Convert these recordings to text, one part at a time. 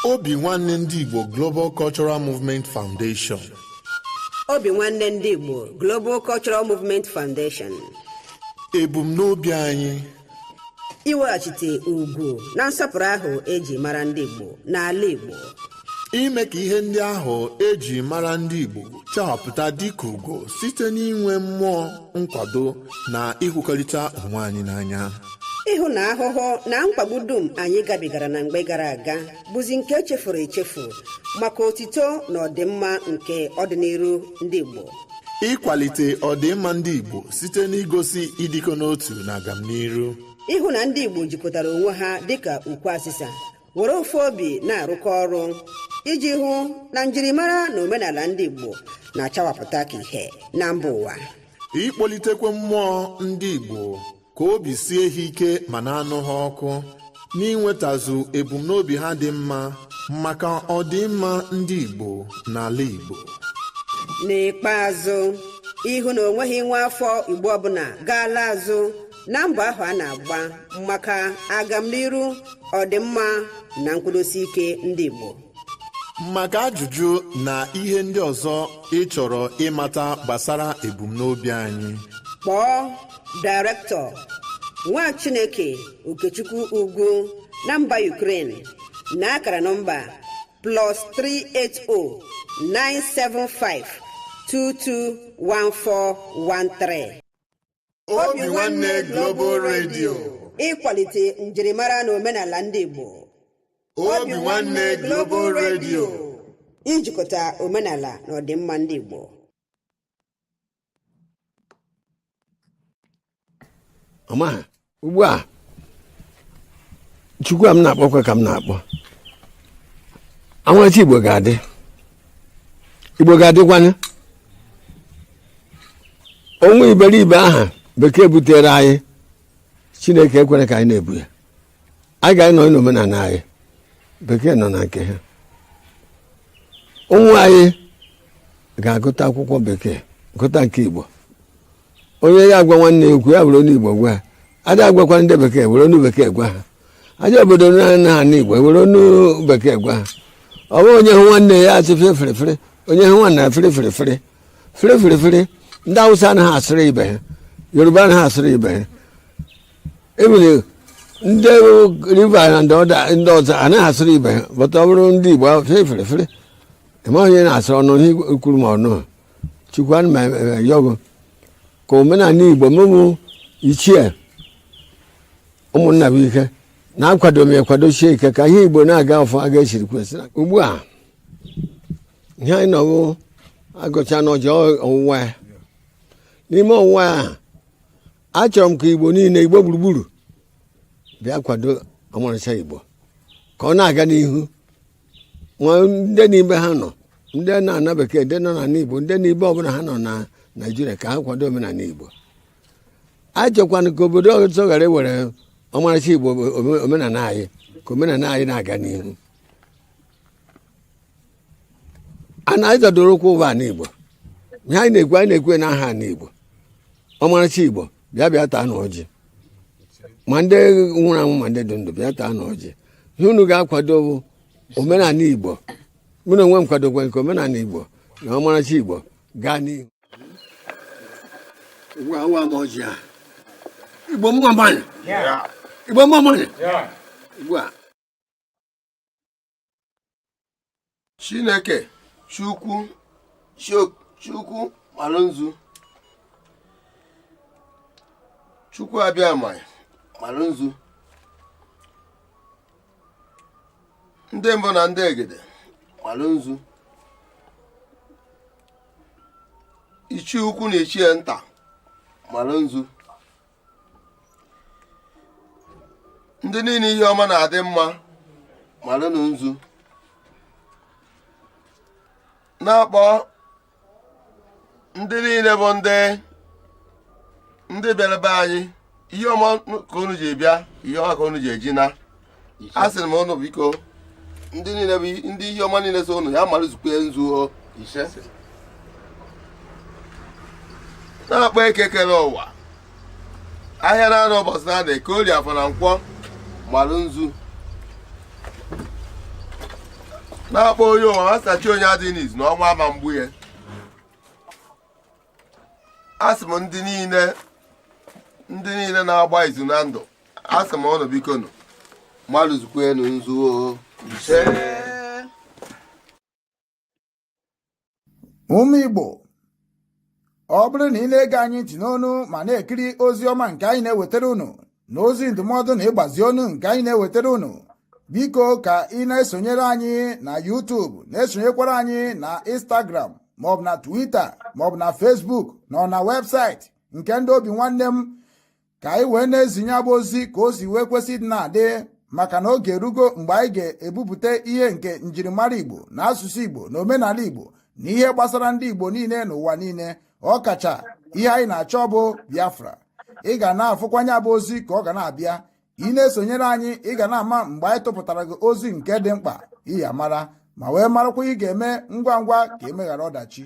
Obi Nwanne Ndị Igbo Global Cultural Movement Foundation. Obi Nwanne Ndị Igbo Global Cultural Movement Foundation. Ebumnobi anyị: iweghachite ugwu na nsọpụrụ ahụ eji mara ndị Igbo n'ala Igbo, ime ka ihe ndị ahụ eji mara ndị Igbo chawapụta dịka ugo site n'inwe mmụọ nkwado na ịhụkọrịta onwe anyị n'anya, ịhụ na ahụhụ na mkpagbu dum anyị gabigara na mgbe gara aga bụzi nke echefuru echefu maka otito na ọdịmma nke ọdịnihu ndị Igbo, ịkwalite ọdịmma ndị Igbo site n'igosi ịdịkọ n'otu na agamniru, ịhụ na ndị Igbo jikọtara onwe ha dịka ukwu asịsa, were ofu obi na-arụkọ ọrụ iji hụ na njirimara na omenala ndị Igbo na-achawapụta ka ihe na mba ụwa, ịkpọlitekwa mmụọ ndị Igbo ka obi sie ha ike ma na-anụ ha ọkụ n'inwetazu ebumnobi ha dị mma maka ọdịmma ndị Igbo n'ala Igbo. N'ikpeazụ, ịhụ na onweghị nwa afọ Igbo ọbụla gaala azụ na mbọ ahụ a na-agba maka agamniru, ọdịmma na nkwụdosi ike ndị Igbo. Maka ajụjụ na ihe ndị ọzọ ị chọrọ ịmata gbasara ebumnobi anyị, kpọọ Director Nwa Chineke Okechukwu Ugwu na mba Ukraine na akara nọmba +380 975 221413. Obi Nwanne Global Radio, ịkwalite njirimara na omenala ndị Igbo. Obi Nwanne Global Radio, ijikọta omenala na ọdịmma ndị Igbo. Ọma ugbu a, Chukwu a m na-akpọkwa ka m na-akpọ anwachi Igbo ga-adị, Igbo ga-adịkwanye. Onwe iberibe aha bekee butere anyị, Chineke ekwere ka anyị na-ebu ya. Anyị ga-anọ n'omenala anyị, bekee nọ na nke ha. Ụmụ anyị ga-agụta akwụkwọ bekee, gụta nke Igbo. Onye ya agwa nwanne ya okwu, ya were onu Igbo gwa ya. Ada agwakwa ndị bekee, were onu bekee gwa ha. Aja obodo na ana Igbo, were onu bekee gwa ha. Ọ bụghị onye hụ nwanne ya asị fere fere fere, onye hụ nwanne ya fere fere fere fere fere fere. Ndị Awụsa anaghị asịrị ibe ha, Yoruba anaghị asịrị ibe ha, ebile ndị River na ndị ọzọ anaghị asịrị ibe ha. Bụta ọ bụrụ ndị Igbo, fere fere fere, ịma onye na-asịrị ọnụ ihe kwuru ma ọnụ. Chukwu, ana m ayọgụ ka omenala Igbo mụmụ ichie ụmụnna bụ ike na-akwado m, ekwadochie ike ka ihe Igbo na-aga ọfọ aga esiri kwesị. Ugbu a ihe anyị nọwụ agụcha n'ọjọ ọwụwa ya. N'ime ọwụwa ya, achọrọ m ka Igbo niile, Igbo gburugburu, bịa kwado ọmarịcha Igbo ka ọ na-aga n'ihu. Nwa ndị n'ime ha nọ, ndị na-ana bekee, ndị nọ n'ala Igbo, ndị n'ibe ọbụla ha nọ na Naịjirịa, ka ha kwado omenala Igbo. Achọkwana ka obodo ọzọ ghara ewere ọmarịcha Igbo, omenala anyị, ka omenala anyị na-aga n'ihu. A na-azọdoro ụkwụ ụwa ala Igbo. Ihe anyị na-ekwu, anyị na-ekwu n'aha ala Igbo, ọmarịcha Igbo, bịa bịa taa na ọjị, ma ndị nwụrụ anwụ ma ndị dị ndụ, bịa taa na ọjị. Ihe unu ga-akwado bụ omenala Igbo. Mụ na onwe m kwadokwa nke omenala Igbo na ọmarịcha Igbo gaa n'ihu. Ugbu a, awa m ọjị a. Igbo mma mmanụ, Igbo mma mmanụ. Ugbu a, Chineke Chukwu, Chukwu malụ nzu, Chukwu abịa malụ nzu, ndị mbụ na ndị egede malụ nzu, ichie ukwu na ichie nta malụ nzu, ndị niile ihe ọma na-adị mma malụnụ nzu. Na-akpọ ndị niile bụ ndị bịara be anyị, ihe ọma ka unu ji bịa, ihe ọma ka unu ji eji na. A sịrị m unu biko, ndị niile bụ ndị ihe ọma niile so unu ya malụzukwe nzu o. Na-akpọ eke kere ụwa, ahịa na-anọ ụbọchị na-ada, eke, orie, afọ na nkwọ, malụ nzu. Na-akpọ onye ụwa asachi onye adịghị n'izu na ọnwa ama mgbu ya. Asị m ndị niile, ndị niile na-agba izu na ndụ, asị m ụnụ biko nụ malụzukwenu nzu o. Ụmụ Igbo, ọ bụrụ na ị na-ege anyị ntị n'onu ma na-ekiri ozi ọma nke anyị na-ewetara unu na ozi ndụmọdụ na ịgbazi onu nke anyị na-ewetara unu, biko ka ị na-esonyere anyị na YouTube, na-esonyekwara anyị na Instagram, maọbụ na Twitter, maọbụ na Facebook, na ọ na webụsaịtị nke ndị Obi Nwanne M, ka anyị wee na-ezinye abụ ozi ka o si wee kwesị ịdị na-adị, maka na oge erugo mgbe anyị ga-ebupụta ihe nke njirimara Igbo na asụsụ Igbo na omenala Igbo na ihe gbasara ndị Igbo niile n'ụwa niile, ọkacha ihe anyị na-achọ bụ Biafra. Ị ga na-afụkwanye abụ ozi ka ọ ga na-abịa. Ị na-esonyere anyị, ị ga na-ama mgbe anyị tụpụtara gị ozi nke dị mkpa ị ya mara ma wee marakwa ị ga-eme ngwa ngwa ka emeghara ọdachi.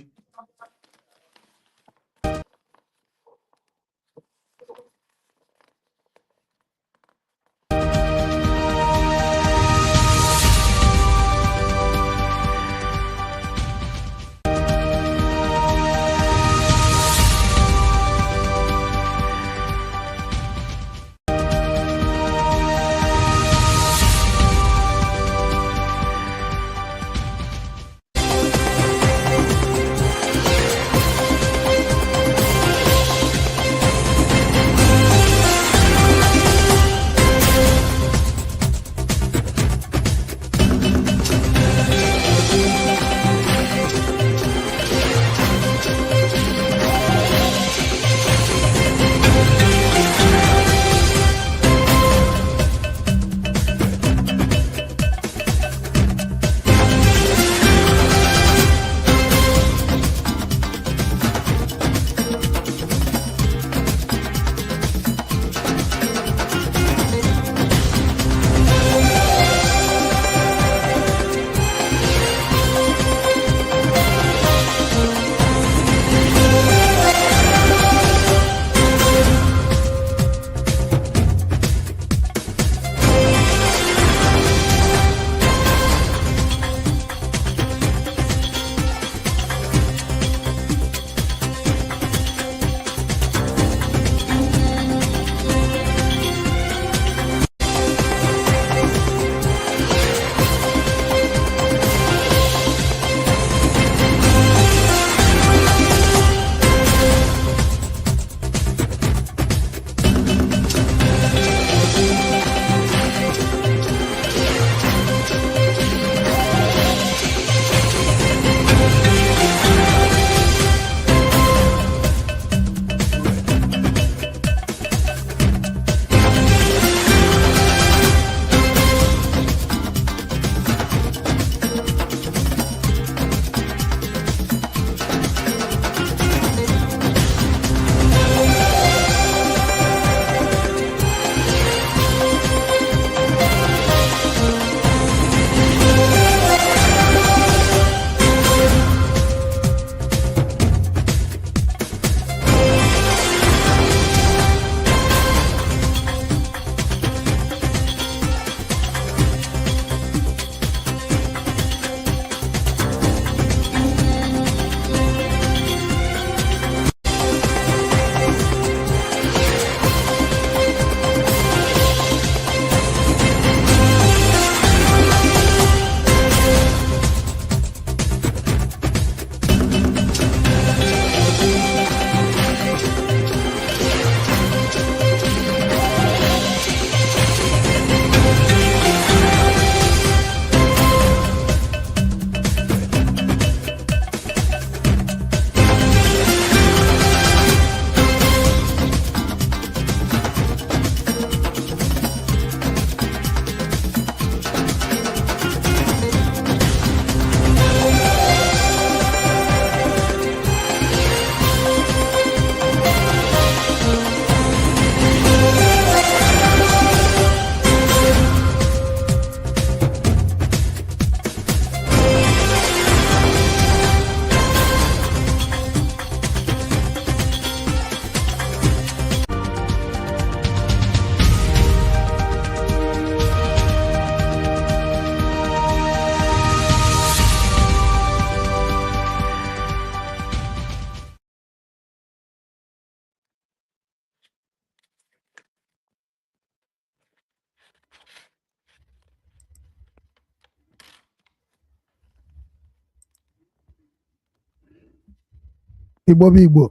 Igbo bụ Igbo,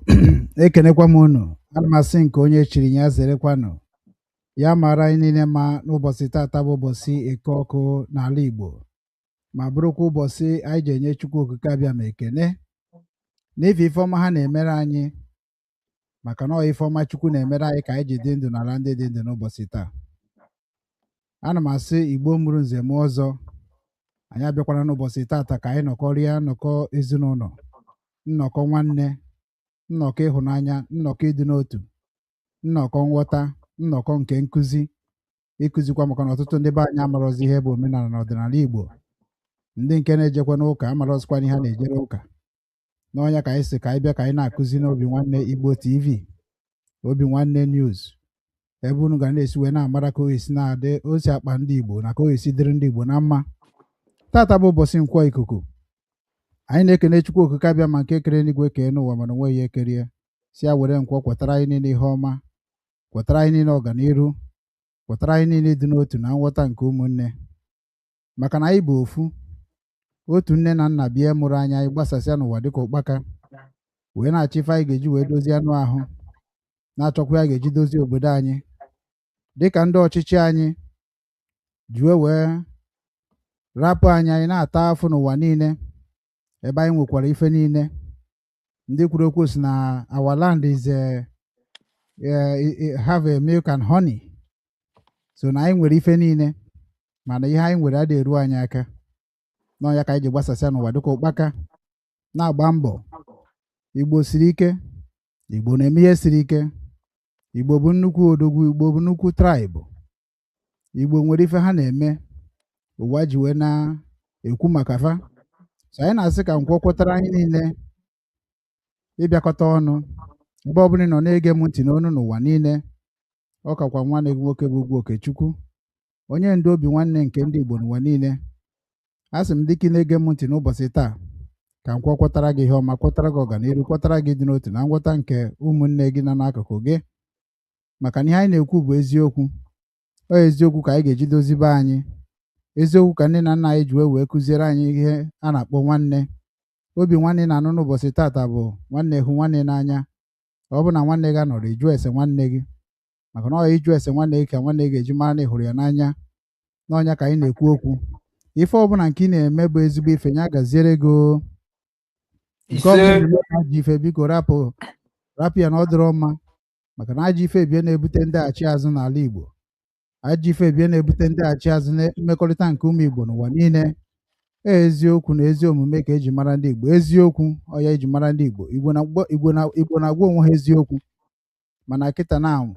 ekenekwa m unu. Ana m asị nke onye chiri ya zerekwanụ. Ya mara anyị niile ma n'ụbọchị tata bụ ụbọchị Eke ọkụ n'ala Igbo, ma bụrụkwa ụbọchị anyị ji enye Chukwu Okike abịa ma ekene n'ife ife ọma ha na-emere anyị, maka na ọ ife ọma Chukwu na-emere anyị ka anyị ji dị ndụ n'ala ndị dị ndụ n'ụbọchị taa. Ana m asị Igbo mụrụ nze mụọ ọzọ, anyị abịakwara n'ụbọchị tata ka anyị nọkọrịa nnọkọ ezinụlọ, nnọkọ nwanne, nnọkọ ịhụnanya, nnọkọ ịdị n'otu, nnọkọ nghọta, nnọkọ nke nkụzi, ịkụzikwa, maka na ọtụtụ ndị be anyị amarọzi ihe bụ omenala na ọdịnala Igbo. Ndị nke na-ejekwa n'ụka amarọzikwa ihe ha na-ejere ụka. N'ọnya ka anyị si ka anyị bịa ka anyị na-akụzi n'Obi Nwanne Igbo TV, Obi Nwanne News, ebe unu ga na-esi wee na-amara ka o esi na-adị, o si akpa ndị Igbo na ka o esi dịrị ndị Igbo na mma. Tata bụ ụbọchị Nkwọ ikuku. Anyị na-ekene Chukwu Okike abịa ma nke kere eluigwe kee n'ụwa, mana onweghị ihe kerie si ya were nkwọ kwetara anyị niile ihe ọma, kwetara anyị niile ọganiru, kwetara anyị niile ịdị n'otu na nghọta nke ụmụnne, maka na anyị bụ ofu otu nne na nna bịa mụrụ anyị. Anyị gbasasịa n'ụwa dịka ụkpaka, wee na-achọ ife anyị ga-eji wee dozie anụ ahụ, na-achọkwa ya ga-eji dozie obodo anyị, dịka ndị ọchịchị anyị ji wee rapụ anyị, anyị na-ata afụ n'ụwa niile, ebe anyị nwekwara ife niile. Ndị kwuru okwu si na our land is have a milk and honey, so na anyị nwere ife niile, mana ihe anyị nwere adịghị eru anyị aka. N'ọnya ka anyị ji gbasasịa n'ụwa dịka ụkpaka na-agba mbọ. Igbo siri ike, Igbo na-eme ihe siri ike, Igbo bụ nnukwu odogwu, Igbo bụ nnukwu tribe. Igbo nwere ife ha na-eme ụwa ji wee na-ekwu maka fa. So anyị na-asị ka nkwọ kwetara anyị niile ịbịakọta ọnụ. Ebe ọ bụla ị nọ na-ege m ntị n'onu n'ụwa niile, ọ kakwa nwanne gị nwoke bụ Ugwu Okechukwu, onye ndu Obi Nwanne nke ndị Igbo n'ụwa niile. A sị m, dịka ị na-ege m ntị n'ụbọchị taa, ka nkwọ kwetara gị ihe ọma, kwetara gị ọganihu, kwetara gị dị n'otu na nghọta nke ụmụnne gị nọ n'akụkụ gị, maka na ihe anyị na-ekwu bụ eziokwu. Ọ eziokwu ka anyị ga-eji dozibe anyị, eziokwu ka nne na nna anyị ji wee kụziere anyị ihe a na-akpọ nwanne. Obi nwanne na-anụ n'ụbọchị tata bụ nwanne hụ nwanne n'anya. Ọ bụ na nwanne gị anọrọ, ịjụ ese nwanne gị, maka na ọ ịjụ ese nwanne gị ka nwanne gị ga-eji mara na ị hụrụ ya n'anya. N'ọnya ka anyị na-ekwu okwu. Ife ọbụla nke ị na-eme bụ ezigbo ife, ya gaziere gị o. Nke ọbụla Ise. na-eme ka ajọ ife, biko rapụ, rapụ ya na ọ dịrọ mma, maka na ajọ ife bie na-ebute ndaghachi azụ n'ala Igbo. Ajọ ife bie na-ebute ndaghachi azụ na mmekọrịta nke ụmụ Igbo n'ụwa niile. Eziokwu na ezi omume ka eji mara ndị Igbo. Eziokwu ọ ya eji mara ndị Igbo. Igbo na Igbo na Igbo na-agwa onwe ha eziokwu, mana kịta na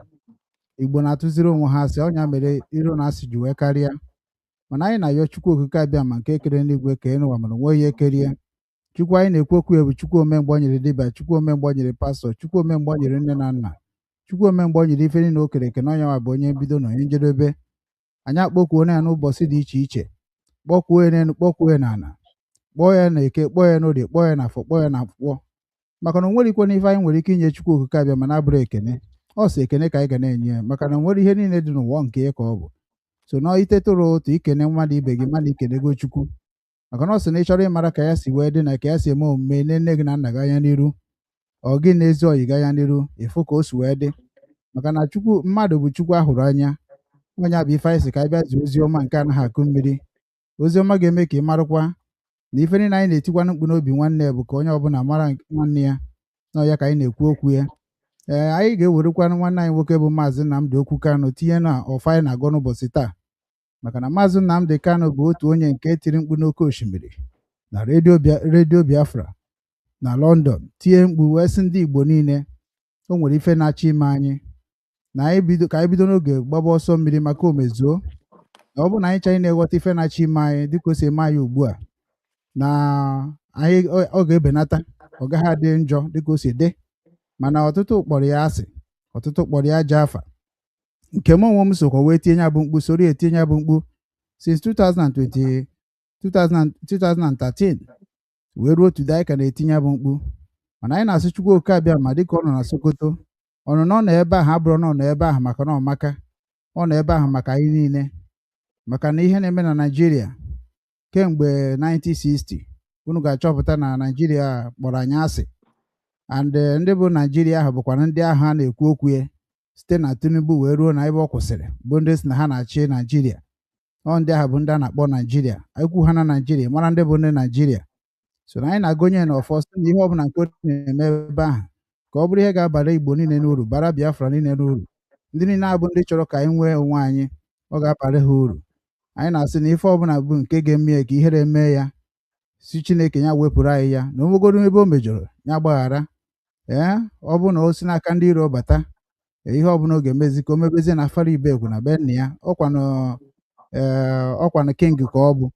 Igbo na-atụziri onwe ha asị. Ọnya mere iro na asị ji wee karịa. Mana anyị na-ayọ Chukwu Okike abịa ma nke kere n'igwe kee n'ụwa, mana onwe ihe kerie. Chukwu anyị na-ekwu okwu ya bụ Chukwu omemgbe o nyere dibịa, Chukwu omemgbe o nyere pastọ, Chukwu omemgbe o nyere nne na nna, Chukwu omemgbe o nyere ife niile o kere eke. Na ọnya bụ onye mbido na onye njedebe. Anyị akpọkuo ya n'ụbọchị dị iche iche, kpọkuo ya n'elu, kpọkuo ya n'ala, kpọọ ya na Eke, kpọọ ya n'Orie, kpọọ ya n'Afọ, kpọọ ya na Nkwọ, maka na o nwere ikwe n'ife anyị nwere ike inye Chukwu Okike abịa mana abụrụ ekene. Ọ sị ekene ka anyị ga na-enye ya, maka na o nwere ihe niile dị n'ụwa nke ya ka ọ bụ. So na itetụrụ ụtụ ikene mmadụ ibe gị, mana ikenego Chukwu, maka na ọ sị na ị chọrọ ịmara ka ya si wee dị na ka ya si eme omume, nne nne gị na nna gị anya n'iru, ọ gị na ezi oyi gị anya n'iru, ịfụ ka o si wee dị, maka na Chukwu mmadụ bụ Chukwu ahụrụ anya. Onye bụ ife anyị sị ka anyị bịa zie ozi ọma nke anaghị akụ mmiri, ozi ọma ga-eme ka ị marakwa na ife niile anyị na-etikwanụ mkpu n'Obi Nwanne bụ ka onye ọbụla mara nwanne ya. Na ya ka anyị na-ekwu okwu ya. Ee, anyị ga-ewerekwanụ nwanne anyị nwoke bụ Maazị Nnamdi Okwu Kanu tinye na ọfọ anyị na-agọ n'ụbọchị taa, maka na Maazị Nnamdi Kanu bụ otu onye nke tiri mkpu n'oke osimiri na redio Biafra na London, tie mkpu wee sị ndị Igbo niile o nwere ife na-achọ ime anyị, na anyị bido ka anyị bido n'oge gbaba ọsọ mmiri maka omezuo. Na ọ bụrụ na anyị chọrọ na-eghọta ife na-achọ ime anyị dịka o si eme anyị ugbu a, na anyị ọ ga-ebenata, ọ gaghị adị njọ dịka o si dị. Mana ọtụtụ kpọrọ ya asị, ọtụtụ kpọrọ ya ajọ afa. Nke m onwe m sokwa wee tinye ya bụ mkpu, soro ya etinye ya bụ mkpu since 2020, 2000, 2013 wee ruo today. Anyị ka na-etinye ya bụ mkpu, mana anyị na-asị Chukwu Oke abịa ma dịka ọ nọ na Sokoto, ọnụnọ ọ nọ ebe ahụ abụrụ na ọ nọ ebe ahụ maka na ọ maka ọ nọ ebe ahụ maka anyị niile, maka na ihe na-eme na Naịjirịa kemgbe 1960, unu ga-achọpụta na Naịjirịa kpọrọ anyị asị. And ndị bụ Naijiria ahụ bụkwa ndị ahụ a na-ekwu okwu ya site na Tinubu wee ruo na ebe ọ kwụsịrị, bụ ndị si na ha na-achị Naijiria. Ọ ndị ahụ bụ ndị a na-akpọ Naijiria. Ekwu ha na Naijiria, mara ndị bụ ndị Naijiria. So na anyị na-agụnye na ọfọ sị na ihe ọbụla nke ọ na-eme ebe ahụ, ka ọ bụrụ ihe ga-abara Igbo niile n'uru, bara Biafra niile n'uru. Ndị niile abụ ndị chọrọ ka anyị nwee onwe anyị, ọ ga-abara ha uru. Anyị na-asị na ife ọbụla bụ nke ga-eme ya ka ihere mee ya, si Chineke ya wepụrụ anyị ya, na onwegoro ebe o mejọrọ ya gbaghara. Ee, ọ bụrụ na o si n'aka ndị iro bata, ihe ọbụla ọ ga-emezi ka o mebezie na afara ibekwu na be nna ya. Ọkwanụ, ee, ọkwanụ king ka ọ bụ.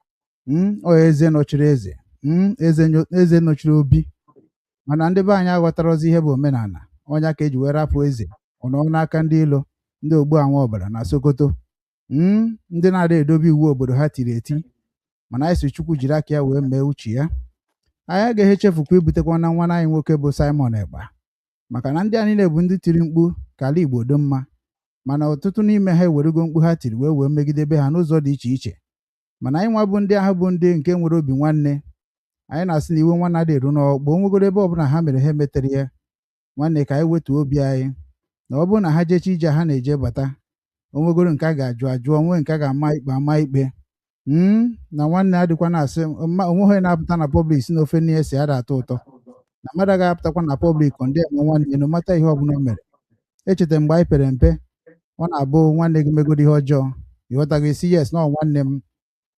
Ọ eze nọchiri eze, eze nọchiri obi. Mana ndị be anyị aghọtarozi ihe bụ omenala ọnya, ka eji wee rapụ eze ọ nọ n'aka ndị ilo, ndị ogbu anwa ọbara na Sokoto, ndị na-ada edobe iwu obodo ha tiri eti. Mana anyị si Chukwu jiri aka ya wee mee uche ya. Anyị agaghị echefukwa ibutekwa na nwa anyị nwoke bụ Simon Ekpa, maka na ndị a niile bụ ndị tiri mkpu ka ala Igbo dị mma. Mana ọtụtụ n'ime ha ewerego mkpu ha tiri wee wee megidebe ha n'ụzọ dị iche iche. Mana anyị nwa bụ ndị ahụ bụ ndị nke nwere obi nwanne, anyị na-asị na iwe nwanne adị eru n'ọkpụ. Onwegoro ebe ọbụla ha mere ha emetere ya, nwanne, ka anyị wetuo obi anyị, na ọ bụrụ na ha jecha ije ha na-eje bata, onwegoro nke a ga-ajụ ajụọ, nwee nke a ga-ama ikpe ama ikpe. Na nwanne adịkwa na-asị onweghị onye na-apụta na public si n'ofe nne ya si ada atọ ụtọ, na mmadụ agaghị apụtakwa na public ndị eme nwanne ya mata ihe ọbụla o mere. Echeta mgbe anyị pere mpe, ọ na-abụ nwanne gị megoro ihe ọjọọ, ịghọtago, isi yes na ọ nwanne m.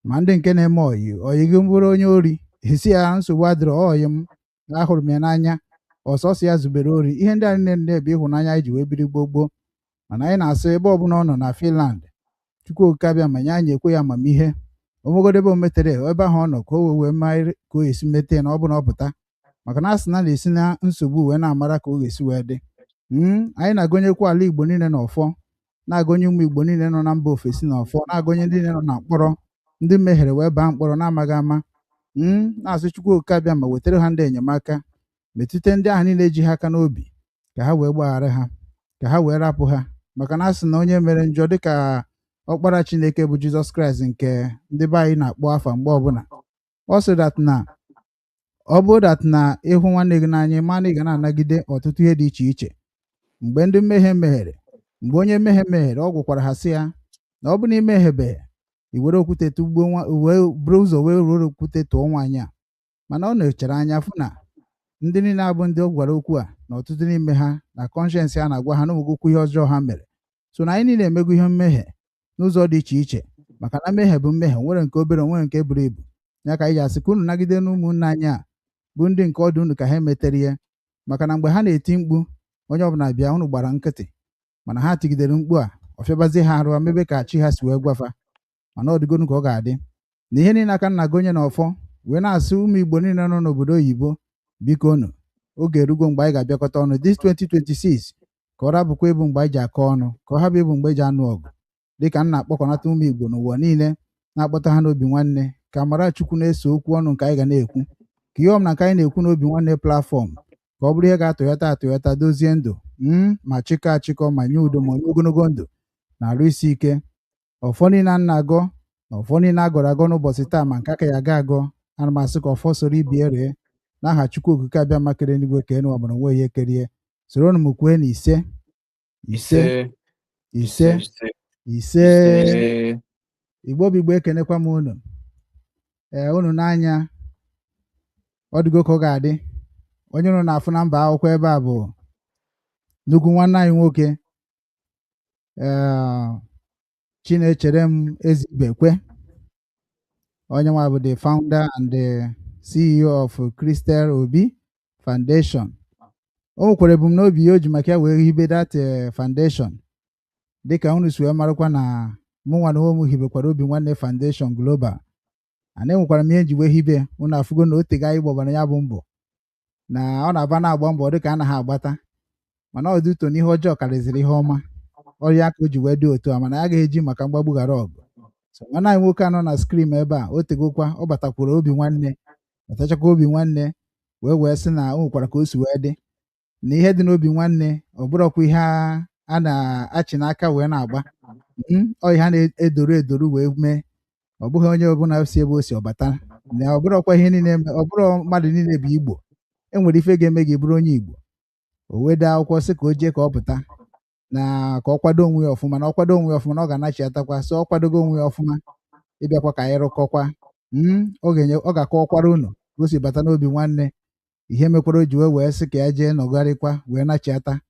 Ma ndị nke na-eme oyi oyi gị bụrụ onye ori, esi ya nsogbu adịrọ, oyi m, ahụrụ m ya n'anya, ọsọsọ ya zubere ori. Ihe ndị a niile na-ebe ịhụnanya anyị ji wee biri gboo gboo. Mana anyị na-asị ebe ọbụla ọ nọ na Finland, Chukwu Okike abịa ma nye anyị ekwe ya amamihe, omegodo ebe o metere ebe ahụ ọ nọ, ka o wee wee maa ka o esi mete na ọ bụ na ọ pụta, maka na asị na na-esi na nsogbu wee na-amara ka ọ ga-esi wee dị. Anyị na-agụnyekwa ala Igbo niile na ọfọ, na-agụnye ụmụ Igbo niile nọ na mba ofesi na ọfọ, na-agụnye ndị niile nọ na mkpọrọ, ndị mehiere wee baa mkpọrọ na-amaghị ama. Na-asị Chukwu Okike abịa ma wetara ha ndị enyemaka, metụta ndị ahụ niile ji ha aka n'obi, ka ha wee gbaghara ha, ka ha wee rapụ ha, maka na asị na onye mere njọ, dịka ọkpara Chineke bụ Jizọs Kraịst nke ndị be anyị na-akpọ afa mgbe ọbụla, ọ sị that na ọ bụrụ that na ịhụ nwanne gị n'anya, ma na ị ga na-anagide ọtụtụ ihe dị iche iche. Mgbe ndị mmehie meghere, mgbe onye mmehie meghere, ọ gwụkwara ha sị ya na ọ bụ na imehiebeghị, i were okwute tụgbuo nwa, wee buru ụzọ wee were okwute tụọ nwaanyị a. Mana ọ nọchere anya fụ na ndị niile abụ ndị ọ gwara okwu a, na ọtụtụ n'ime ha na conscience ha na-agwa ha na onwegokwu ihe ọjọọ ha mere. So na anyị niile emego ihe mmehie n'ụzọ dị iche iche, maka na mmehie bụ mmehie, nwere nke obere, nwere nke buru ibu. Ya ka anyị ji asị ka unu nagide na ụmụnne anyị a bụ ndị nke ọdụ unu ka ha emetere ihe, maka na mgbe ha na-eti mkpu onye ọbụla bịa, unu gbara nkịtị. Mana ha tigidere mkpu a, ọ fịabazie ha arụ mebe ka chi ha si wee gwafa. Mana ọ dịgonu ka ọ ga-adị na ihe niile aka nna gị onye na ọfọ wee na-asị ụmụ Igbo niile nọ n'obodo oyibo, biko unu, oge erugo mgbe anyị ga-abịakọta ọnụ this 2026, ka ọ rabụkwa ịbụ mgbe anyị ji akọ ọnụ, ka ọ hapụ ịbụ mgbe eji anụ ọgụ. Dịka m na-akpọkọnata ụmụ Igbo n'ụwa niile, na-akpọta ha n'obi nwanne, ka amara Chukwu na-eso okwu ọnụ nke anyị ga na-ekwu, ka ihe ọbụla nke anyị na-ekwu n'obi nwanne platform, ka ọ bụrụ ihe ga-atụghata atụghata, dozie ndụ ma chịkọ achịkọ, ma nye udo, ma nye ogologo ndụ na arụ isi ike. Ọfọ niile a na-agọ na ọfọ niile a gọrọ agọ n'ụbọchị taa, ma nke aka ya aga agọ, ana m asị ka ọfọ soro ibie ree n'aha Chukwu Okike abịa makere eluigwe ka enu ọbara onwe ihe kerie. Soro m kwue na ise, ise, ise, ise. Igbo bụ Igbo, ekenekwa m unu. Ee, unu n'anya, ọ dịgo ka ọ ga-adị. Onye unu na-afụ na mba akwụkwọ ebe a bụ nnukwu nwanne anyị nwoke, ee, Chinechere m Ezibekwe, onye nwa bụ the founder and the CEO of Crystal Obi Foundation. O nwekwara ebumnobi ya o ji maka ya wee hibe that foundation, dịka unu si wee marakwa na mụ nwa na onwe m hibekwara Obi Nwanne Foundation Global. Ana enwekwara m ihe nji wee hibe. Unu afụgo na o tego anyị gbabara ya bụ mbọ, na ọ na-aba na-agba mbọ dịka a naghị agbata, mana ọ dị ụtọ na ihe ọjọọ karịzịrị ihe ọma. Ọrịa ka o ji wee dị otu a, mana ya agaghị eji maka mgbagbu ghara ọgụ. So nwanne anyị nwoke anọ na screen ebe a, o tegokwa ọ batakwuru Obi Nwanne, batachakwa Obi Nwanne wee wee sị na o nwekwara ka o si wee dị na ihe dị n'obi nwanne. Ọ bụrọkwa ihe a na-achị n'aka wee na-agba. Ọ ihe a na-edoro edoro wee mee. Ọ bụghị onye ọbụla si ebe o si ọbata na ọ bụrọkwa ihe niile, ọ bụrụ mmadụ niile bụ Igbo. E nwere ife ga-eme gị bụrụ onye Igbo. O wee dee akwụkwọ sị ka o jee ka ọ pụta na ka ọ kwado onwe ya ọfụma, na ọ kwado onwe ya ọfụma na ọ ga-anachiatakwa. So ọ kwadogo onwe ya ọfụma ịbịakwa ka anyị rụkọkwa. Ọ ga-enye, ọ ga-akọwakwara unu ka o si bata n'obi nwanne, ihe mekwara o ji wee sị ka ya jee nọgharịkwa wee nachiata.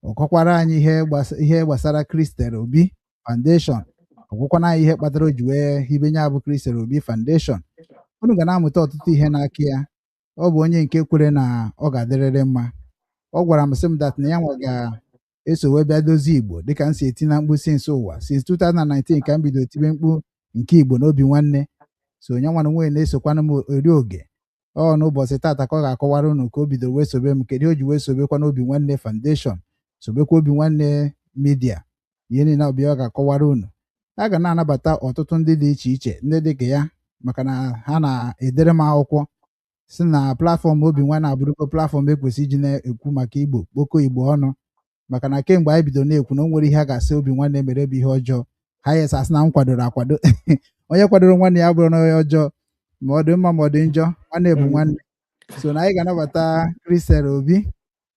Ọ kọkwara anyị ihe gbasara Christel Obi Foundation. Ọ gwakwana anyị ihe kpatara o ji wee hibe ya bụ Christel Obi Foundation. Unu ga na-amụta ọtụtụ ihe n'aka ya. Ọ bụ onye nke kwere na ọ ga-adịrịrị mma. Ọ gwara m sị m that na ya nwa ga-eso wee bịa dozie Igbo, dịka m si eti na mkpu since ụwa, since 2019 ka m bido tibe mkpu nke Igbo n'obi nwanne. So onye nwa na nwunye na-esokwanụ m eri oge ọ n'ụbọchị tata ka ọ ga-akọwara unu ka o bidoro wee sobe m, kedu ihe o ji wee sobekwa n'obi nwanne foundation, sobekwa obi nwanne media. Ihe niile ọ bịa ọ ga-akọwara unu. A ga na-anabata ọtụtụ ndị dị iche iche, ndị dị ka ya, maka na ha na-edere m akwụkwọ si na platform obi nwanne abụrụgo platform ekwesị iji na-ekwu maka Igbo, kpokọ Igbo ọnụ, maka na kemgbe anyị bidoro na-ekwu na o nwere ihe a ga-asị obi nwanne mere bụ ihe ọjọọ. Ha yes, asị na m kwadoro akwado. Onye kwadoro nwanne ya bụrụ na onye ọjọọ, ma ọ dị mma ma ọ dị njọ, nwanne bụ nwanne. So na anyị ga-anabata Christel Obi,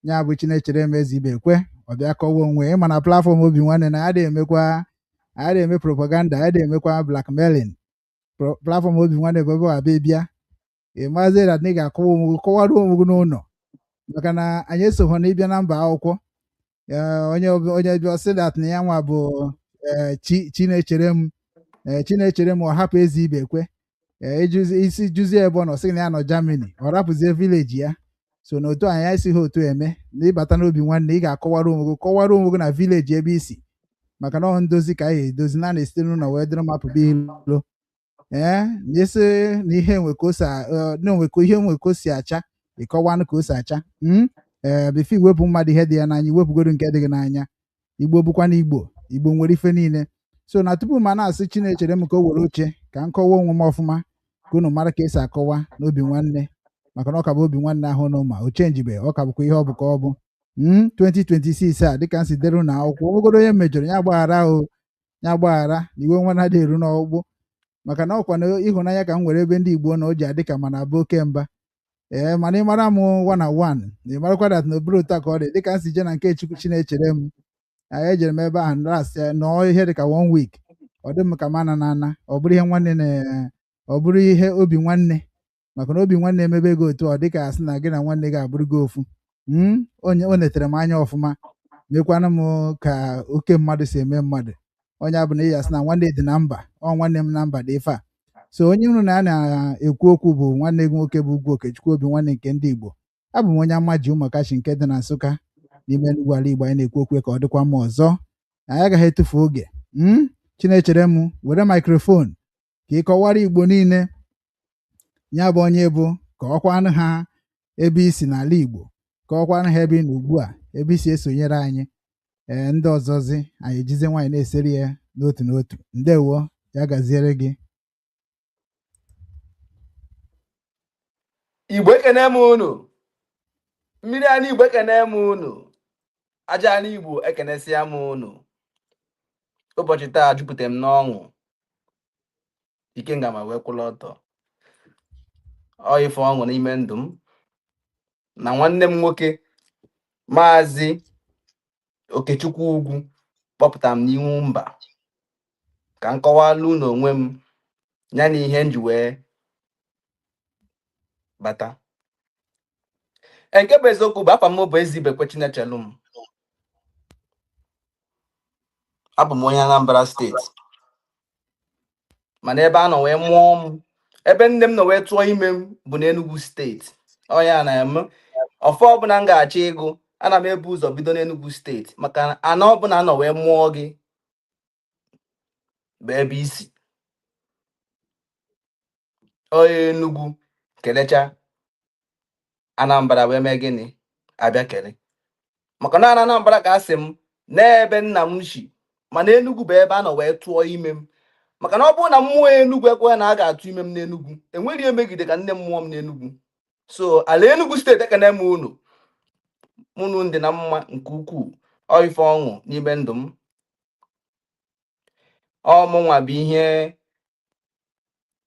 ya bụ Chinechere m Eze Ibekwe. Ọ bịa kọwa onwe ịma na platform obi nwanne na ya adịghị emekwa, anyị adịghị eme propaganda, anyị adịghị emekwa blackmailing. Platform obi nwanne bụ ebe ọ abịa bịa ị mazie na ị ga-akọwa onwe gị, kọwara onwe gị n'ụlọ, maka na anyị esogho na ịbịa na mba akwụkwọ. Onye bịa sị that na ya nwa bụ chi Chinechere m, Chinechere m, ọ hapụ Eze Ibekwe. Isi juzie ebe ọ nọ, sị na ya nọ Germany, ọ rapụzie village ya. So na otu anyị esighị otu eme na ịbata n'obi nwanne, ị ga-akọwara onwe gị, kọwara onwe gị na village ebe isi, maka na ọ ndozi ka anyị edozi na na-esite n'ụlọ wee dịrị mapụba ilo. Ee, na isi na ihe nwe ka o si na onwe ka ihe nwe ka o si acha, ịkọwanụ ka o si acha. Ee, before iwepụ mmadụ ihe dị ya n'anya, iwepụgodo nke dị gị n'anya. Igbo bụkwa na Igbo, Igbo nwere ife niile. So na tupu ma na-asị Chinechere m ka o were oche ka m kọwa onwe m ọfụma, ka unu mara ka esi akọwa n'obi nwanne, maka na ọ ka bụ obi nwanne ahụ nụ ma o chenjibe, ọ ka bụkwa ihe ọ bụ ka ọ bụ. 2026 a, dịka m si dere unu akwụkwọ, ogologo onye mejọrọ ya gbaghara o, ya gbaghara na iwe nwa na-adịghị eru n'ọgbụ, maka na ọkwa na ịhụnanya ka m nwere ebe ndị Igbo na o ji adị ka mana bụ oke mba. Ee, mana ị mara m one on one, na ị marakwa that na obere otu a ka ọ dị, dịka m si je na nke Chukwu Chinechere m. Anyị ejere m ebe ahụ last ya nọọ ihe dịka one week, ọ dị m ka mana na ana ọ bụrụ ihe nwanne na ọ bụrụ ihe obi nwanne, maka na obi nwanne emebe gị otu ọ dịka asị na gị na nwanne gị abụrụgo ofu. Onye o netere m anya ọfụma, mekwanụ m ka oke mmadụ si eme mmadụ. Onye abụ na ị ya sị na nwanne dị na mba, ọ nwanne m na mba dị ife a. So onye unu na ya na-ekwu okwu bụ nwanne gị nwoke bụ Ugwu Okechukwu, obi nwanne nke ndị Igbo. Abụ m onye Amaji Ụmụakachi nke dị na Nsụka n'ime Enugwu ala Igbo. Anyị na-ekwu okwu ka ọ dịkwa mma ọzọ. Anyị agaghị etufu oge. Chinechere m, were microphone ka ị kọwara Igbo niile ya bụ onye bụ, ka ọkwanụ ha ebe isi n'ala Igbo, ka ọkwanụ ha ebe ị nọ ugbu a, ebe isi esonyere anyị. Ee, ndị ọzọzi anyị ejize nwaanyị na-eseri ya n'otu n'otu. Ndewo, ya gaziere gị. Igbo ekene m unu, mmiri anyị Igbo ekene m unu, aja anyị Igbo ekenesịa m unu. Ụbọchị taa jupụtara m n'ọṅụ, ike nga ma wee kwụla ọtọ. Ọ ife ọṅụ n'ime ndụ m na nwanne m nwoke Maazị Okechukwu Ugwu kpọpụtara m n'ihu mba ka m kọwalụ unu onwe m ya na ihe m ji wee bata. Nke bụ eziokwu bụ afa m bụ Eze Ibekwe Chinechelum. Abụ m onye Anambra steeti, mana ebe a nọ wee mụọ m, ebe nne m nọ wee tụọ ime m bụ n'Enugu steeti. Ọ ya na-eme ọfọ ọbụla m ga-achọ ịgụ, ana m ebu ụzọ bido n'Enugu steeti, maka na ana ọbụla nọ wee mụọ gị bụ ebe isi. Onye Enugu kelecha Anambra wee mee gịnị, abịa kele, maka na Anambra ka a sị m n'ebe nna m si, mana Enugu bụ ebe a nọ wee tụọ ime m. Maka na ọ bụrụ na mmụọ Enugu ekweghị na a ga-atụ ime m n'Enugu, enweghị emegide ka nne m mụọ m n'Enugu. So ala Enugu steeti ekene m unu, mụnụ ndị na mma nke ukwuu. Ọ ife ọṅụ n'ime ndụ m. Ọ mụnwa bụ ihe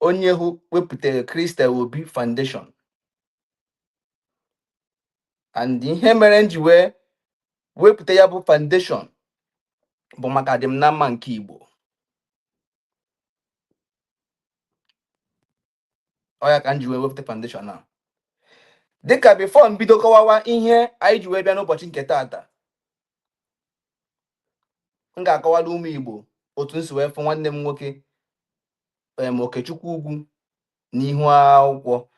onye hụ wepụtara Christel Obi Foundation, and ihe mere m ji wee Wepụta ya bụ foundation bụ maka adịm na mma nke Igbo. Ọ ya ka m ji wee wepụta foundation a. Dịka before m bido kọwawa ihe anyị ji wee bịa n'ụbọchị nke taata, m ga-akọwara ụmụ Igbo otu m si wee fụ nwanne m nwoke Okechukwu Ugwu n'ihu akwụkwọ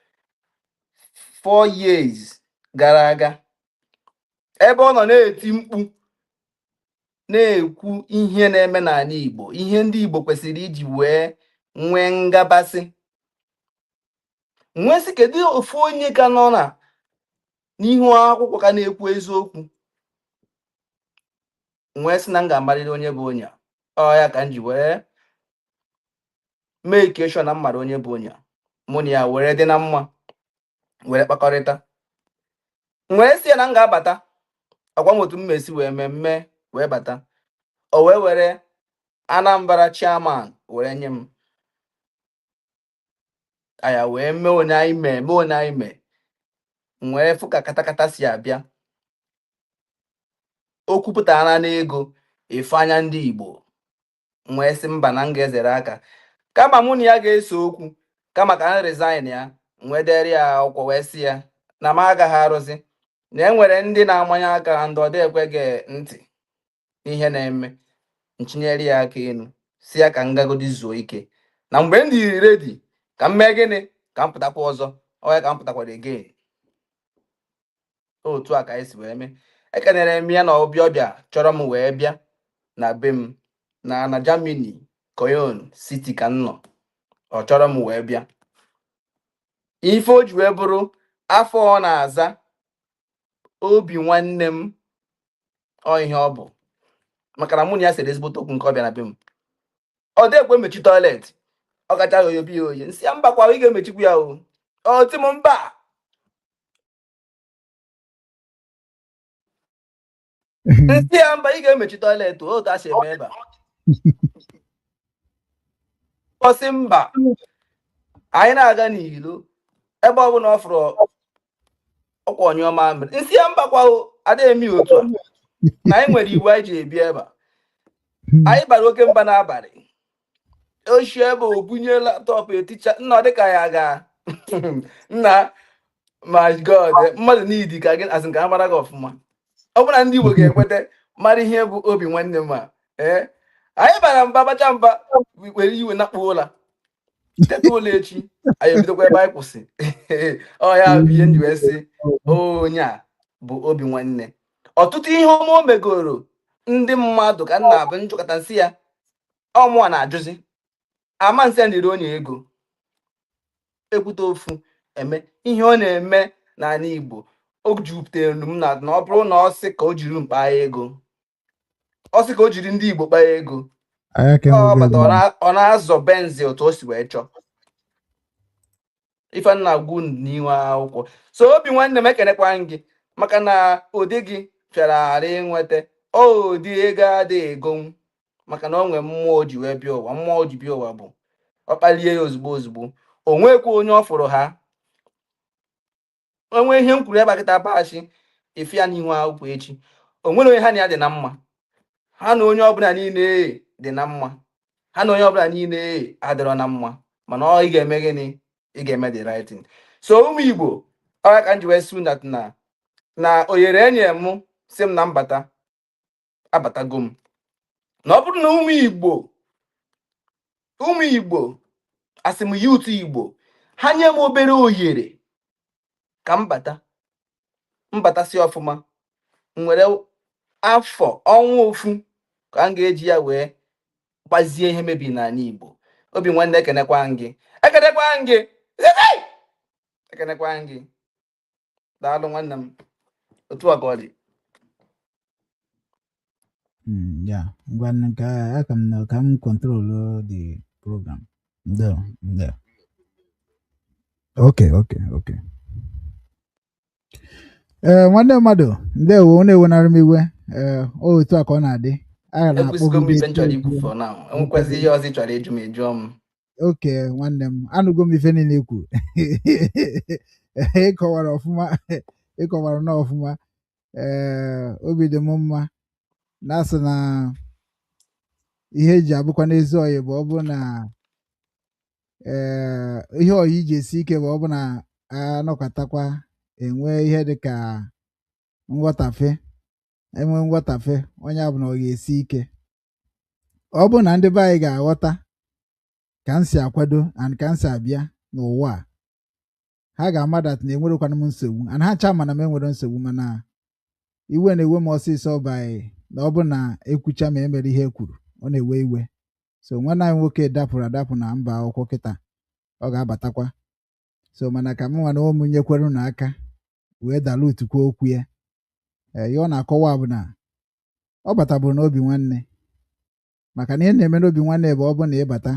4 years gara aga, ebe ọ nọ na-eti mkpu na-ekwu ihe na-eme n'ala Igbo, ihe ndị Igbo kwesịrị iji wee nwee ngabasị, nwee sị kedu ofu onye ka nọ na n'ihu akwụkwọ ka na-ekwu eziokwu, nwee sị na m ga-amarịrị onye bụ onye a. Ọ ya ka m ji wee mee ike na m mara onye bụ onye a. Mụ na ya were dị na mma, were kpakọrịta, wee sị ya na m ga-abata, ọgwa m otu m esi wee mee mme wee bata. O wee were Anambra chairman were nye m aya, wee mee onye anyị mee, mee onye anyị mee, m wee fụ ka katakata si abịa. O kwupụtara n'ego efe anya ndị Igbo, m wee sị mba, na m ga-ezere aka, kama mụ na ya ga-ese okwu, kama ka m resign ya. M wee dere ya akwụkwọ wee sị ya na m agaghị arụzi, na e nwere ndị na-amanye aka ndị ọ dị ekwe gee ntị n'ihe na-eme. Nchinyere ya aka elu, si ya ka m gagodi zuo ike, na mgbe m dị ready ka m mee gịnị, ka m pụtakwa ọzọ. Ọ ya ka m pụtakwara again. Otu a ka anyị si wee mee. Ekenere m ya na ọbịa ọbịa chọrọ m wee bịa na be m na Germany, Cologne City ka m nọ. Ọ chọrọ m wee bịa. Ife o ji wee bụrụ afọ ọ na-aza obi nwanne m, ọ ihe ọ bụ maka na mụ na ya sere ezigbote okwu nke ọ bịa na be m. Ọ dị ekwe mechi toilet, ọ kacha oyo bi ya oye, nsị ya mba kwa, ị ga-emechikwu ya o. Ọ tị m mba. Nsị ya mba, ị ga-emechi toilet o, otu a si eme ebe a. Ọ sị mba. Anyị na-aga n'ilo, ebe ọ bụla ọ fụrụ ọkwa ọnyụọ mamịrị, nsị ya mba kwa o, adịghị eme ya otu a, na anyị nwere iwu anyị ji ebi ebe a. Anyị bara oke mba n'abalị oshi ebe o bunye laptop eticha nna, ọ dịka ya ga nna. My God, mmadụ n'idi ka gị asị ka a mara gị ọfụma. Ọ bụrụ na ndị Igbo ga-ekweta mara ihe bụ obi nwanne m a, ee, anyị bara mba, bacha mba, were iwe nakpuo ụla, teta ụlọ echi, anyị ebidokwa ebe anyị kwụsị. Ọ ya bụ ihe m ji wee sị onye a bụ obi nwanne. Ọtụtụ ihe ọma o megoro ndị mmadụ ka m na-abụ njụkọta nsị ya ọmụa na-ajụzi ama nsị ya ndịrị onye ego ekwute ofu eme ihe ọ na-eme n'ala Igbo. O jupụtara m na ọ bụrụ na ọ sị ka o jiri mkpa ego, ọ sị ka o jiri ndị Igbo kpaa ego, Anyị ka ọ enwego bata ego. ọ na-azọ benzi otu o si wee chọọ. Ife nna agwụ n'ihu akwụkwọ. So obi nwanne m, ekenekwa gị maka na ụdị gị fịara arụ ịnweta ụdị ego adịghị egonwu, maka na o nwee mmụọ o ji wee bịa ụwa. Mmụọ o ji bịa ụwa bụ ọ kpalie ya ozugbo ozugbo, o nwekwa onye ọ fụrụ ha onwe ihe m kwuru ebe a kịta bashi efe ya n'ihu akwụkwọ echi. O nwere onye ha na ya dị na mma, ha na onye ọbụla niile dị na mma, ha na onye ọbụla niile adịrọ na mma, mana ọ ị ga-eme gịnị? Ị ga-eme the right thing. So ụmụ Igbo, ọ ya ka m ji wee sụ that na oyere enye m si m na mbata abatago m, na ọ bụrụ na ụmụ Igbo, ụmụ Igbo, asị m youth Igbo, ha nye m obere ohere ka m bata, mbatasị ọfụma, m were afọ ọnwa ofu ka m ga-eji ya wee gbazie ihe mebiri n'ala Igbo. Obi nwanne, ekenekwa gị, ekenekwa gị, ekenekwa gị. Daalụ nwanne m, otu a ka ọ dị. Yeah. Ngwanụ, ka aka m na ka m control the program. Ndo, ndo. Okay. Ee, nwanne mmadụ, ndewo, na-ewenara m iwe. Ee, otu a ka ọ na-adị. A na-akpọ Ekwesịgo m gị. ife m chọrọ ikwu for now. Enwekwazị ihe ọzọ ị chọrọ ịjụ m, ịjụọ m. Okay, nwanne m, anụgo m ife niile i kwuru. Ịkọwara ọfụma, ịkọwara na ọfụma. Ee, obi dị m mma na-asị na ihe eji abụkwa n'ezi ọyị bụ ọ bụ na ee, ihe ọyị ji esi ike bụ ọ bụ na anọkọtakwa enwe ihe dịka nghọtafe, enwe nghọtafe, onye bụ na ọ ga-esi ike. Ọ bụ na ndị be anyị ga-aghọta ka m si akwado and ka m si abịa n'ụwa a, ha ga-ama that na enwerekwana m nsogbu, and ha ncha mana m enwere nsogbu, mana iwe na-ewe m ọsịsọ by na ọ bụ na ekwucha ma emere ihe e kwuru, ọ na-ewe iwe. So nwanne anyị nwoke dapụrụ adapụ na mba akwụkwọ kịta, ọ ga-abatakwa. So mana ka m nwa na ụmụ nyekwere unu aka wee dalutukwa okwu ya. Ee, ihe ọ na-akọwa bụ na ọ batabụrụ n'obi nwanne, maka na ihe na-eme n'obi nwanne bụ ọ bụ na ịbata,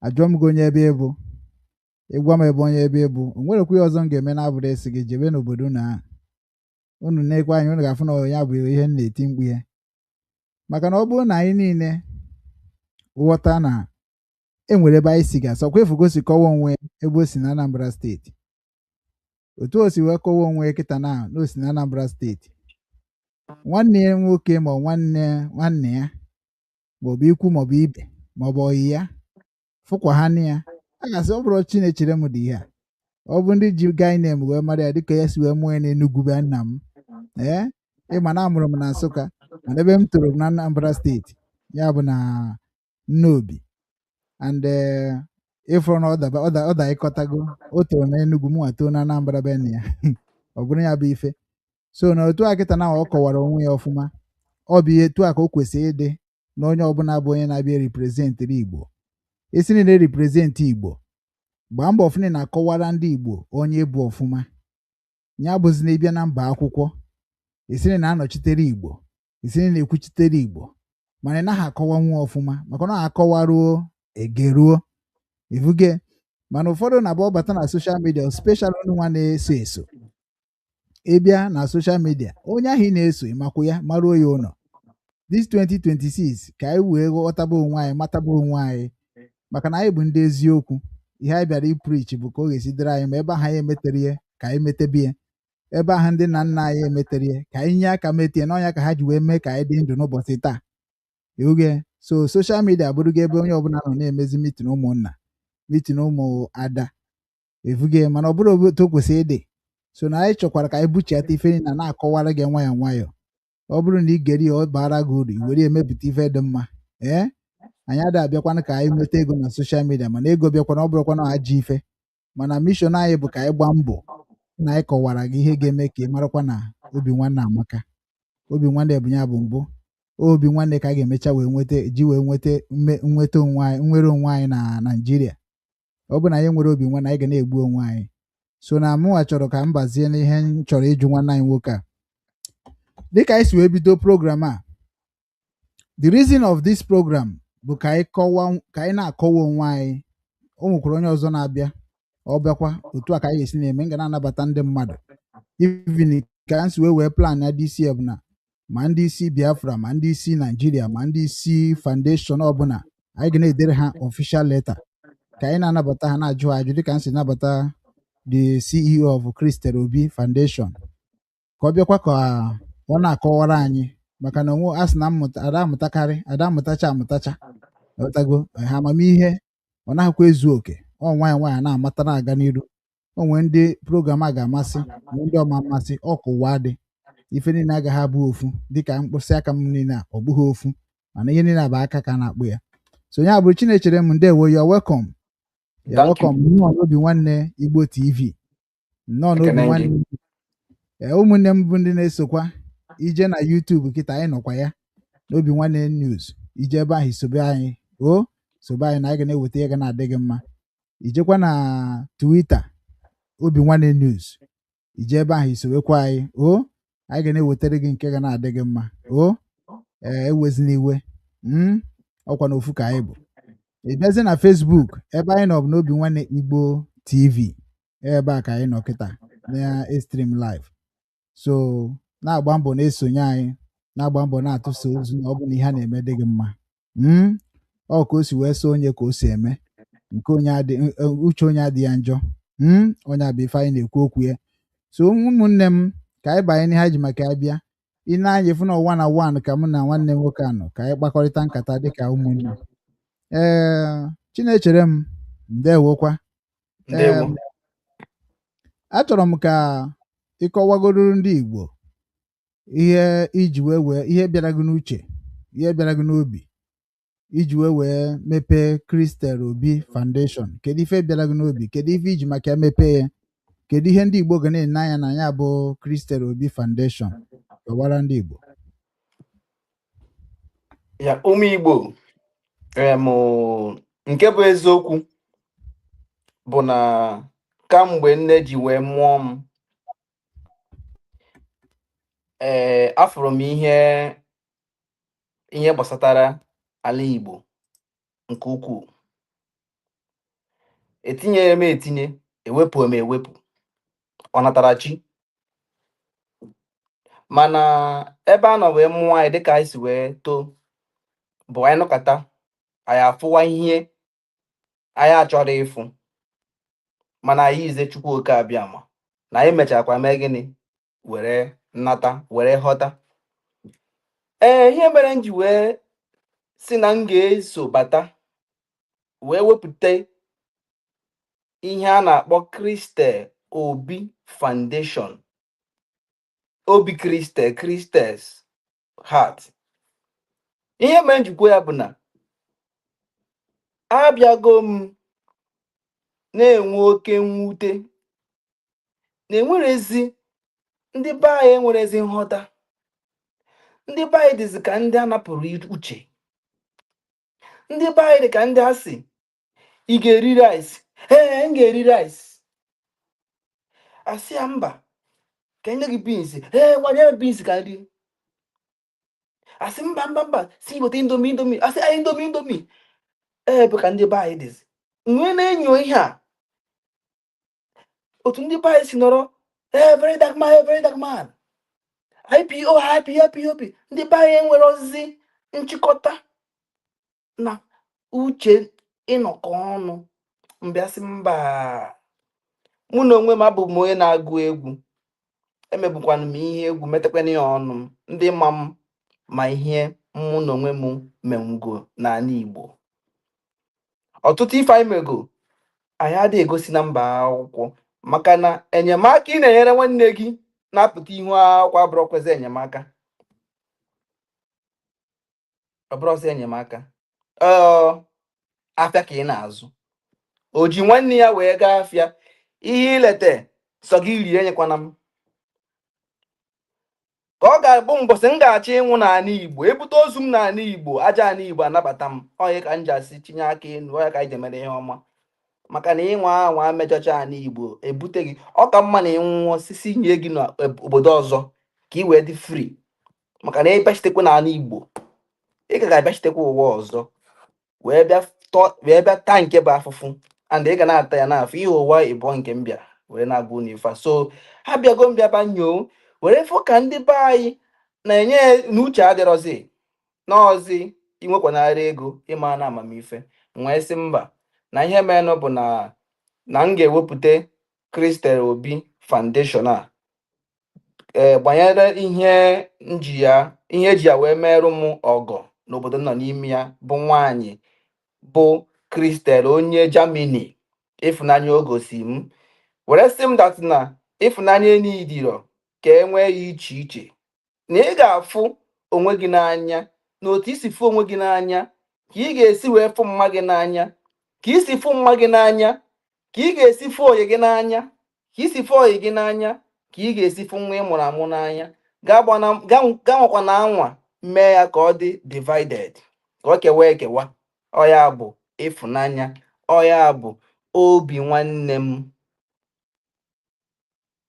ajụọ m gị onye ebe ị bụ, ịgwa m ebe onye ebe ị bụ, o nwerekwa ihe ọzọ m ga-eme na-abụrụ esi gị jebe n'obodo unu ahụ. Unu na-ekwe anya, unu ga-afụ na ya bụ ihe m na-eti mkpu ya, maka na ọ bụrụ na anyị niile ghọta na e nwere ebe anyị si ga-asọkwa efugo si kọwa onwe ya ebe o si na Anambra Steeti, otu o si wee kọwa onwe ya kịta na o si na Anambra Steeti, nwanne ya nwoke ma ọ nwanne nwanne ya maọbụ ikwu maọbụ ibe maọbụ ọyị ya fụkwa ha na ya, a ga-asị ọ bụrụ Chinechere m dị ihe a, ọ bụ ndị ji gainem wee mara ya dịka ya si wee mụọ ya n'Enugwu be nna m. Ee, ịma na amụrụ m na Nsụka, mana ebe m toro m na Anambra Steeti, ya bụ na Nnobi, and ịfụrụ na ọ daịkọtago, o toro na Enugu, mụnwa too na Anambra be nna ya. Ọ bụrụ ya bụ ife. So na otu a kịta na ọ kọwara onwe ya ọfụma, ọ bụ ihe etu a ka o kwesịrị ịdị na onye ọbụla bụ onye na-abịa representịrị Igbo, esi na represent Igbo, gbaa mbọ ọfụna na-akọwara ndị Igbo onye bụ ọfụma. Ya bụzi na ịbịa na mba akwụkwọ, esiri na anọchitere Igbo, esiri na ekwuchitere Igbo, mana ị naghị akọwanwu ọfụma, maka na ọ akọwaruo egeruo ifuge. Mana ụfọdụ na-abụ ọbata na social media, special onye nwa na-eso eso, ịbịa na social media, onye ahụ ị na-eso, ịmakwu ya maruo ya ụlọ. This 2026 ka anyị wee ghọtaba onwe anyị, mataba onwe anyị, maka na anyị bụ ndị eziokwu. Ihe anyị bịara ipreach bụ ka ọ ga-esi dịrị anyị ma ebe ahụ anyị emetere ihe ka anyị metebe ya, ebe ahụ ndị nna nna anyị emetere ihe ka anyị nye aka metie n'ọnya, ka ha ji wee mee ka anyị dị ndụ n'ụbọchị taa oge. So social media abụrụgo ebe onye ọbụla nọ na-emezi meeting ụmụnna, meeting ụmụ ada efuge, mana ọ bụrụ otu o kwesịrị ịdị. So na anyị chọkwara ka anyị buchiata ife na na-akọwara gị nwayọọ nwayọọ. Ọ bụrụ na ị gere ya, ọ baara gị uru, i were emepụta ife dị mma. Ee, anyị ada abịakwana ka anyị nweta ego na social media, mana ego bịakwana, ọ bụrụkwana ajọ ife. Mana mission anyị bụ ka anyị gbaa mbọ na anyị kọwara gị ihe ga-eme ka ị marakwa na obi nwanne amaka. Obi nwanne bụ ya bụ mbụ obi nwanne ka a ga-emecha wee nweta ji wee nweta nweta onwe anyị, nwere onwe anyị na Naịjirịa. Ọ bụ na anyị nwere obi nwanne, anyị ga na-egbu onwe anyị. So na mụnwa chọrọ ka m bazie n'ihe m chọrọ ịjụ nwanne anyị nwoke a, dịka anyị si wee bido program a. The reason of this program bụ ka anyị kọwa, ka anyị na-akọwa onwe anyị. O nwekwara onye ọzọ na-abịa, ọ bịakwa, otu a ka anyị ga-esi na-eme. M ga na-anabata ndị mmadụ, even ka m si wee plan ya this year bụ na ma ndị isi Biafra, ma ndị isi Naijiria, ma ndị isi foundation ọbụla, anyị ga na-edere ha official letter ka anyị na-anabata ha, na-ajụ ha ajụ, dịka m si nabata the CEO of Christel Obi Foundation ka ọ bịakwa ka ọ na-akọwara anyị, maka na onwe a sị na mmụta ada amụtakarị, ada amụtacha amụtacha, ghọtago ha amamihe ọ naghịkwa ezu oke. Ọ nwayọ nwayọ na-amata na-aga n'iru. O nwee ndị program a ga-amasị, nwee ndị ọma mmasị. Ọ ka ụwa dị, ife niile agaghị abụ ofu, dịka mkpịsị aka m niile a, ọ bụghị ofu, mana ihe niile bụ aka ka a na-akpụ ya. So ya bụrụ Chinechere m, ndewo, you're welcome. You're Thank you. welcome. Nnọọ n'Obi Nwanne Igbo TV, nnọọ n'Obi Ekene gị. Nwanne. Ee, ụmụnne m bụ ndị na-esokwa ije na YouTube kịta, anyị nọkwa ya n'Obi Nwanne News. Ije ebe ahụ isobe anyị, o sobe anyị na anyị ga na-eweta ihe ga na-adị gị mma. Ijekwa na Twitter, Obi Nwanne News, ije ebe ahụ isobekwa anyị, o anyị ga na-ewetara gị nke ga na-adị gị mma. O ee, ewezina iwe, ọkwa na ofu ka anyị bụ. Ị bịazie na Facebook, ebe anyị nọ bụ n'Obi Nwanne Igbo TV. Ebe a ka anyị nọ kịta na stream live. So na-agba mbọ na-esonye anyị, na-agba mbọ na-atụsa ozu na ọ bụ na ihe a na-eme dị gị mma. Ọ ka o si wee so onye ka o si eme nke onye adị uche onye adị ya njọ. Onye a bụ ife anyị na-ekwu okwu ya. So ụmụnne m, Ka anyị banye n'ihe anyị ji maka ya bịa. Ị na-anya efu na ụwa na one ka mụ na nwanne m nwoke anọ ka anyị kpakọrịta nkata dịka ụmụnne. Ee, Chinechere m, ndewokwa. Ndewo. Achọrọ m ka ị kọwagoruru ndị Igbo ihe iji wee ihe bịara gị n'uche, ihe bịara gị n'obi iji wee mepee Christel Obi Foundation. Kedu ife bịara gị n'obi? Kedu ife iji maka ya mepee ya? Kedu ihe ndị Igbo ga na-ene anya na ya bụ Christel Obi Foundation? Kọwara ndị Igbo. Ya, ụmụ Igbo, nke bụ eziokwu bụ na kamgbe nne ji wee mụọ m, ee, afụrụ m ihe gbasatara ala Igbo nke ukwuu. Etinyere m etinye, ewepụ m ewepụ, ọ natara chi. Mana ebe a nọ wee mụọ anyị, dịka anyị si wee too, bụ anyị nọkọta, anyị afụwa ihe anyị achọrọ ịfụ. Mana anyị ize Chukwu oke abịama na anyị mechakwa mee gịnị, were nnata, were ghọta. Ee, ihe mere m ji wee si na m ga-eso bata wee wepụta ihe a na-akpọ Christel Obi Foundation, Obi Christel, Christel's Heart, ihe mere m ji kwuo ya bụ na abịago m na-enwe oke mwute na enwerezi ndị be anyị enwerezi nghọta. Ndị be anyị dịzị ka ndị a napụrụ uche. Ndị be anyị dị ka ndị a sị, "Ị ga-eri rice?" "Ee, m ga-eri rice." Asị ya, "Mba, ka enye gị beans." "Ee, nwanye m beans ka nri." Asị, "Mba, mba, mba, si weta Indomie, Indomie." Asị anyị, "Indomie, Indomie." Ee, bụ ka ndị be anyị dịzị nwee na-enyo ihe a, otu ndị be anyị si nọrọ. Ee, very dark man, very dark man, IPO, IPO, IPOB. Ndị be anyị enwere ozi nchịkọta na uche ịnọkọ ọnụ. Mbịasị mba, mụ na onwe m abụ m onye na-agụ egwu, emebukwana m ihe egwu, metakwana ya ọnụ m. Ndị ma m ma ihe mụ na onwe m menwugo n'ala Igbo. Ọtụtụ ife anyị mego, anyị adịghị egosi na mba akwụkwọ, maka na enyemaka ị na-enyere nwanne gị na-apụta ihu akwụkwọ abụrọkwezi enyemaka, ọ bụrụzi enyemaka. Ọ afịa ka ị na-azụ. O ji nwanne ya wee gaa afịa, ihe ilete sọ gị rie, enyekwana m ka ọ ga-abụ mbọsị m ga-achọ ịnwụ n'ala Igbo, ebute ozu m n'ala Igbo, aja ala Igbo anabata m. Onye ka m ji asị tinye aka elu, onye ka anyị ji emere ihe ọma, maka na ịnwa anwa mejọcha ala Igbo, ebute gị, ọ ka mma na ịnwụọ sisi nye gị n'obodo ọzọ ka ị wee dị free, maka na ịbịachitekwa n'ala Igbo, ị ka ga-abịachitekwa ụwa ọzọ wee bịa wee bịa taa nke bụ afụfụ, and ị ga na-ata ya n'afọ ihe ụwa ịbụọ nke m bịara were na-agwa unu ife a. So ha bịago m bịaba nyoo were fụ ka ndị be anyị na-enye n'uche adịrọzi n'ọzi inwekwanarị ego ịma na amamife. Nwee sị mba, na ihe menụ bụ na m ga-ewepụta Christel Obi Foundation a, ee, gbanyere ihe nji ya, ihe eji ya wee merụ m ọgọ n'obodo m nọ n'ime ya, bụ nwaanyị bụ Christel onye Germany. Ịfụnanya o gosi m were sị m that na ịfụnanya enidiro ka e nwee ya iche iche, na ị ga-afụ onwe gị n'anya, na otu isi fụ onwe gị n'anya ka ị ga-esi wee fụ mma gị n'anya, ka isi fụ mma gị n'anya ka ị ga-esi fụ oyi gị n'anya, ka isi fụ oyi gị n'anya ka ị ga-esi fụ nwa ị mụrụ amụ n'anya. Gaa nwakwa na anwa mee ya ka ọ dị divided, ka ọ kewa ekewa. Ọ ya bụ ịfụnanya, ọ ya bụ obi nwanne m,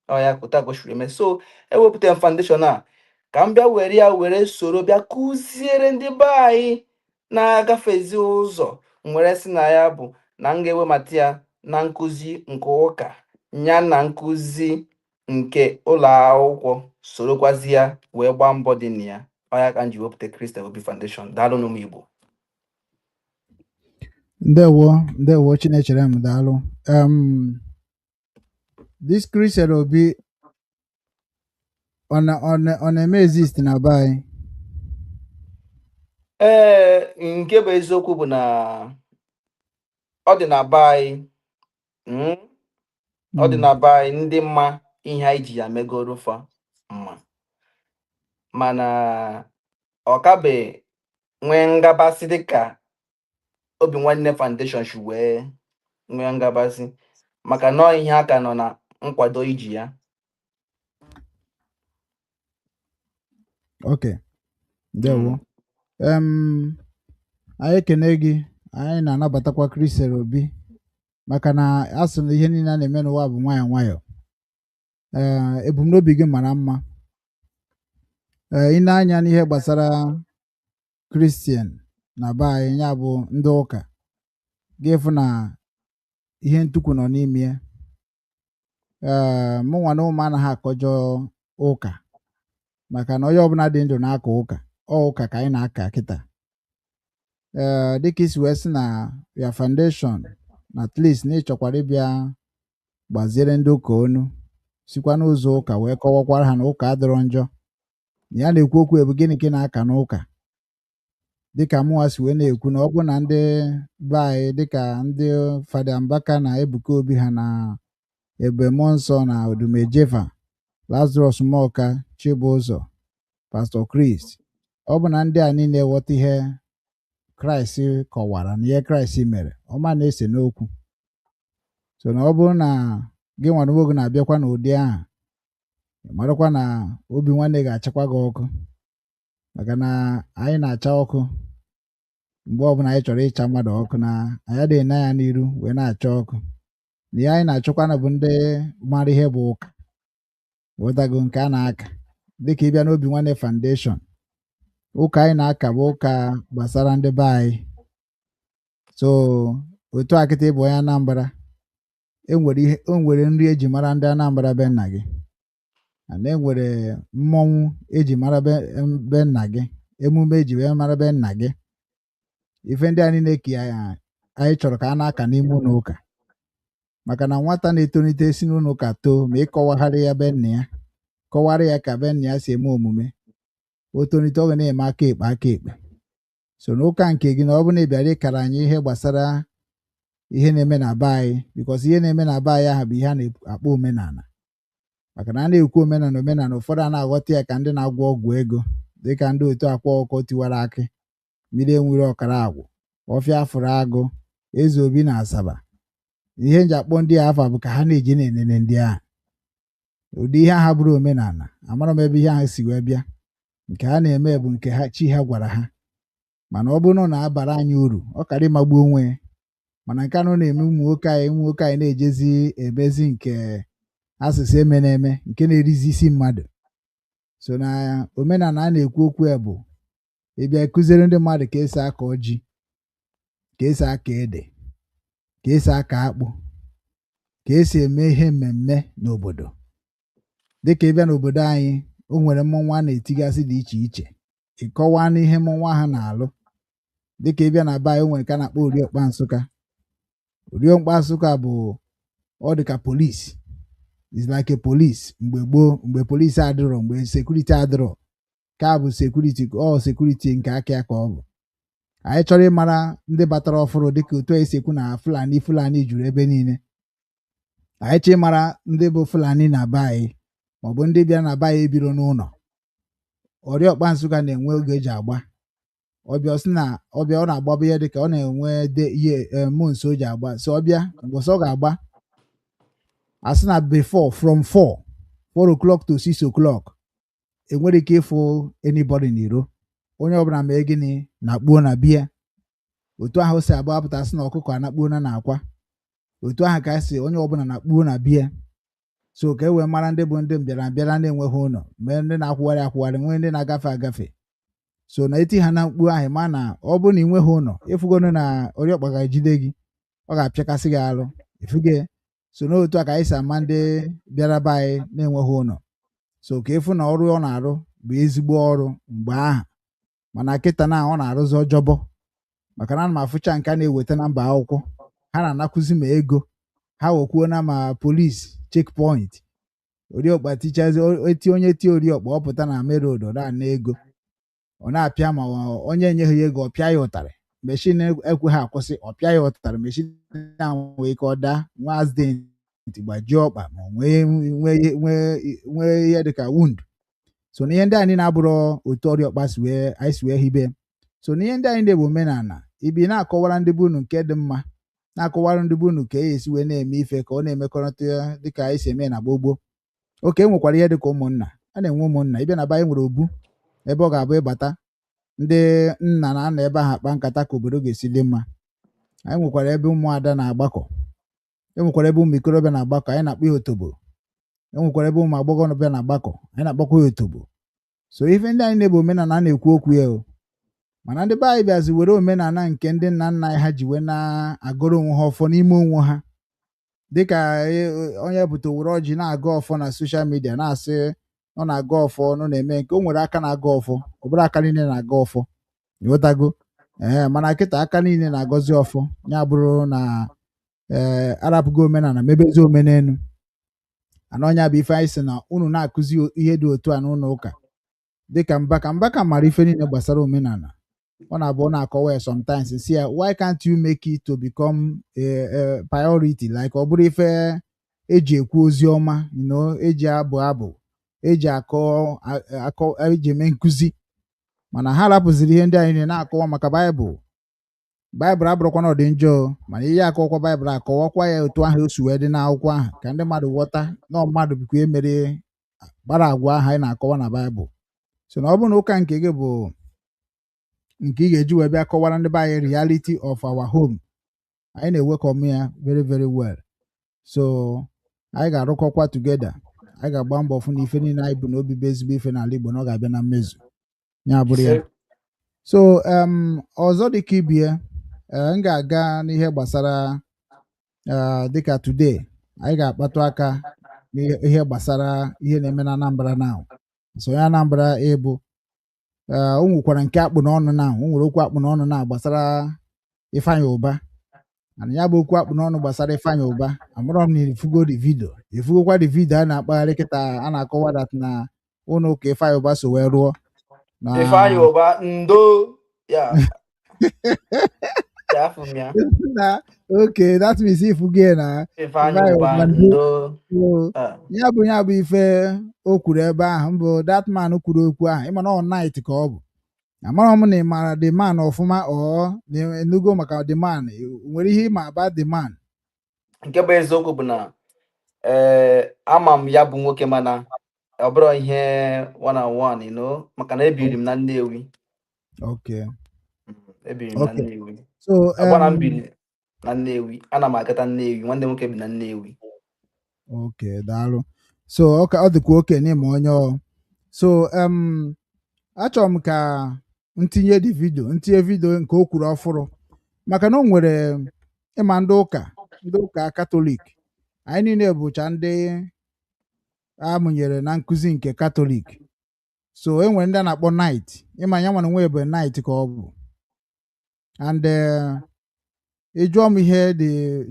ọ ya pụta gosiri eme. So ewepụta m foundation a ka m bịa were ya were soro bịa kụziere ndị be anyị na-agafezi ụzọ. Nwere sị na ya bụ na m ga-ewemata ya na nkụzi nke ụka ya na nkụzi nke ụlọ akwụkwọ, sorokwazi ya wee gbaa mbọ dị na ya. Ọ ya ka m ji wepụta Christel Obi Foundation. Daalụ n'ụmụ Igbo. Ndewo, ndewo, Chinechere m, daalụ. This Christel Obi Ọ na-eme exist na be anyị? Ee, nke bụ eziokwu bụ na ọ dị na be anyị, ọ dị na be anyị, ndị mma ihe anyị ji ya megoro fa mma, mana ọ kabe nwee ngabasị dịka Obi Nwanne Foundation si wee nwee ngabasị, maka na ọ ihe aka nọ na nkwado iji ya. Okay, ndewo. Anyị ekene gị. Anyị na-anabatakwa Christian Obi, maka na a sị na ihe niile a na-eme n'ụwa bụ nwayọọ nwayọọ. Ee, ebumnobi gị mara mma. Ee, ị na-anya n'ihe gbasara Christian na be anyị, ya bụ ndị ụka, gị fụ na ihe ntukwu nọ n'ime ya. Ee, mụnwa na ụmụ anaghị akọjọ ụka, maka na onye ọbụla dị ndụ na-aka ụka, ọ ụka ka anyị na-aka kịta. Ee, dịka isi wee sị na ya foundation na at least na ịchọkwara ịbịa gbaziere ndị ụka onu, sikwa n'ụzọ ụka wee kọwakwara ha na ụka adịrọ njọ, na ya na-ekwu okwu ebu gịnị ka ị na-aka n'ụka, dịka mụnwa si wee na-ekwu na ọ bụ na ndị be anyị, dịka ndị Fada Mbaka na Ebuka Obi ha na Ebube Mmụọ Nsọ na Odumejefa, Lazarus Muoka, Chibụzọ, Pastor Chris, ọ bụ na ndị a niile ghọta ihe Kraịst kọwara na ihe Kraịst mere ọma na-ese n'okwu. So na ọ bụrụ na gị nwa onwe gị na-abịakwa n'ụdị ahụ, ị marakwa na Obi Nwanne ga-achakwa gị ọkụ, maka na anyị na-acha ọkụ mgbe ọbụla anyị chọrọ ịcha mmadụ ọkụ, na anyị adịghị na ya n'iru wee na-acha ọkụ. Na ihe anyị na-achọkwa na bụ ndị mara ihe bụ ụka, ghọtago, nke a na-aka dịka ịbịa n'Obi Nwanne Foundation, ụka anyị na-aka bụ ụka gbasara ndị be anyị. So otu a kịta, ịbụ onye Anambra, enwere ihe, o nwere nri eji mara ndị Anambra be nna gị, na enwere mmọnwụ eji mara be nna gị, emume eji wee mara be nna gị. Ife ndị a niile ka anyị chọrọ ka a na-aka n'ime ụlọ ụka, maka na nwata na-etolite si n'ụlọ ụka too, ma ịkọwagharị ya be nna ya, kọwara ya ka be nna ya si eme omume, o tolite, ọ ga na-eme aka ekpe aka ekpe. So n'ụka nke gị, na ọ bụrụ na ị bịara ịkara anyị ihe gbasara ihe na-eme na be anyị, because ihe na-eme na be anyị ahụ bụ ihe a na-akpọ omenala, maka na a na-ekwu omenala, omenala, ụfọdụ a na-aghọta ya ka ndị na-agwọ ọgwụ ego, dịka ndị otu Akwa Ọkụkọ Tiwara Akị, Mmiri Enwere Ọkara Agwụ, Ọfịa Fụrụ Agụ, Eze Obi na Asaba. Ihe nji akpọ ndị a afa bụ ka ha na-eji na-enene ndị ahụ. Ụdị ihe ahụ bụrụ omenala, amara m ebe ihe ahụ si wee bịa. Nke ha na-eme bụ nke ha chi ha gwara ha, mana ọ bụrụ na ọ na-abara anyị uru, ọ kara ịmagbu onwe ya. Mana nke anụ na-eme ụmụ nwoke anyị na-ejezi emezi nke asụsụ eme na-eme nke na-erizi isi mmadụ. So na omenala a na-ekwu okwu ya bụ ịbịa kụziere ndị mmadụ ka esi akọ ji, ka esi akọ ede, ka esi akọ akpụ, ka esi eme ihe mmemme n'obodo. Dịka ịbịa n'obodo anyị, o nwere mmọnwụ a na-etigasị dị iche iche, ịkọwaa n'ihe mmọnwụ ahụ na-alụ. Dịka ịbịa na be anyị, o nwere nke a na-akpọ Oriọkpa Nsụka. Oriọkpa Nsụka bụ ọ dị ka police, is like a police mgbe gboo, mgbe police adịrọ, mgbe security adịrọ, ka bụ security, ọ security nke aka ya ka ọ bụ. Anyị chọrọ ịmara ndị batara ọfụrụ, dịka otu esi ekwu na Fulani Fulani juru ebe niile, anyị chọrọ ịmara ndị bụ Fulani na be anyị, maọbụ ndị bịara na be anyị ebiro n'ụlọ. Oriọkpa Nsụka na-enwe oge eji agba ọbịa, ọ sị na ọbịa ọ na-agbaba ihe dịka ọ na-enwe de ihe months o ji agba. So ọbịa mgbe ọ ga-agba, asị na before from 4 o'clock to 6 o'clock, enwere ike ịfụ anybody n'iro, onye ọbụla mee gịnị na-akpuo na biya. Otu ahụ si abụ apụta sị na ọkụkọ anakpuo na akwa, otu ahụ ka esi onye ọbụla na-akpuo na biya. So ka e wee mara ndị bụ ndị mbịara mbịara na-enweghị ụlọ, mee ndị na-akwụgharị akwụgharị, nwee ndị na-agafe agafe. So na eti ha na mkpu ahụ, ma na ọ bụrụ na ị nweghị ụlọ, ịfụgonu na oriọkpa ga-ejide gị, ọ ga-apịakasị gị arụ ifuge. So n'otu a ka anyị si ama ndị bịara be anyị na-enweghị ụlọ. So ka ịfụ na ọrụ ọ na-arụ bụ ezigbo ọrụ mgbe ahụ, mana kịta na ọ na-arụzi ọjọbọ, maka na ana m afụcha nke a na-eweta na mba akwụkwọ, ha na-anakwụzi ma ego ha wekwuo na ma police checkpoint. Oriọkpa tichazi, eti onye tie oriọkpa, ọ pụta na main road, ọ na-ana ego, ọ na-apịa ma onye enyeghị ya ego, ọ pịa ya ụtarị. Machine ekweghị akwụsị, ọ pịa ya ụtarị. Machine ahụ nwee ike ọ daa, nwee accident, gbajie ọkpa, ma nwee nwee nwee nwee ihe dịka wound. So na ihe ndị anyị na-abụrụ otu oriọkpa si wee anyị si wee hibe. So na ihe ndị anyị na-ebu omenala ibi na-akọwara ndị be unu nke dị mma, na-akọwara ndị be unu ka e esi wee na-eme ife, ka ọ na-emekọrịta ya dịka anyị si eme na gboo gboo. Oke e nwekwara ihe dịka ụmụnna, a na-enwe ụmụnna. Ịbịa na be anyị, nwere obu ebe ọ ga-abụ ịbata, ndị nna na-anọ ebe ahụ akpa nkata ka obodo ga-esi dị mma. Anyị nwekwara ebe ụmụada na-agbakọ, e nwekwara ebe ụmụ ikorobịa na-agbakọ, anyị na-akpọ ya otobo. E nwekwara ebe ụmụ agbọghọbịa na-agbakọ, anyị na-akpọkwa ya otobo. So ife ndị anyị na-ebu omenala a na-ekwu okwu ya o. Mana ndị be anyị bịazi were omenala nke ndị nna nna anyị ha ji wee na-agọrọ onwe ha ọfọ n'ime onwe ha, dịka onye pụta were ọjị na-agọ ọfọ na social media, na-asị ọ na-agọ ọfọ, nọ na-eme nke o nwere aka na-agọ ọfọ. Ọ bụrụ aka niile na-agọ ọfọ, ịghọtago? Ee, mana kịta aka niile na-agọzi ọfọ ya bụrụ na ee, arapụgo omenala, mebezi omenelu. Ana ọnya bụ ife anyị sị na unu na-akụzi ihe dị otu a n'ụlọ ụka, dịka Mbaka. Mbaka mara ife niile gbasara omenala. Ọ na-abụ ọ na-akọwa ya sometimes, si ya, "Why can't you make it to become a priority, like ọ bụrụ ife eji ekwu ozi ọma, eji abụ abụ, eji akọ akọ, eji eme nkụzi?" Mana ha rapụziri ihe ndị anyị niile na-akọwa maka Baịbụl. Baịbụl abụrụkwa na ọ dị njọ, mana ihe akọwakwa Baịbụl, akọwakwa ya otu ahụ o si wee dị n'akwụkwọ ahụ, ka ndị mmadụ ghọta na mmadụ bụkwa emere gbara agwa ahụ anyị na-akọwa na Baịbụl. So na ọ bụrụ na ụka nke gị bụ nke ị ga-eji wee bịa kọwara ndị be anyị reality of our home, anyị na-ewekọm ya very very well. So anyị ga-arụkọkwa together, anyị ga-agba mbọ fụ na ife niile anyị bụ n'obi bụ ezigbo ife n'ala Igbo na ọ ga-abịa na mmezu ya bụrụ ya. So ọzọ dịka ibie, m ga-aga n'ihe gbasara dịka today anyị ga-akpatụ aka n'ihe gbasara ihe na-eme na Anambra now. So onye Anambra ịbụ, o nwekwara nke akpụ n'ọnụ na o nwere okwu akpụ n'ọnụ na gbasara Ifeanyi Ụba. Mana ya bụ okwu akpụ n'ọnụ gbasara Ifeanyi Ụba, amụrọ m na ifugo the video, ifugokwa the video a na-akpagharị kịta, a na-akọwa that na ụlọ ụka Ifeanyi Ụba so wee rụọ na Ifeanyi Ụba, ndo ya ya, afụ m ya. Na okay, that means ifugo ya na Ifeanyi Ifeanyi Ụba Ụba ndo. So, ya bụ ife o kwuru ebe ahụ mbụ, that man kwuru okwu ahụ, ịma na ọ knight ka ọ bụ. Amara m na ị maara the man ọfụma, ọ na enugo maka the man, nwere ihe ịma about the man? Nke bụ eziokwu bụ na ee, ama m ya bụ nwoke, mana ọ bụrụ ihe one on one, maka na ebiri m na Nnewi. Ebiri m na Nnewi. So Ọ bụrụ na m um, biri na Nnewi, ana m agata Nnewi. Nwanne m nwoke bi na Nnewi. Okay, daalụ. So ọ ka ọ dịkwa oke n'ịma onye ọ. So achọrọ m ka ntinye dị video, ntinye video nke o kwuru ọfụrụ, maka na o nwere ịma ndị ụka Katọlik, anyị niile bụcha ndị amụnyere na nkụzi nke Katọlik. So e nwere ndị a na-akpọ knight. Ịma ya nwere nwe bụ knight ka ọ bụ. And ị jụọ m ihe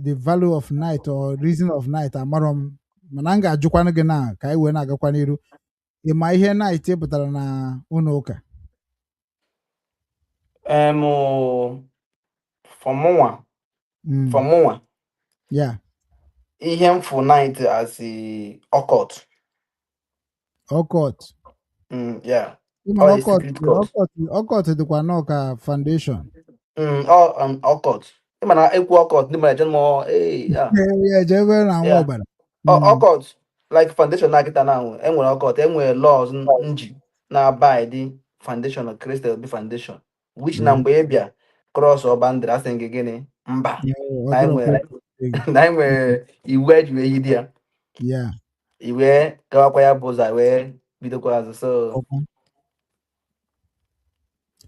the value of knight or reason of knight, amarọ m, mana m ga-ajụkwanụ gị na ka anyị wee na-agakwa n'iru. Ị ma ihe knight pụtara na ụlọ ụka? For mụnwa, for mụnwa, ihe m fụ knight as a occult. Occult? Yeah. Ịma Ọ na a occult secret cult. Occult dịkwa nnọọ ka foundation. Ọ occult. Ịma na ekwu occult, ndị mmadụ eje mụọ, hey, yeah. Ya eje ebe na nwa ọbara. Occult, like foundation na kịta now, enwere occult, enwere laws nji na-abide foundation of Christ Obi Foundation, which na mgbe ị bịa cross ọ boundary, asị gị gịnị? Mba. Yeah, ọ Na dịrọ enwere kwe- na enwere iwu eji wee yide ya. Iwe gawakwa ya bụ ụzọ wee bidokwa azụ. So Okay.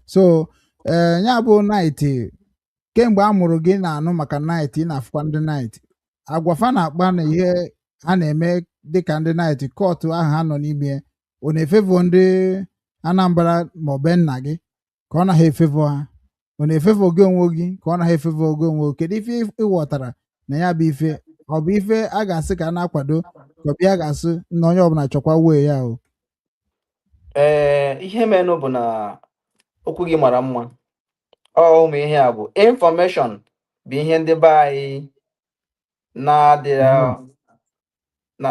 So ee, ya bụ knight, kemgbe a mụrụ gị na-anụ maka knight, ị na-afụkwa ndị knight, agwa fa na-akpa na ihe a na-eme dịka ndị knight cult ahụ ha nọ n'ime, ọ na-efavour ndị Anambra ma ọ bụ nna gị, ka ọ naghị efavour ha? Ọ na-efavour gị onwe gị, ka ọ naghị efavour gị onwe gị? Kedu ife ị ghọtara na ya bụ ife? Ọ bụ ife a ga-asị ka a na-akwado Ka ọ bịa ga-asị na onye ọbụla chọkwa wee ya o. Ee, ihe menụ bụ na okwu gị mara mma. Ọ ụmụ ihe a bụ information bụ ihe ndị be anyị na-adịrọ na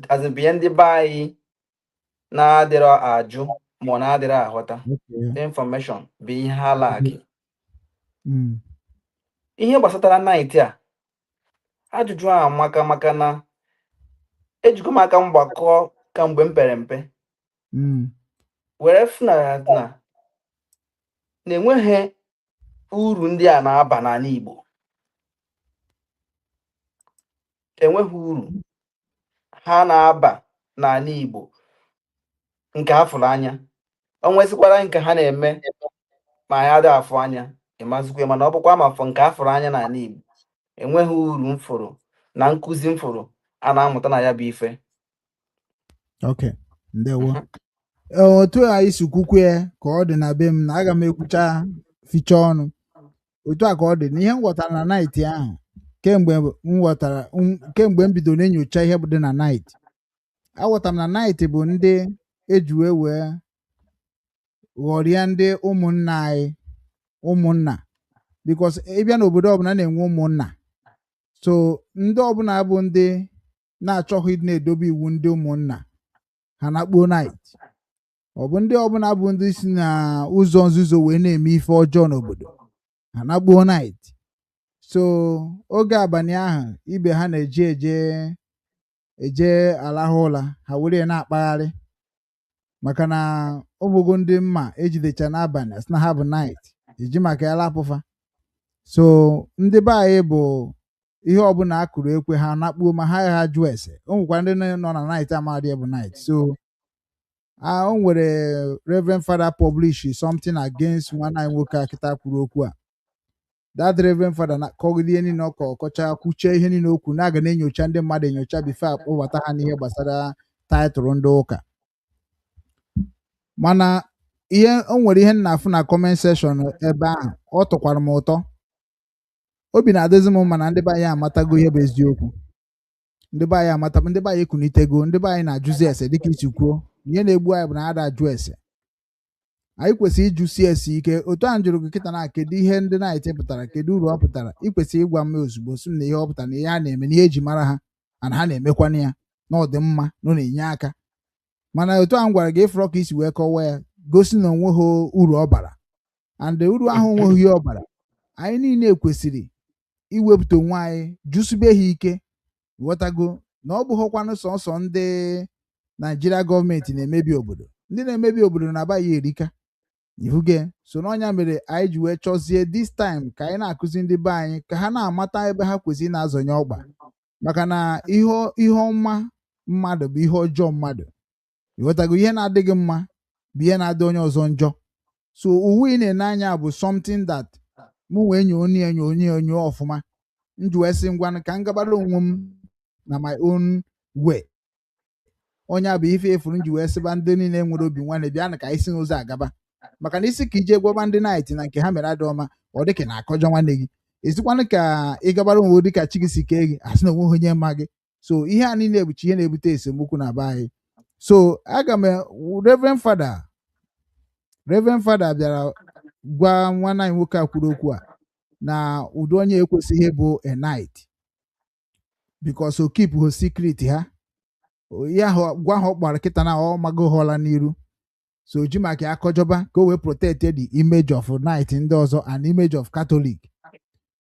as in bụ ihe ndị be anyị na-adịrọ ajụ ma ọ na-adịrọ aghọta. Information bụ ihe ha lack. Ihe gbasatara knight a, ajụjụ a amaka, maka na ejikọ m aka mgbakọ kamgbe m pere mpe were fụ na enweghị uru ndị a na-aba n'ala Igbo. Enweghị uru ha na-aba n'ala Igbo nke ha fụrụ anya. O nwesịkwara nke ha na-eme ma ya adịghị afụ anya, ịmazikwa, mana ọ bụkwa ma afọ nke a fụrụ anya n'ala Igbo, enweghị uru m fụrụ na nkụzi m fụrụ a na-amụta na ya bụ ife. Okay, ndewo. Otu anyị si kwukwu ya ka ọ dị na be m na aga m ekwucha ficha ọnụ otu a ka ọ dị na ihe m ghọtara na knight ahụ. Kemgbe m ghọtara, kemgbe m bidoro na-enyocha ihe bụ dị na knight, aghọtara m na knight bụ ndị eji wee ghọrịa ndị ụmụnna anyị, ụmụnna, because ịbịa n'obodo ọbụla na-enwe ụmụnna. So ndị ọbụla bụ ndị na-achọghị ịdị na-edobe iwu ndị ụmụnna ha na-akpọ knight. Ọ bụ ndị ọbụla bụ ndị si na ụzọ nzuzo wee na-eme ife ọjọọ n'obodo ha na-akpọ knight. So oge abalị ahụ ibe ha na-eje eje alahụ ụla, ha were ya na-akpagharị, maka na ụmụgo ndị mma ejidecha n'abalị asị na ha bụ knight, eji maka ya lapụfa. So ndị be anyị bụ ihe ọbụla a kụrụ ekwe ha nakpuo ma ha ha jụọ ese. O nwekwara ndị nọ na knight amadị bụ knight. So o nwere Reverend Father publish something against nwanne anyị nwoke a kịta kwuru okwu a. That Reverend Father na kọgide ihe niile ọ kọ kọcha, kwuchie ihe niile okwu na-aga na-enyocha ndị mmadụ enyocha before akpọbata ha n'ihe gbasara title ndị ụka. Mana ihe o nwere, ihe m na-afụ na comment section ebe ahụ, ọ tọkwara m ụtọ. Obi na-adịzi m mma na ndị be anyị amatago ihe bụ eziokwu. Ndị be anyị amata, ndị be anyị ekunitego, ndị be anyị na-ajụzi ese. Dịka isi kwuo, ihe na-egbu anyị bụ na ada ajụ ese. Anyị kwesịrị ịjụsi ese ike. Otu a m jụrụ gị kịta na kedu ihe ndị knight pụtara, kedu uru ọ pụtara, ị kwesịrị ịgwa m ozugbo, sị m na ihe ọ pụtara na ihe a na-eme na ihe eji mara ha ana ha na-emekwana ya na ọ dị mma na ọ na-enye aka. Mana otu a m gwara gị, ịfụrọ ka isi wee kọwaa ya gosi na onweghị uru ọ bara, and uru ahụ onweghị ihe ọ bara. Anyị niile kwesịrị iwepụta onwe anyị jụsibe ha ike. Ghọtago na ọ bụghịkwanụ sọsọ ndị Naijiria gọọmenti na-emebi obodo. Ndị na-emebi obodo na-aba ya erika ihuge so n'ọnya mere anyị ji wee chọzie this time ka anyị na-akụzi ndị be anyị ka ha na-amata ebe ha kwesịrị na-azọnye ọgba, maka na ihe ọma mmadụ bụ ihe ọjọọ mmadụ. Ịghọtago? Ihe na-adịghị mma bụ ihe na-adị onye ọzọ njọ. So uwe ị na-ene anya bụ something that mụ wee nyoo onye enyo onye enyo ọfụma m ji wee sị ngwanụ ka m gabara onwe m na my own way. Onye a bụ ife efuru m ji wee sịba ndị niile nwere obi nwanne bịa ka anyị si n'ụzọ agaba, maka na isi ka ije gwaba ndị knight na nke ha mere adị ọma, ọ dịka na akọjọ nwanne gị. Esikwanụ ka ị gabara onwe dịka chi gị si kee gị, asị na onweghị onye ma gị. So ihe a niile bụcha ihe na-ebute esemokwu na be anyị. So aga m Reverend Father bịara gwa nwanne anyị nwoke a kwuru okwu a na ụdị onye ekwesịghị ịbụ a knight because o keep ho secret ha. Ihe ahụ gwa ha ọ kpara kịta na ọ mago hụla n'iru. So ji maka ya akọjọba ka o wee protect the image of knight ndị ọzọ and image of Catholic.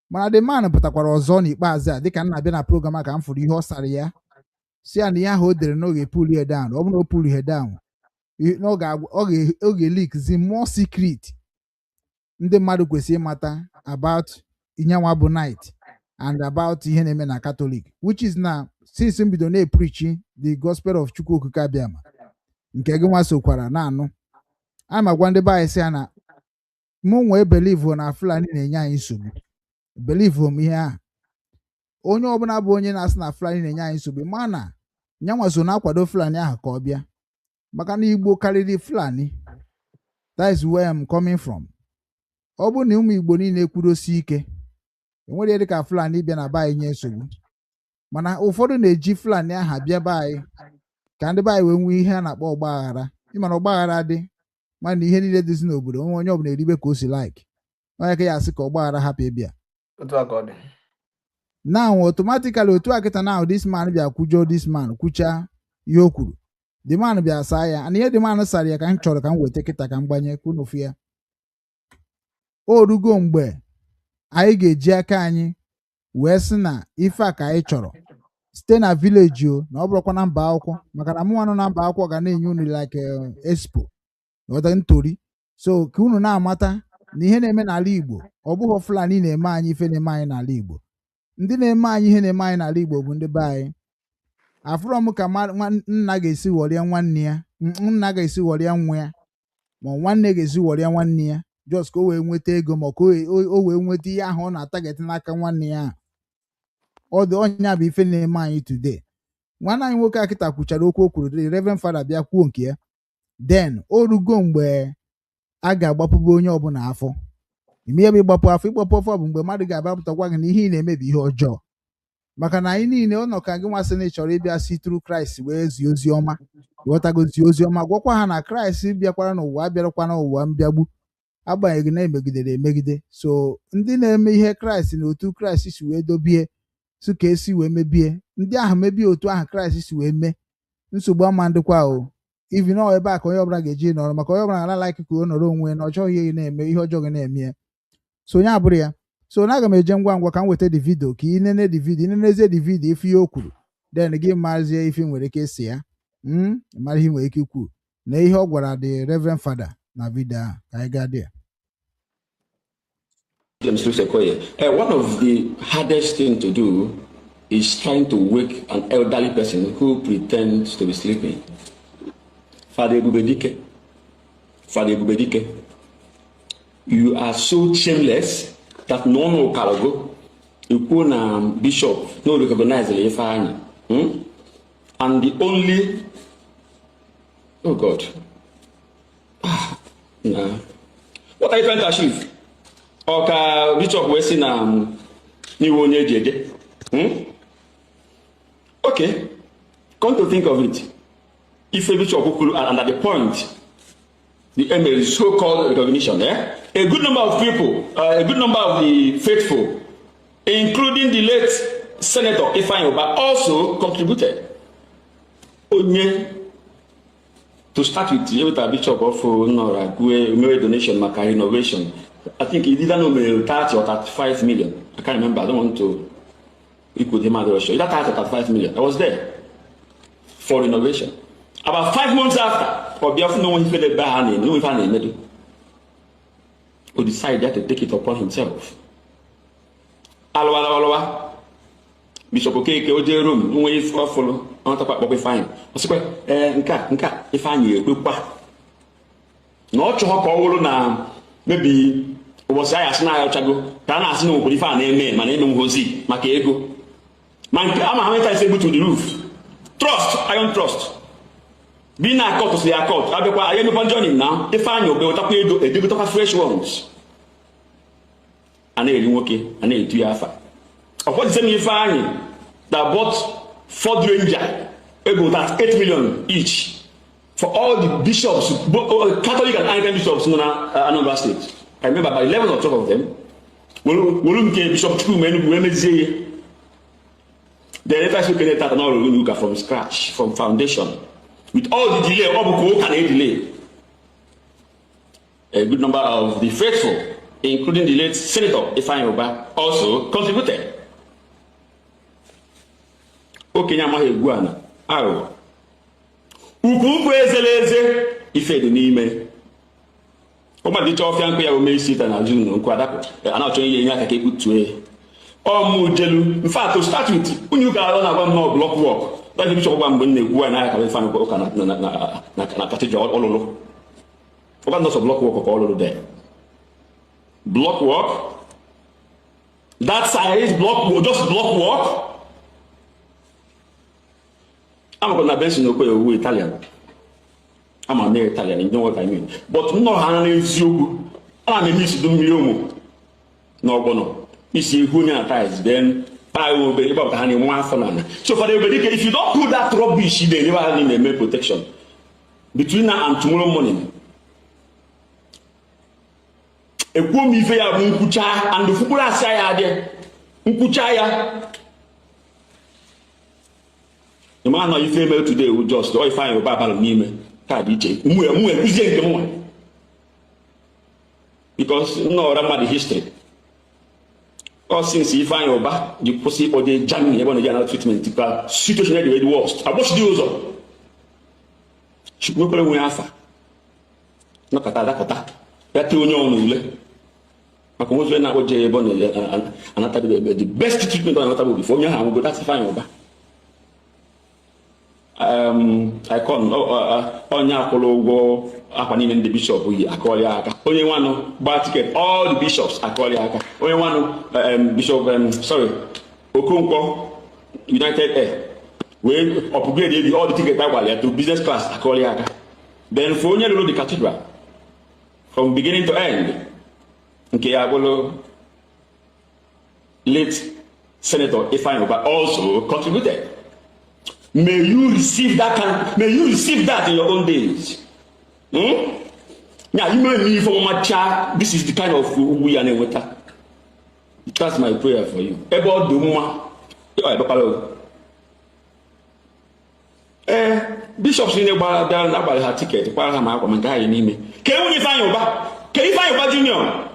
Mana the man pụtakwara ọzọ n'ikpeazụ a, dịka m na-abịa na program a ka m fụrụ ihe ọ sara ya, si ya na ihe ahụ o dere na ọ ga-epull ya down. Ọ bụrụ na o pull ya down, na ọ ga-eleakzi more secret ndị mmadụ kwesịrị ịmata about inyanwa bụ knight and about ihe na-eme na Catholic, which is na since m bido na-epreach the gospel of Chukwu Okike Abịama nke gị nwa sokwara na-anụ, a ma gwa ndị be anyị sị ya na mụ nwee believe na Fulani na-enye anyị nsogbu. Believe m ihe ahụ onye ọbụla bụ onye na-asị na Fulani na-enye anyị nsogbu, ma na nyanwa so na-akwado Fulani ahụ ka ọ bịa, maka na Igbo karịrị Fulani. That is where I'm coming from. Ọ bụrụ na ụmụ Igbo niile kwudosi ike, enwere ihe dịka Fulani bịa na be anyị nye nsogbu. Mana ụfọdụ na-eji Fulani aha bịa be anyị ka ndị be anyị wee nwee ihe a na-akpọ ọgba aghara. Ịma na ọgba aghara dị mana ihe niile dịzi n'obodo onwe onye ọbụla eribe ka o si like onye ka ya asị ka ọgba aghara hapụ ịbịa. Otu a ka ọ dị. Now, automatically, otu a kịta now, this man bịa kwujọ, this man kwuchaa ihe o kwuru, the man bịa saa ya, and ihe the man sara ya ka m chọrọ ka m weta kịta ka m gbanye ka unu fụ ya. O rugo mgbe anyị ga-eji aka anyị wee sị na ife a ka anyị chọrọ site na village o, na ọ bụrụkwa na mba akwụkwọ, maka na mụnwa nọ na mba akwụkwọ ga na-enye unu like expo ghọta ntori, so ka unu na-amata na ihe na-eme n'ala Igbo, ọ bụghị Fulani na-eme anyị ife na-eme anyị n'ala Igbo. Ndị na-eme anyị ihe na-eme anyị n'ala Igbo bụ ndị be anyị. Afụrọ m ka nna ga-esi ghọrịa nwanne ya, nna ga-esi ghọrịa nwa ya, ma nwanne ga-esi ghọrịa nwanne ya, just ka o wee nweta ego, ma ka o wee nweta ihe ahụ ọ na-atagetị n'aka nwanne ya ahụ. Ọ dị ọnya bụ ife na-eme anyị today. Nwanne anyị nwoke a kịta kwuchara okwu o kwuru, the Reverend Father bịa kwuo nke ya. Then o rugo mgbe a ga-agbapụba onye ọbụla afọ ime. Ihe bụ ịgbapụ afọ, ịgbapụ afọ bụ mgbe mmadụ ga-abịa gwa gị na ihe ị na-eme bụ ihe ọjọọ, maka na anyị niile ọ nọ ka gị nwasị na ị chọrọ ịbịa si through Kraịst wee zie ozi ọma, ghọtago, zie ozi ọma, gwakwa ha na Kraịst bịakwara n'ụwa, abịarakwa n'ụwa mbịagbu, agbanyeghị na emegidere emegide. So ndị na-eme ihe Kraịst na otu Kraịst si wee dobie si ka esi wee mebie, ndị ahụ mebie otu ahụ Kraịst si wee mee, nsogbu ama ndịkwa o. Even ọ ebe a ka onye ọbụla ga-eji nọrọ, maka onye ọbụla ga like ka o nọrọ onwe na ọ chọghị ihe na-eme ihe ọjọọ gị na-eme ya. So onye abụrụ ya, so na aga m eje ngwa ngwa ka m weta the video ka ị nene the video. Ị nenezie the video, ife ihe o kwuru, then gị mazie ife ị nwere ike isi ya, mara ihe ị nwere ike ikwu na ihe ọ gwara the Reverend Father na video ahụ. Ka anyị gaa there. James Lusekoye. One of the hardest thing to do is trying to wake an elderly person who pretends to be sleeping. Father Ebubedike, Father Ebubedike, you are so shameless that no one will go. Ikwu na bishop no recognize Ifeanyi. And the only, oh God, ah, nah. What are you trying to achieve? Ọ ka bishop wee sị na n'iwu onye eji eje. Okay, come to think of it, ife bishop kwuru and at the point the ML so-called recognition, eh? A good number of people, a good number of the faithful, including the late Senator Ifeanyi Uba, also contributed. Onye to start with, eweta bishop of Nnora gue mere donation maka renovation. I think he either know 30 or 35 million. I can't remember. I don't want to equal him out of sure. Either 30 or 35 million. I was there for renovation. About 5 months after, Obiafu no one ife ebe ha na-eme, no ife a na-emedo. O decided to take it upon himself. Alụwa alụwa, Bishop Okeke o jee Rome nwe ife ọfụlụ ọ takwa akpọkwa Ifeanyị. Ọ sịkwa ee nke a Ifeanyị ekwekwa na ọ chọghọ ka ọ wụrụ na mebi ụbọchị anyị asị na anyị ọchago ka a na-asị na nwekwara ife a na-eme, mana eme ozi maka ego ma nke ama. How many times egbu to the roof trust iron trust bi na court si ya court abịakwa anyị emekwa joining na Ifeanyị obe wetakwa ego edegotakwa fresh ones a na-eri nwoke a na-etu ya afa. Ọkwa the same Ifeanyị that bought Ford Ranger ego 38 million each for all the bishops, both Catholic and Anglican bishops nọ na Anambra State. I remember about 11 or 12 of them. Were nke Bishop Chukwuma Enugu wee mezie ya. Then if I say tata na ọrụ ụka from scratch, from foundation, with all the delay, ọ bụ ka ụka na-edelay. A good number of the faithful, including the late Senator Ifeanyi Uba, also contributed. Okenye amaghị egwu ana aghụghọ ukwu nkwu ezela eze ife dị n'ime ụmadịcha ọfịa nkụ ya ome isi ta na jun nkwu adapụ a na-achọ ihe enye aka ka ekputue ya ọmụ jelu. In fact, to start with, onye ụka ọ na-agwa m na block work that bishop gwa mgbe m na-ekwu ya n'ahịa ka Ifeanyi ụka na cathedral ọlụlụ ọgwa nọsọ block work ka ọlụlụ there, block work that size, block, just block work. Amakwa na Benson Okoye owu Italian, ama na Italian, you know what I mean, but m nọrọ ha n'eziokwu ana m eme isi mmiri omo na ọgbọnọ isi ehu onye na tiles, then Agha obe ịgbapụta ha na-enwe afọ n'ala. So for the Ebubedike, if you don't put that rubbish na-enyebe ha na-eme protection between now and tomorrow morning, ekwuo m ife ya bụ nkwucha and ofukwuru asịa ya adị nkwucha ya. Ịma nọ ife mere today wu just ọ Ifeanyị Ụba abalị n'ime ka dị iche mụ ekwuzie nke mụnwa because nna ọra mmadụ history ọ since Ifeanyị Ụba ji kwụsị ịkpọje Germany ebe ọ na-eji anara treatment ka situation dị very worst agbọchidi ụzọ Chukwu nwekwara nwe afa nọkọta adakọta ya tee onye ọ n'ule maka nwoke na-akpọje ebe ọ na-anatabe ebe the best treatment ọ na-anata bụ before onye ahụ anwụgo. That's Ifeanyị Ụba icon onye akwụrụ ụgwọ akwa niile ndị bishọp yi akọọlị aka, onye nwanụ gbaa ticket all the bishops akọọlị aka, onye nwanụ bishop, sorry, Okonkwo United Air wee upgrade ebi all the ticket agbara ya to business class akọọlị aka. Then for onye lụrụ the cathedral from beginning to end, nke ya bụrụ late Senator Ifeanyi Ubah also contributed. May you receive that kind, may you receive that in your own days. Ya ime eme ife ọma cha, this is the kind of ugwu ya na-enweta. That's my prayer for you. Ebe ọ dị mma ọ ebekwala o. Ee, bishops niile gbara bịara agbara ha ticket, kwara ha ma akwa ma nke ha yi n'ime ka e nwunye Ifeanyị Ụba, ka Ifeanyị Ụba Junior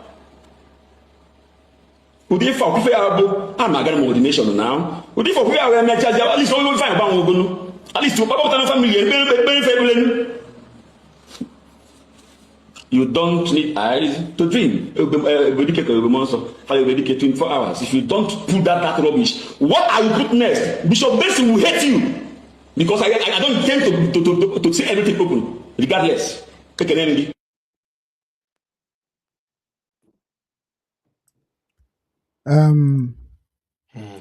ụdị ife ọkụfe ya bụ a ma agara m ordination na ụdị ife ọkụfe ya wee mechazi at least onye Ifeanyị Ụba nwegonu, at least kpọpụta na family ekpere ekpere ife ekpere. You don't need eyes to dream. Ebubedike ka Ebube Nsọ Father Ebubedike, 24 hours. If you don't put that rubbish, what I will put next, Bishop Benson will hate you because I don't intend to say everything open regardless. Ekele m gị.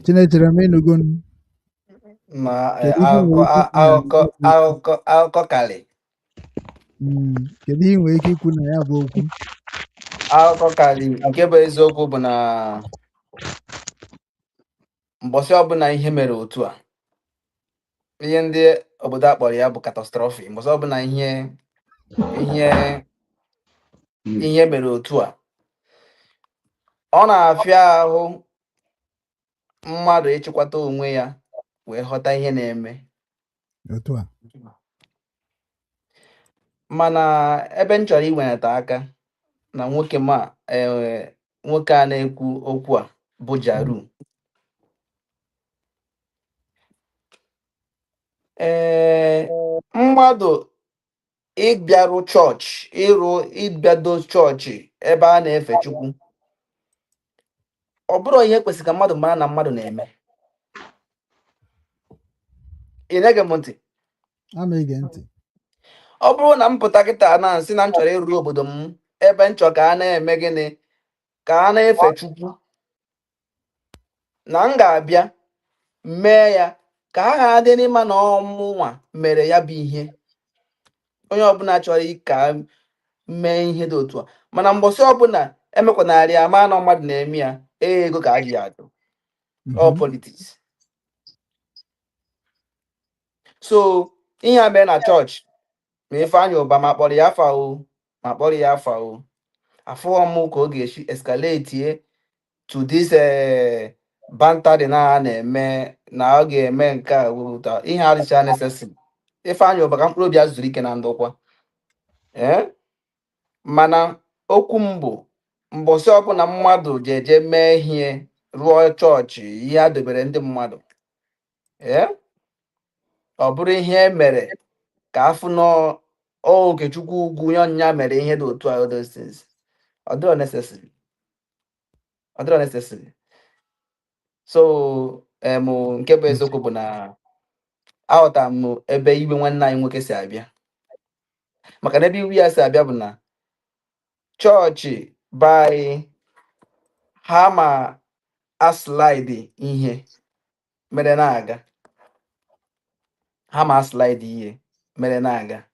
Chinechere m ịnụgo m. Ma Kedu ihe ị akụkọ nwere ike ikwu na ya akụkọ bụ okwu? akụkọ kalị. Kedu ihe ị nwere ike ikwu na ya bụ okwu? Akụkọ kalị. Nke bụ eziokwu bụ na mbọsị ọbụla ihe mere otu a, ihe ndị obodo a kpọrọ ya bụ catastrophe. Mbọsị ọbụla ihe mere otu a, ọ na-afịa ahụ mmadụ ịchịkwata onwe ya wee ghọta ihe na-eme. Otu a. Mana ebe m chọrọ iwenata aka na nwoke ma nwoke a na-ekwu okwu a bụ Jaru, ee, mmadụ ịbịarụ chọọchị, ịrụ ịbịado chọọchị ebe a na-efe Chukwu, ọ bụrụ ihe kwesịrị ka mmadụ mara na mmadụ na-eme. Ị na-ege m ntị? Ama ege ntị. Ọ bụrụ na m pụta kịta na nsị na m chọrọ ịrụ obodo m ebe m chọrọ ka a na-eme gịnị, ka a na-efe Chukwu, na m ga-abịa mee ya ka ha ghara dị n'ịma na ọmụnwa mere ya bụ ihe. Onye ọbụla chọrọ ka mee ihe dị otu a, mana mbọsị ọbụla emekwanarị ya ma na mmadụ na-eme ya, ego ka a ji ya ajụ all politics. So ihe a mere na chọọchị ma Ifeanyị Ụba ma kpọrọ ya afa o, ma kpọrọ ya afa o, afụghọ m ka ọ ga-esi escalate to this banter dị na a na-eme na ọ ga-eme nke a wụta ihe adịcha necessary. Ifeanyị Ụba, ka mkpụrụ obi ya zuru ike na ndokwa. Ee, mana okwu m bụ mbọsị ọbụla mmadụ ji eje mee ihe rụọ chọọchị, ihe a dobere ndị mmadụ, ee, ọ bụrụ ihe e mere ka afụ nọ Okechukwu ugwu ya nya mere ihe dị otu a, all those things, ọ dịrọ necessary, ọ dịrọ necessary. So nke bụ eziokwu bụ na aghọtara m ebe iwe nwanne anyị nwoke si abịa, maka na ebe iwe ya si abịa bụ na chọọchị be anyị ha ma aslaịdị ihe mere na-aga, ha ma aslaịdị ihe mere na-aga.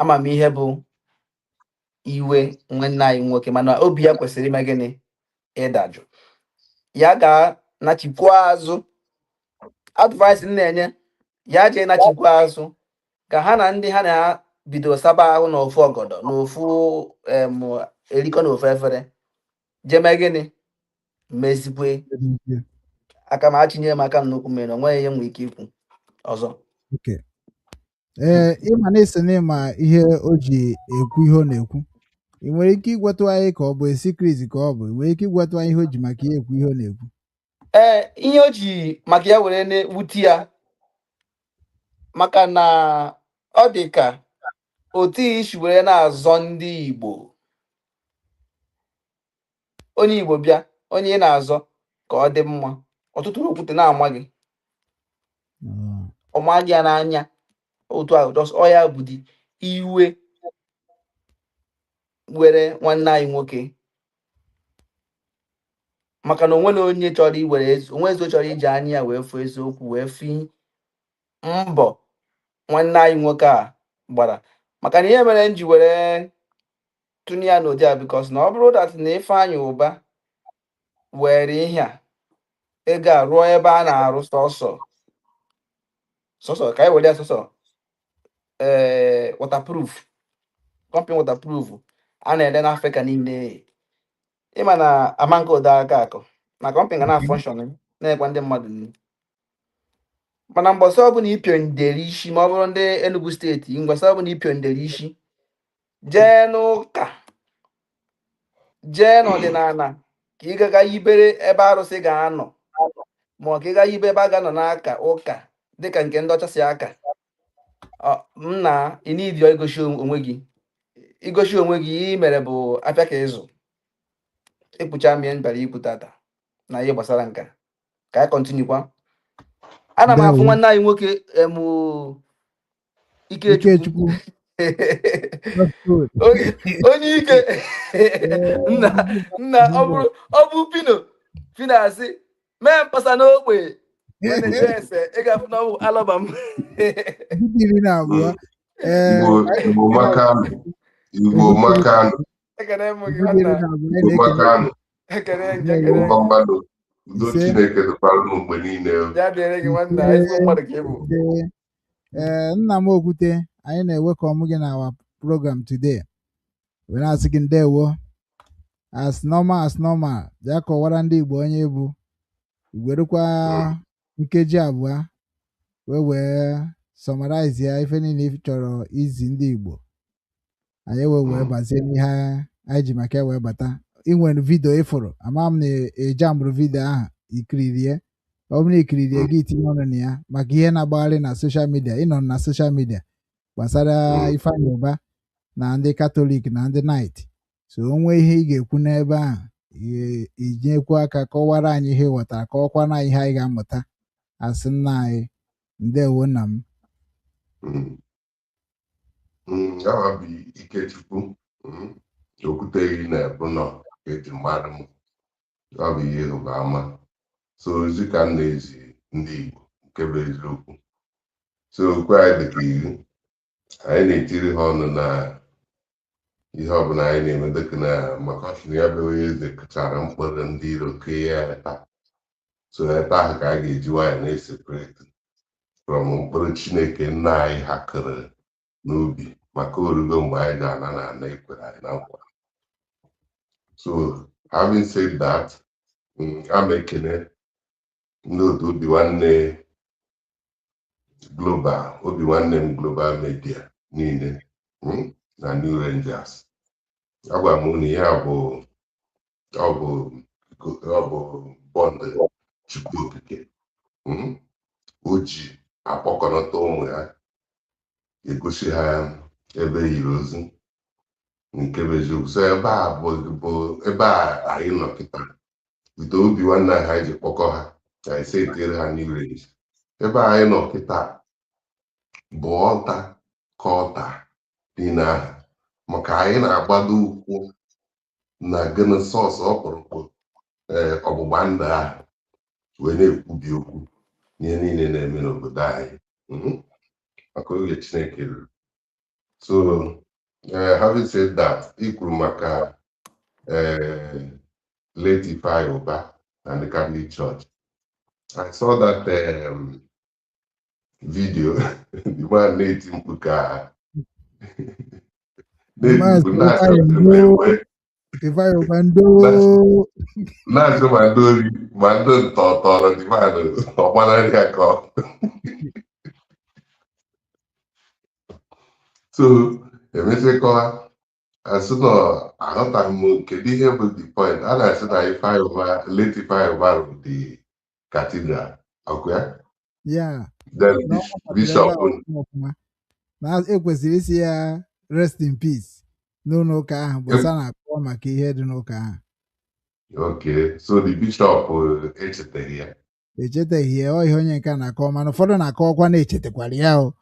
Ama m ihe bụ iwe nwanne anyị nwoke, mana obi ya kwesịrị ime gịnị? Ịdajụ. Ya ga Nachikwa azụ, advice m na-enye ya, jee nachikwa azụ ka ha na ndị ha na ha bido saba ahụ n'ofu ọgọdọ, n'ofu erikọ, n'ofu efere, jee mee gịnị? Mezikwe aka m achinye m aka m n'okwu mere onweghị ihe m nwere ike ikwu ọzọ. Okay. Ee, ịma na-eso n'ịma ihe o ji ekwu ihe ọ na-ekwu, ị nwere ike ịgwatụ anyị ka ọ bụ secret, ka ọ bụ ị nwere ike ịgwatụ anyị ihe o ji maka ya ekwu ihe ọ na-ekwu? Ee, ihe o ji maka ya were na-ewute ya, maka na ọ dị ka otu isi were na-azọ ndị Igbo. Onye Igbo bịa, onye ị na-azọ ka ọ dị mma, ọtụtụ okwute na-ama gị. Ọma gị ya n'anya otu ahụ, just ọ ya bụ dị iwe were nwanne anyị nwoke, maka na onwere onye chọrọ iwere onwe ezi chọrọ iji anya ya wee fụ eziokwu, wee fụ mbọ nwanne anyị nwoke a gbara. Maka na ihe mere m ji were tụnye ya n'ụdị a, because na ọ bụrụ that na Ifeanyị Ụba were ihe a ego a rụọ ebe a na-arụ sọsọ sọsọ, ka anyị were ya sọsọ ee waterproof company, waterproof a na-ere n'Afrịka niile, ịma na amanka ode aka akụ na company ga na-function, na-ekwa ndị mmadụ nri. Mana mgbọsị ọbụla ipiondere isi, ma ọ bụrụ ndị Enugu Steeti, mgbọsị ọbụla ipiondere isi jee n'ụka, jee n'ọdịnala, ka ị gaga yibere ebe arụsị ga-anọ, ma ọ ka ị ga yibe ebe a ga-anọ n'aka ụka dịka nke ndị ọcha si aka m na ịnidi igosi onwe gị, igosi onwe gị, ihe i mere bụ afịa ka ịzụ ịkpụcha mmiri m bịara ikwu tata na ihe gbasara nka. Ka anyị continue kwa, ana m afụ Ndewo. nwanne anyị nwoke emu Ikechukwu. Ikechukwu. That's good. Onye ike nna nna, ọ bụrụ ọ bụ Pino Pino asị mee mpasa n'ogbe wee na-eje ese, ị ga-afụ na ọ bụ alọba m. Ndị 12. Ee. Igbo, Igbo makanụ, Igbo makanụ. Ekene m gị. Ndị Nwanna. 12 anyị Igbo na-ekele. makanụ. Ekene gị. Ndewo. Ekene. Igbo mmadụ, udo Ise. Chineke dịkwara unu mgbe niile. Ya dịrị gị nwanna, ezigbo mmadụ ka ị bụ. Ise. Ee, nna m Okwute, anyị na-ewekọm gị na our program today, wee na-asị gị ndewo. As normal, as normal, bịa kọwara ndị Igbo onye bụ, werekwa nkeji 2 wee summarize ya ife niile ị chọrọ izi ndị Igbo. Anyị wee bazie n'ihe anyị ji maka ya wee bata. Ị nwere video ịfụrụ, ama m na ejambụrụ video ahụ ikiririe. Ọ bụrụ na ikiririe gị, tinye ọnụ na ya maka ihe na-agbagharị na social media, ịnọ na social media gbasara Ifeanyị Ụba na ndị Katọlik na ndị Knight. So o nwee ihe ị ga-ekwu n'ebe ahụ, inyekwu aka kọwara anyị ihe ị ghọtara, kọwakwana anyị ihe anyị ga-amụta asị nna anyị. Ndewo, nna m. Aha bụ Ikechukwu Okwute iri na ebu nọ ka eji mmadụ m. Ọ bụ ihe ịrịba ama. So ozi ka m na-ezi ndị Igbo nke bụ eziokwu. So okwu anyị dị ka iwu anyị na-etiri ha ọnụ na ihe ọbụla anyị na-eme, dịka na maka ọ sị na ya bụ onye eze kụchara mkpụrụ ndị iro kee ya eta. So eta ahụ ka a ga-eji nwayọ na-eseparate from mkpụrụ Chineke nna anyị ha kụrụ n'ubi, maka orugo mgbe anyị ga-ana na ana ekwere anyị na nkwa. So having said that, ama ekene ndị otu Obi Nwanne Global, Obi Nwanne m Global Media niile, na New Rangers. Agwa m unu, ihe a bụ ọ bụ bond Chukwu Okike, o ji akpọkọnọta ụmụ ya, egosi ha ebe e yiri ozu nke bụ eziokwu. So ebe a bụ ebe a anyị nọ kịta ite Obi Nwanne ha ji kpọkọ ha ka esi etere ha New Range. Ebe a anyị nọ kịta bụ ọta ka ọta niile ahụ, maka anyị na-agbado ụkwụ na gịnị sọọsụ ọkpụrụkpụ ee ọgbụgba ndụ ahụ wee na-ekwubi okwu n'ihe niile na-eme n'obodo anyị, maka oge Chineke ruru. So having said that, i kwuru maka late Ifeanyi Ụba na ndị Catholic Church. I saw that video. The man na-eti mkpu ka na-eti Maazị mkpu na-achọ Ifeanyi ebe Ndo, enwe Ifeanyi Uba ndo. Na-achọ ma ndị ori ma ndị ntọ tọrọ the man, ọ gbanarị ya ka ọ so emesịkọwa asị na aghọtaghị m kedu ihe bụ the point a na-asị na Ifeanyi Uba, late Ifeanyi Uba rụrụ the cathedral, ọkụ ya? Ya. Then na ọ gbapụtara ebe bishop a ọfụma ọfụma na ekwesịrị isi ya rest in peace n'ụlọ ụka ahụ bụ sa na-akọwa maka ihe dị n'ụka ahụ. Okay, so the bishop echetaghị ya. Echetaghị ya, ọ ihe onye nke a na-akọwa, mana ụfọdụ na-akọwakwa na-echetakwara ya o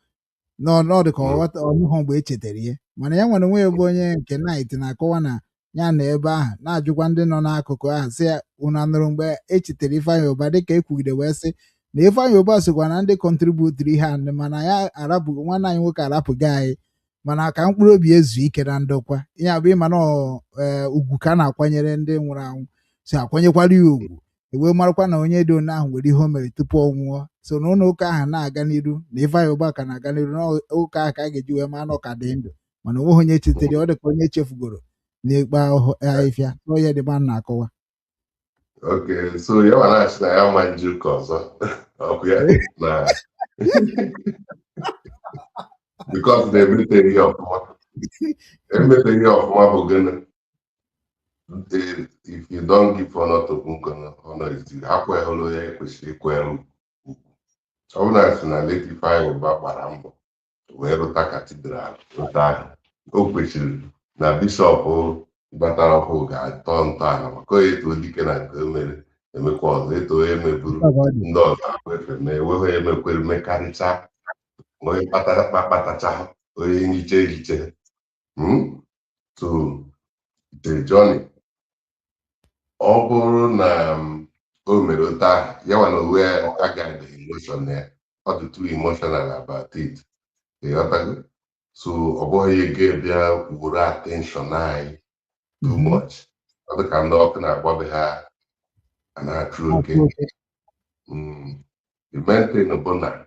n'ọnọdụ ka ọ ọnụhụ mgbe echetara ya, mana ya nwere onwe ya bụ onye nke knight na-akọwa na ya nọ ebe ahụ na-ajụkwa ndị nọ n'akụkụ ahụ sị ya, unu anụrụ mgbe echetara Ifeanyi Uba dịka ekwugide wee sị na Ifeanyi Uba sokwa na ndị contributiri ihe a, mana ya arapụgo nwanne anyị nwoke arapụgo anyị, mana ka mkpụrụ obi ezu ike na ndokwa. Ya bụ ịma na ugwu ka a na-akwanyere ndị nwụrụ anwụ, so akwanyekwara ya ugwu ewee marakwa na onye dị onye ahụ nwere ihe o mere tupu ọ nwụọ, so na ụlọ ụka ahụ na-aga n'iru na Ifeanyi Uba ka na-aga n'iru na ụka ahụ ka a ga-eji wee maa na ọ ka dị ndụ, mana onweghị onye chetara ya, ọ dị ka onye chefugoro n'ikpe ahụhụ ahịfịa n'onye dị ma na-akọwa. Okay, so ya ma na-asị na ya ma nje ụka ọzọ, ọkụ ya na because na emeteghị ihe ọfụma. Emeteghị ihe ọfụma bụ gịnị? If you don't give honor to whom honor is due, akwanyere onye ekwesịrị ịkwanyere ugwu. Ọ bụrụ na asị na late Ifeanyi Uba gbara mbọ wee rụta cathedral rụta ahụ, o kwesịrị na bishọp batara ọhụụ ga-atọ ntọala maka onye eto dike na nke o mere emekwa ọzọ eto onye meburu ndị ọzọ akwa efe mee enweghị onye mekwere mekarịcha onye kpatara kpatacha onye nhicha ehiche. So the journey, ọ bụrụ na o mere otu ahụ ya nwa na onwe ya agaghị emotion ya, ọ dị too emotional about it, ịghọtago? So ọ bụghị ihe ga-ebịa were attention anyị too much. Ọ dị ka ndị ọkụ na-agbabe ha a na-achụ oke. The main thing bụ na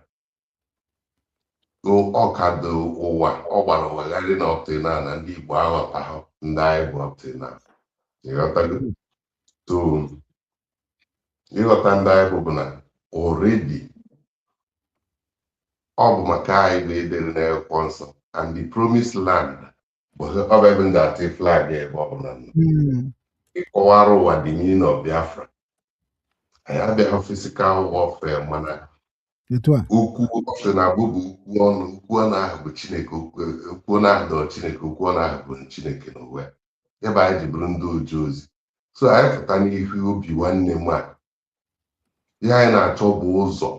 ọ ka dị ụwa ọ gbara ụwa gharị na up till now na ndị Igbo aghọtaghị ndị anyị bụ up till now, ịghọtago? So ịghọta ndị anyị bụ na already ọ bụ maka anyị bụ edere n'akwụkwọ nsọ and the promised land bụ ọ bụ ebe m ga-ati flag ebe ọ bụla nọ. Ịkọwara ụwa the meaning of Biafra, anyị abịaghị physical warfare, mana etu a okwu ọsị na-abụ bụ okwu ọnụ, okwu ọnụ ahụ bụ Chineke, okwu ọnụ ahụ dọrọ Chineke, okwu ọnụ ahụ bụ Chineke n'onwe ya. Ebe anyị ji bụrụ ndị oje ozi, so anyị pụta n'ihu obi nwanne m a, ihe anyị na-achọ bụ ụzọ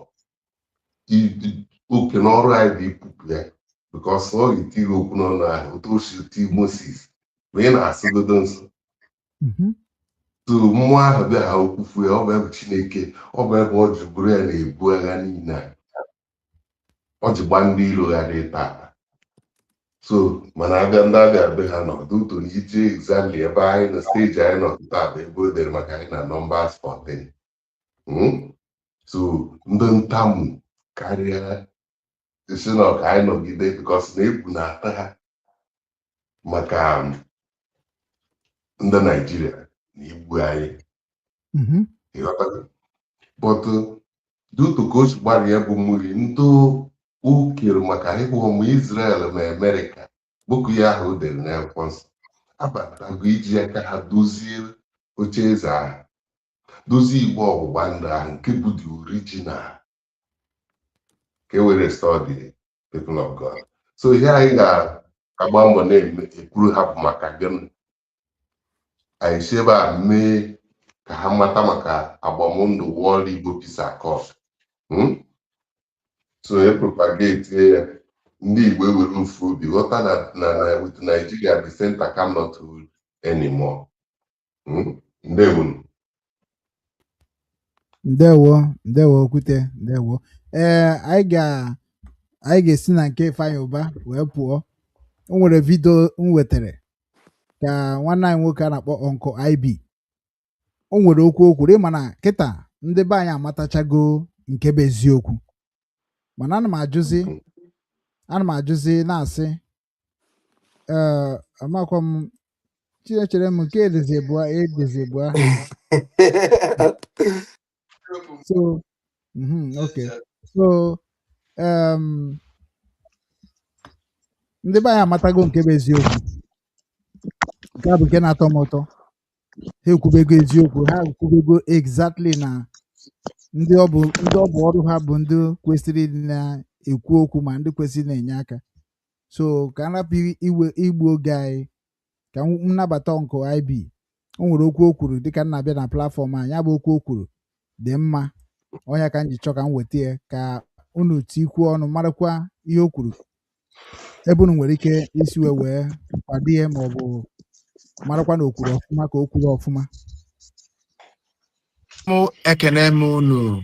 oke n'ọrụ anyị bụ ikwupụ ya, because ọ ga-etiri okwu n'ọnụ ahụ otu o si ti Moses ma ị na-asụgodo nsọ. So mmụọ ahụ bịa ha okwufu ya, ọ bụ ebe Chineke, ọ bụ ebe ọ ji bụrụ ya na-ebu agha niile a ọ ji gba ndị iro ghara tata. So mana abịa ndị abịa be ha nọ duto na ije exactly ebe anyị nọ, stage anyị nọ taa bụ ebe o dere maka anyị na Numbers 14. So ndị ntamu karịa si na ka anyị nọgide because na egwu na-ata ha maka ndị Naijiria na igbu anyị. Ịghọtago? But due to ka o si gbara ya bụ mmiri ndị o kere maka ịhụ ụmụ Israel na Amerịka bụkụ ya ahụ o dere n'akwụkwọ nsọ abatago iji aka ha dozie oche eze ahụ, dozie igbe ọgbụgba ndụ ahụ nke bụ the original, ka e were restore the people of God. So ihe anyị ga-agba mbọ na-eme ekwuru ha bụ maka gịnị? Anyị si ebe a mee ka ha mata maka agbamndụ World Igbo Peace Accord. So e propagate ya, ndị Igbo ewere ofu obi ghọta na with Nigeria the center cannot hold anymore. Ndewonu. Ndewo, ndewo Okwute, ndewo. Ee, anyị ga-esi na nke Ifeanyi Uba wee pụọ. O nwere video m wetara ka nwanne anyị nwoke a na-akpọ Uncle IB, o nwere okwu o kwuru, ịma na kịta Ndị be anyị amatachago nke bụ eziokwu, mana ana m ajụzi na-asị, ee, amakwa m chinechere m nke edezebua edezebua. So okay, so ndị be anyị amatago nke bụ eziokwu. Nke a bụ nke na-atọ m ụtọ. Ha ekwubego eziokwu, ha ekwubego exactly na ndị ọ bụ ọrụ ha bụ ndị kwesịrị ịdị na-ekwu okwu, ma ndị kwesịrị na-enye aka. So ka m rapụ iwe igbu oge anyị, ka m nabata Uncle IB. O nwere okwu o kwuru dịka m na-abịa na platform a. Ya bụ okwu o kwuru dị mma. Ọnya ka m ji chọọ ka m weta ya ka unu tikwuo ọnụ, marakwa ihe o kwuru, ebe unu nwere ike isi wee kwado ya, ma ọ bụ marakwa na o kwuru ọfụma, ka o kwuru ọfụma. Mụ ekene m unu.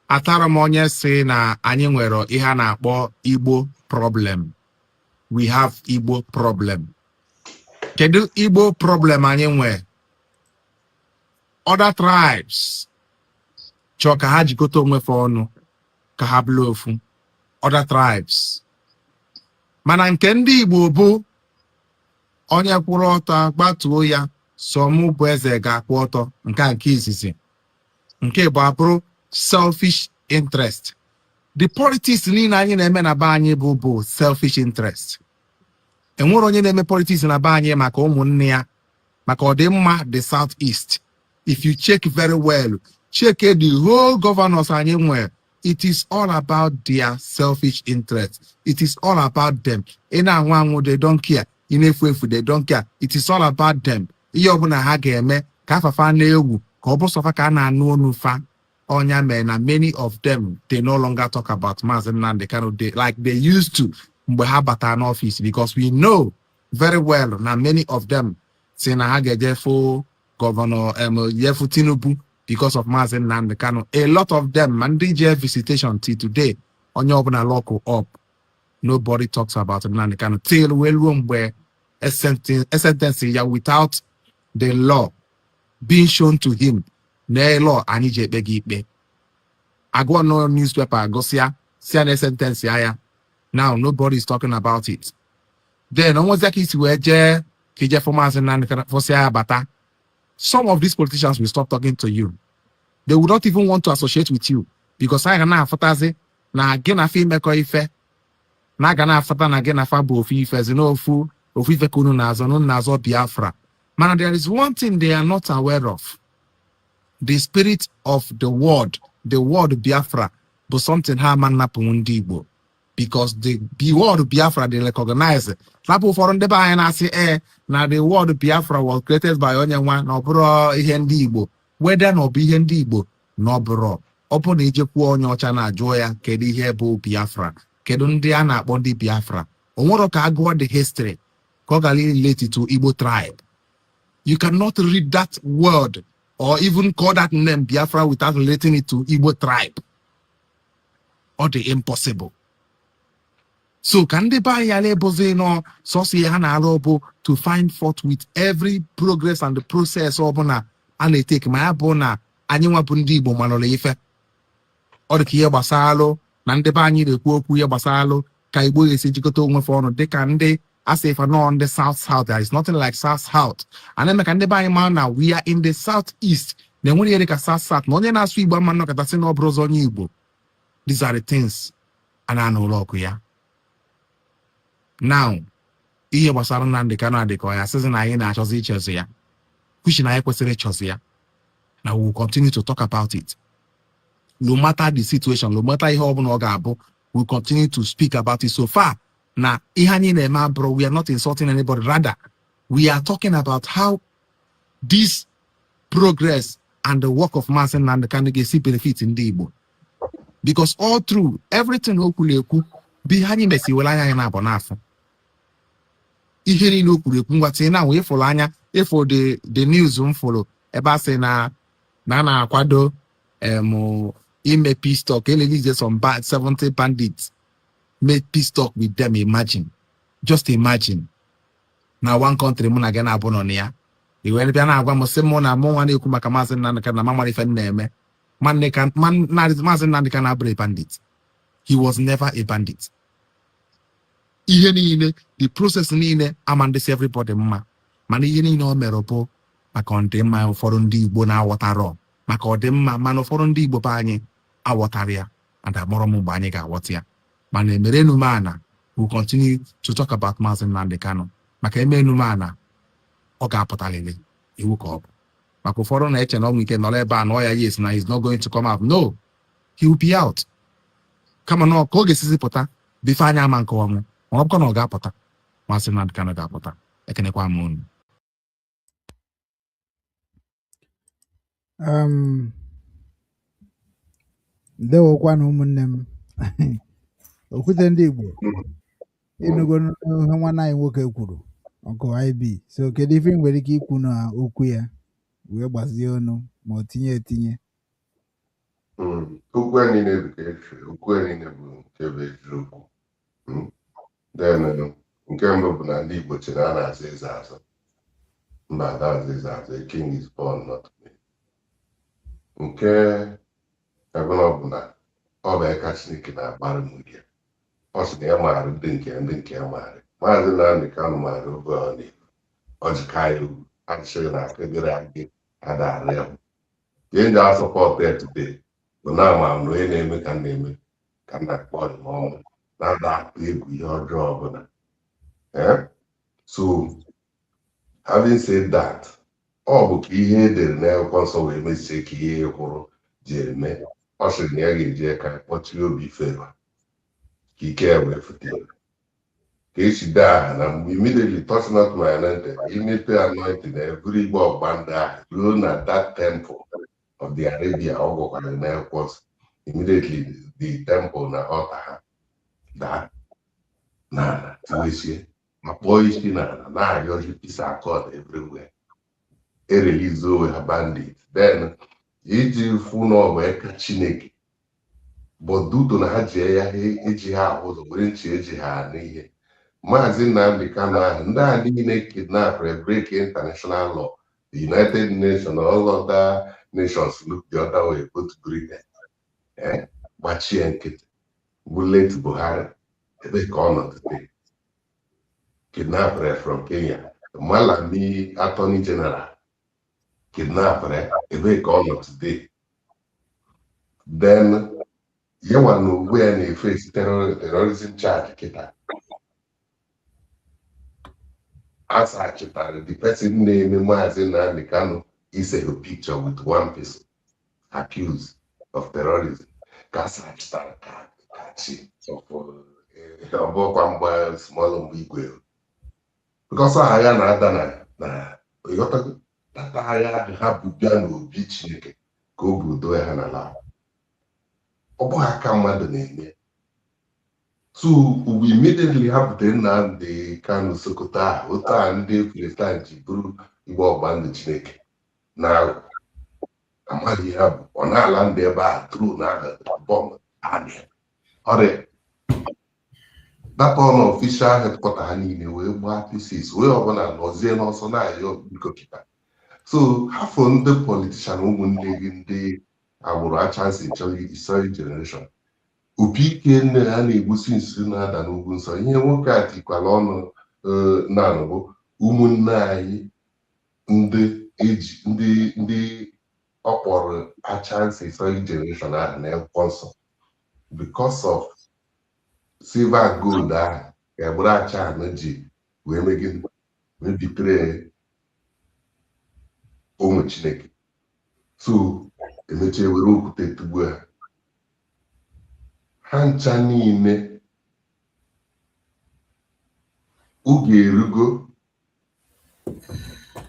Atara m onye si na anyị nwere ihe a na-akpọ Igbo problem. We have Igbo problem. Kedu Igbo problem anyị nwe? Other tribes chọọ ka ha jikọta onwe fa ọnụ ka ha bụrụ ofu, other tribes, mana nke ndị Igbo bụ onye kwụrụ ọtọ gbatuo ya, sọ mụ bụ eze ga-akwụ ọtọ. Nke a nke izizi. Nke bụ abụrụ selfish interest. The politics niile anyị na-eme na be anyị bụ selfish interest. Enwere onye na-eme politics na be anyị maka ụmụnne ya, maka ọdịmma the South East? If you check very well, check the whole governors anyị nwere, it is all about their selfish interest. It is all about them. Ị na-anwụ anwụ, they don't care. Ị na-efu efu, they don't care. It is all about them. Ihe ọbụla ha ga-eme ka afafa na-egwu, ka ọ bụ sọfa ka a na-anụ onu fa. Ọnya mere na many of them, they no longer talk about Maazị Nnamdi Kanu like they used to mgbe ha batara n'ọfịs, because we know very well na many of them si na ha ga-eje fụ Governor Yefu Tinubu because of Maazị Nnamdi Kanu. A lot of them, ma ndị je visitation till today, onye ọbụla lock up. Nobody talks about Nnamdi Kanu till wee ruo mgbe e sentence ya without the law being shown to him, na law anyị ji ekpe gị ikpe. Agụọ no newspaper, agụsịa si ya na sentence ya. Now nobody is talking about it. Then onwezi ka isi wee jee ka ije fụ Maazị Nnamdi Kanu, fụsịa ya bata, some of these politicians will stop talking to you. They will not even want to associate with you, because anyị ga na-afụtazi na gị na fa imekọ ife, na aga na-afụta na gị na fa bụ ofu ife zi n'ofu ofu ife ka unu na-azọ, na unu na-azọ Biafra. Mana there is one thing they are not aware of: the spirit of the word, the word Biafra bụ something ha ama nnapụ ndị Igbo, because the word Biafra, they recognize. Rapụ ụfọdụ ndị be anyị na-asị ee na the word Biafra was created by onye nwa, na ọ bụrụ ihe ndị Igbo. Whether na ọ bụ ihe ndị Igbo na ọ bụrụ, ọ bụ na ijekwuo onye ọcha na-ajụọ ya kedu ihe bụ Biafra, kedu ndị a na-akpọ ndị Biafra, o nwere ka agụọ the history ka ọ gara relate to Igbo tribe. You cannot read that word or even call that name Biafra without relating it to Igbo tribe. Ọ dị impossible. So ka ndị be anyị ghara ịbụzi nọ sọsọ ihe ha na-arụ bụ to find fault with every progress and the process ọbụla a na-eteki, ma ya bụ na anyị nwabụ ndị Igbo manụrụ ife. Ọ dị ka ihe gbasalụ na ndị be anyị na-ekwu okwu ihe gbasalụ ka Igbo ga-esi jikọta onwe fa ọnụ, dịka ndị asị ife nọọ ndị South South. There is nothing like South South. A na-eme ka ndị be anyị mara na we are in the South East, na enwere ihe dịka South South, na onye na-asụ Igbo ama nnọkọta sị na ọ bụrụ ụzọ onye Igbo. These are the things a na-anụ ụlọ ọkụ ya. Now, ihe gbasara Nnamdi Kanu adị ka ọ ya sịzi na anyị na-achọzi ichezi ya, which na anyị kwesịrị ịchọzi ya, na we will continue to talk about it no matter the situation, no matter ihe ọbụla ọ ga-abụ. We will continue to speak about it. So far na ihe anyị na-eme abụrụ, we are not insulting anybody, rather we are talking about how this progress and the work of Maazị Nnamdi Kanu ga-esi benefit ndị Igbo, because all through everything o kwuru ekwu bụ ihe anyị mesiwere anya anyị na-abụ n'afọ. Ihe niile o kwuru ekwu, ngwa tinye na wee fụrụ anya ịfụ the news m fụrụ ebe a sị na a na-akwado ime peace talk, elelize some 70 bandits, make peace talk with them. Imagine, just imagine, na one country mụ na gị na-abụ nọ na ya, i wee bịa na-agwa m sị mụ na mụ nwa na-ekwu maka Maazị Nnamdi Kanu na mama ife m na-eme. Maazị Nnamdi Kanu abụrụ a bandit. He was never a bandit. Ihe niile, the process niile ama ndịsi everybody mma, mana ihe niile o mere bụ maka ọdịmma ụfọdụ ndị Igbo na-aghọtarọ maka ọdịmma, mana ụfọdụ ndị Igbo be anyị aghọtara ya, and amụrụ m mgbe anyị ga-aghọta ya. Mana emere enume ana, we continue to talk about Maazị Nnamdi Kanu, maka eme enume ana, ọ ga-apụtalịrị iwu ka ọ bụ maka ụfọdụ na-eche na ọ nwere ike nọrọ ebe a na ọ ya, yes, na he's not going to come out. No, he will be out. Kama na ka ọ ga-esizi pụta before anyị ama nke ọnwụ, ma ọ bụkwa na ọ ga-apụta. Maazị Nnamdi Kanu ga-apụta. Ekenekwa m unu. Ndewokwanụ ụmụnne m. Okwute ndị Igbo, ịnụgo ihe nwanne anyị nwoke kwuru, Uncle IB. So kedu ife ị nwere ike ikwu na okwu ya wee gbazie ọnụ ma ọ tinye etinye? Okwu a niile bụ ka efe, okwu a niile bụ nke bụ eziokwu. Then nke mbụ bụ na ndị Igbo chere a na-aza eze azụ. Mba, ada aza eze azụ. A king is born, not made. Nke ebụla bụ na ọ bụ aka Chineke na-agbara m ya. Ọ sị na ya maara ndị nke ya, ndị nke ya maara. Maazị Nnamdi Kanu maara oge ọ na-eru. Ọ ji ka ya ugwu achịrị na akịgịrị agị adara ya. Ihe ndị a support ya today bụ na ama m na onye na-eme ka m na-eme ka m na-akpọ ọdịmọnwụ na-ada atụ egwu ihe ọjọọ ọbụla. Eh? So having said that, ọ bụ ka ihe edere n'akwụkwọ nsọ wee mesie ka ihe kwụrụ ji eme. Ọ sịrị na ya ga-eji aka kpọchie obi Fero ka ike ya wee fute ya. Ka esi dee aha na mgbe immediately touch not my anointed, imepe anointing every igbe ọgba ndị ahụ ruo na that temple of the Arabia ọ gwakwara n'akwụkwọ nsọ, immediately the temple na altar ha daa n'ala, tiwesie ma kpọọ isi n'ala na-arịọzi peace accord everywhere, e release onwe ha bandit. Then iji fụ na ọ bụ aka Chineke, but due to na ha ji ya eji ha ahụ ụzọ were nchi eji ha n'ihe Maazị Nnamdi Kanu ahụ, ndị a niile kidnap break international law, the United Nations, all other nations look the other way, both Britain gbachie nkịtị, bụ late Buhari, ebe ka ọ nọ today? Kidnapper from Kenya, Malami, Attorney General, kidnapper, ebe ka ọ nọ today? Then yawa na onwe ya na-eface terrorism charge kịta. Asachịtara the person na-eme Maazị Nnamdi Kanu ise a picture with one person accused of terrorism, ka asachịtara ka chi ọbụkwa mgba small mgbe igwe, because agha na-ada na ịghọtago tata agha ahụ ha bụ bịa n'obi Chineke ka o bụ dowe ha n'ala. Ọ bụghị aka mmadụ na-eme. So ugbu immediately ha butere Nnamdi Kanu Sokoto ahụ, otu a ndị Philistine ji bụrụ igbe ọgba ndụ Chineke na amaghị ha bụ ọ na-ala ndị ebe a tru na bọmbụ ọrịa data na official headquarter ha niile wee gbaa pieces, wee ọbụla nọzie n'ọsọ na-ayọ biko kịta. So hafụ ndị politician, ụmụnne gị ndị agbụrụ achansi chọrọ generation opi ike nne ha na-egbusi nsi na-ada n'ugwu nsọ. Ihe nwoke a tikwara ọnụ naanị bụ ụmụnne anyị ndị eji ndị ọ kpọrọ achansi sorry generation ahụ na akwụkwọ nsọ, because of silver and gold ahụ ka egburu achan ji wee megide wee bitere ụmụ Chineke. So emechie were okwute tugbuo ha, ha ncha niile. Oge erugo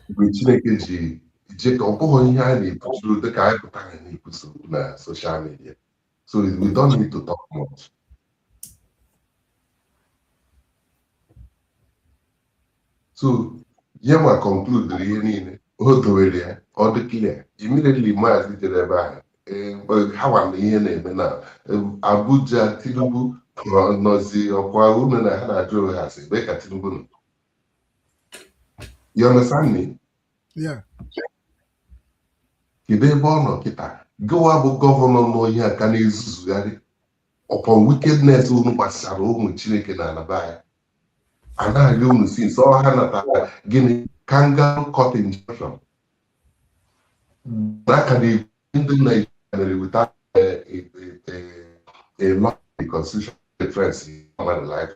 mgbe Chineke ji je ka ọ bụghị ihe a na-ekwuchuru dịka anyị pụtara na-ekwusa okwu na social media, so we don't need to talk much. So ya ma conclude ihe niile o dowere ya, ọ dị clear. Immediately maazị jere ebe ahụ, ha nwa na ihe na-eme na Abuja, Tinubu nọzi ọkwa unu na ha na-ajụ onwe ha sị ebe ka Tinubu nọ. You understand me? Yeah. Kedu ebe ọ nọ kịta? Gịwa bụ gọvanọ nọ ihe a ka na-ezuzugharị upon wickedness unu gbasara ụmụ Chineke na anaba ya a na-arịọ unu since ọ ha natara gịnị kangaroo court injunction n'aka na-ekwu ndị Naijiria mere without a law, the constitution reference human life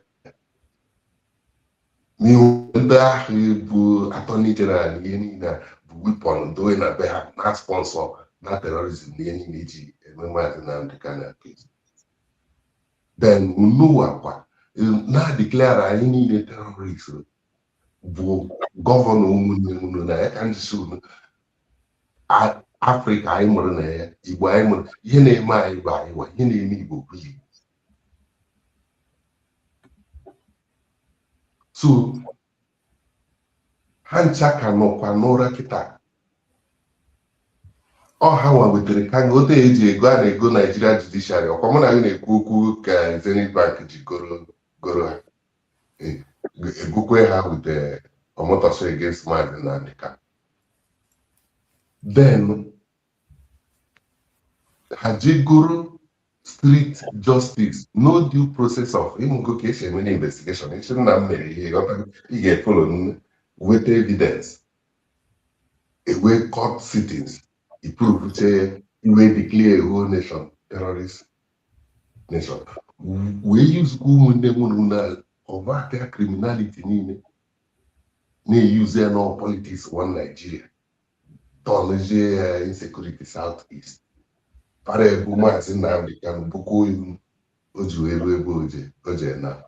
n'ihu ndị ahụ bụ attorney general na ihe niile a bụ weapon dowe na be ha na sponsor na terrorism na ihe niile iji eme Maazị Nnamdi Kanu case. Then unuwa kwa na declare anyị niile terrorist bụ gọvanọ ụmụnne unu na ya ka njisi unu Afrịka anyị mụrụ na ya, Igbo anyị mụrụ, ihe na-eme anyị bụ anyị wa, ihe na-eme Igbo bụ Igbo. So ha ncha ka nọkwa n'ụra kịta. Ọ ha nwa wetere ka ote eji ego a na-ego Nigeria judiciary. Ọkwa mụ na gị na-ekwu okwu ka Zenith Bank ji goro goro ha, egokwe ha with Omotosho against Maazị Nnamdi Kanu. Then ha jegoro street justice, no due process of ịmụgo ka esi eme investigation. Isi nna m mere ihe, ị ga-efolo, weta evidence, ewe court sittings, iprove iwe, declare a whole nation terrorist nation, wee yuzukwa ụmụnne m na ọbata criminality niile na-eyuzu ya na politics one Nigeria, tọnụzie ya insecurity South East para ebu Maazị Nnamdi Kanu bụkwa iwu o ji wee ruo ebe oje na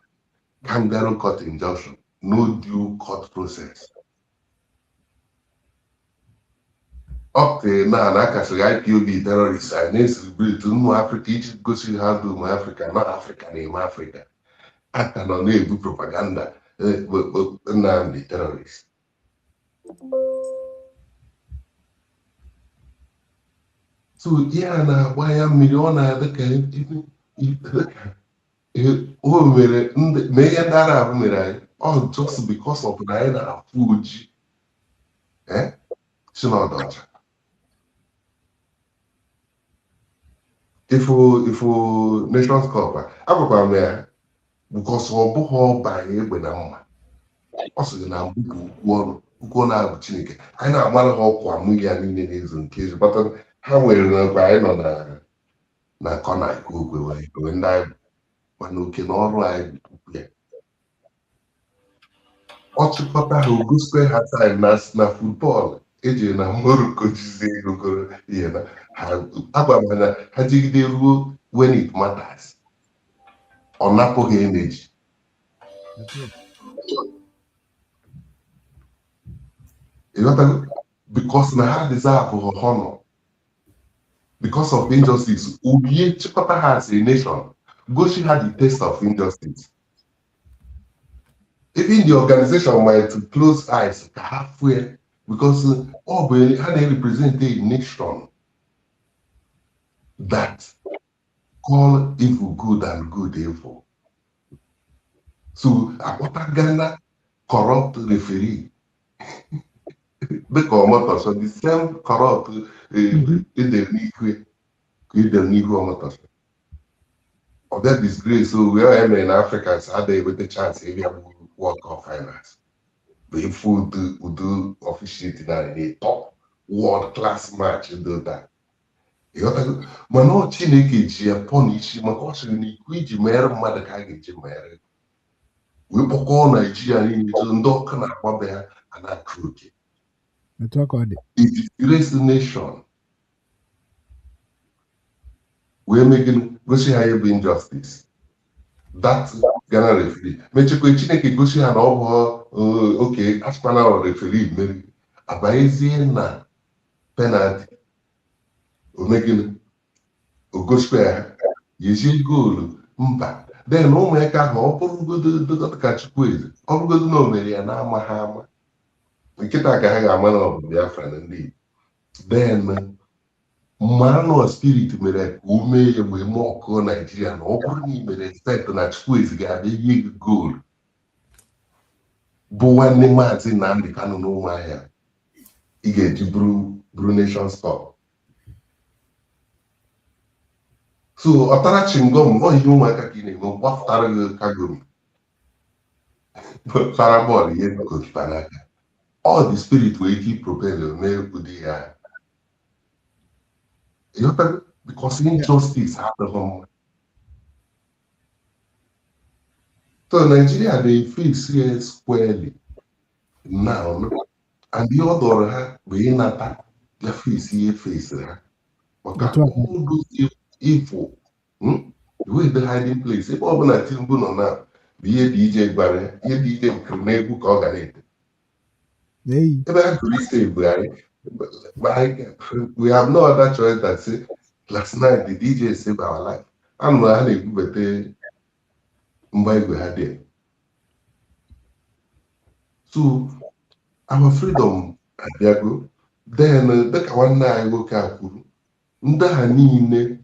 kangaroo court injunction, no due court process. Up till now na akasịrị IPOB terrorist, anyị na-eselebrate ụmụ Afrịka iji gosi ha dị ụmụ Afrịka na Afrịka na-eme Afrịka aka nọ na-ebu propaganda Nnamdi terrorist. So ihe a na-agba ya mmiri, ọ na-adị ka o mere na ihe ndị Arab mere anyị, ọ just because of na anyị na-afụ oji si n'ọdọcha ifu ifu Nations Cup a agwakwara m ya because ọ bụghị ọbanye egbe na mma. Ọ sịrị na mbụ bụ okwu ọnụ, okwu ọnụ ahụ Chineke anyị na-amara ha ọkwa mụ ya niile na-ezo nke ezo kpata ha nwere nakwa anyị nọ na na kọna ekwu okwe wee ndị anyị, mana oke na ọrụ anyị bụ okwu ya. Ọ chịkọta ha, ogosikwe ha time na na football eji na Morocco jizie ego goro ihe na ha agwa m na ha jigide ruo when it matters, ọ napụghị energy. Ịghọtago? Because na ha deserve honor because of injustice. Orie chịkọta ha as a nation, gosi ha the taste of injustice. Even the organization might close eyes ka ha fue because ọ bụ ha na-represent a nation that call evil good and good evil. So akpọta Ghana corrupt referee dịka Omotosho, the same corrupt edere n'ihu ka edere n'ihu Omotosho, ọ bịa disgrace owe ya mere na Africans adịghị enweta chance ịbịa bụ World Cup finals bụ ifu udu officiate na a top world class match dị ụta. Ịghọtago? Mana ọ Chineke ji ya pọ n'isi maka ọ sịrị na ikwu iji mere mmadụ ka a ga-eji mere wee kpọkọọ Naijiria niile ndị ọkụ na-agbabe ha a na-akụ oke. A disgrace nation wee mee gịnị? Gosi ha ihe bụ injustice. That Ghana referee mechekwa Chineke gosi ha na ọ bụ oke asịkwana referee mmeri abanyezie na penalty, omegịnị o gosikwa ya yezie goolu mba. Then ụmụaka ahụ ọ bụrụgodo ka Chukwueze, ọ bụrụgodo na o mere ya na-ama ha ama nkịta ka ha ga-ama na ọ bụ Biafra na ndị Igbo. Then mmanụ spirit mere ka o mee ya wee mee ọkụ Naijiria na ọ bụrụ na ị mere expect na Chukwueze ga-abịa nye gị goolu bụ nwanne Maazị Nnamdi Kanu na Ụmụahịa, ị ga-eji bụrụ Nations Cup. So ọ tara chewing gum, ọ ihe ụmụaka ka ị na-eme, gbapụtara gị kagomi, tara bọọlụ ihe goalkeeper n'aka. All the spirit nwere ike propel mee ụdị ya. Ịghọtago? Because injustice adịghị mma. So Nigeria na-eface ya squarely now, and ihe ọ dọrọ ha bụ ịnata ya face ihe face ha maka Otu a. all those evil, the way the hiding place ebe ọ bụla Tinubu nọ na bụ ihe dị ije gwara ya, ihe dị ije nkiri n'egwu ka ọ gara ete. Eyi. Ebe ha jụrụ ise Buhari, we have no other choice than say last night the DJ saved our life. Anụ ha na-ebubata mgba igwe ha dị. So our freedom abịago. Then dịka nwanne anyị nwoke a kwuru, ndị a niile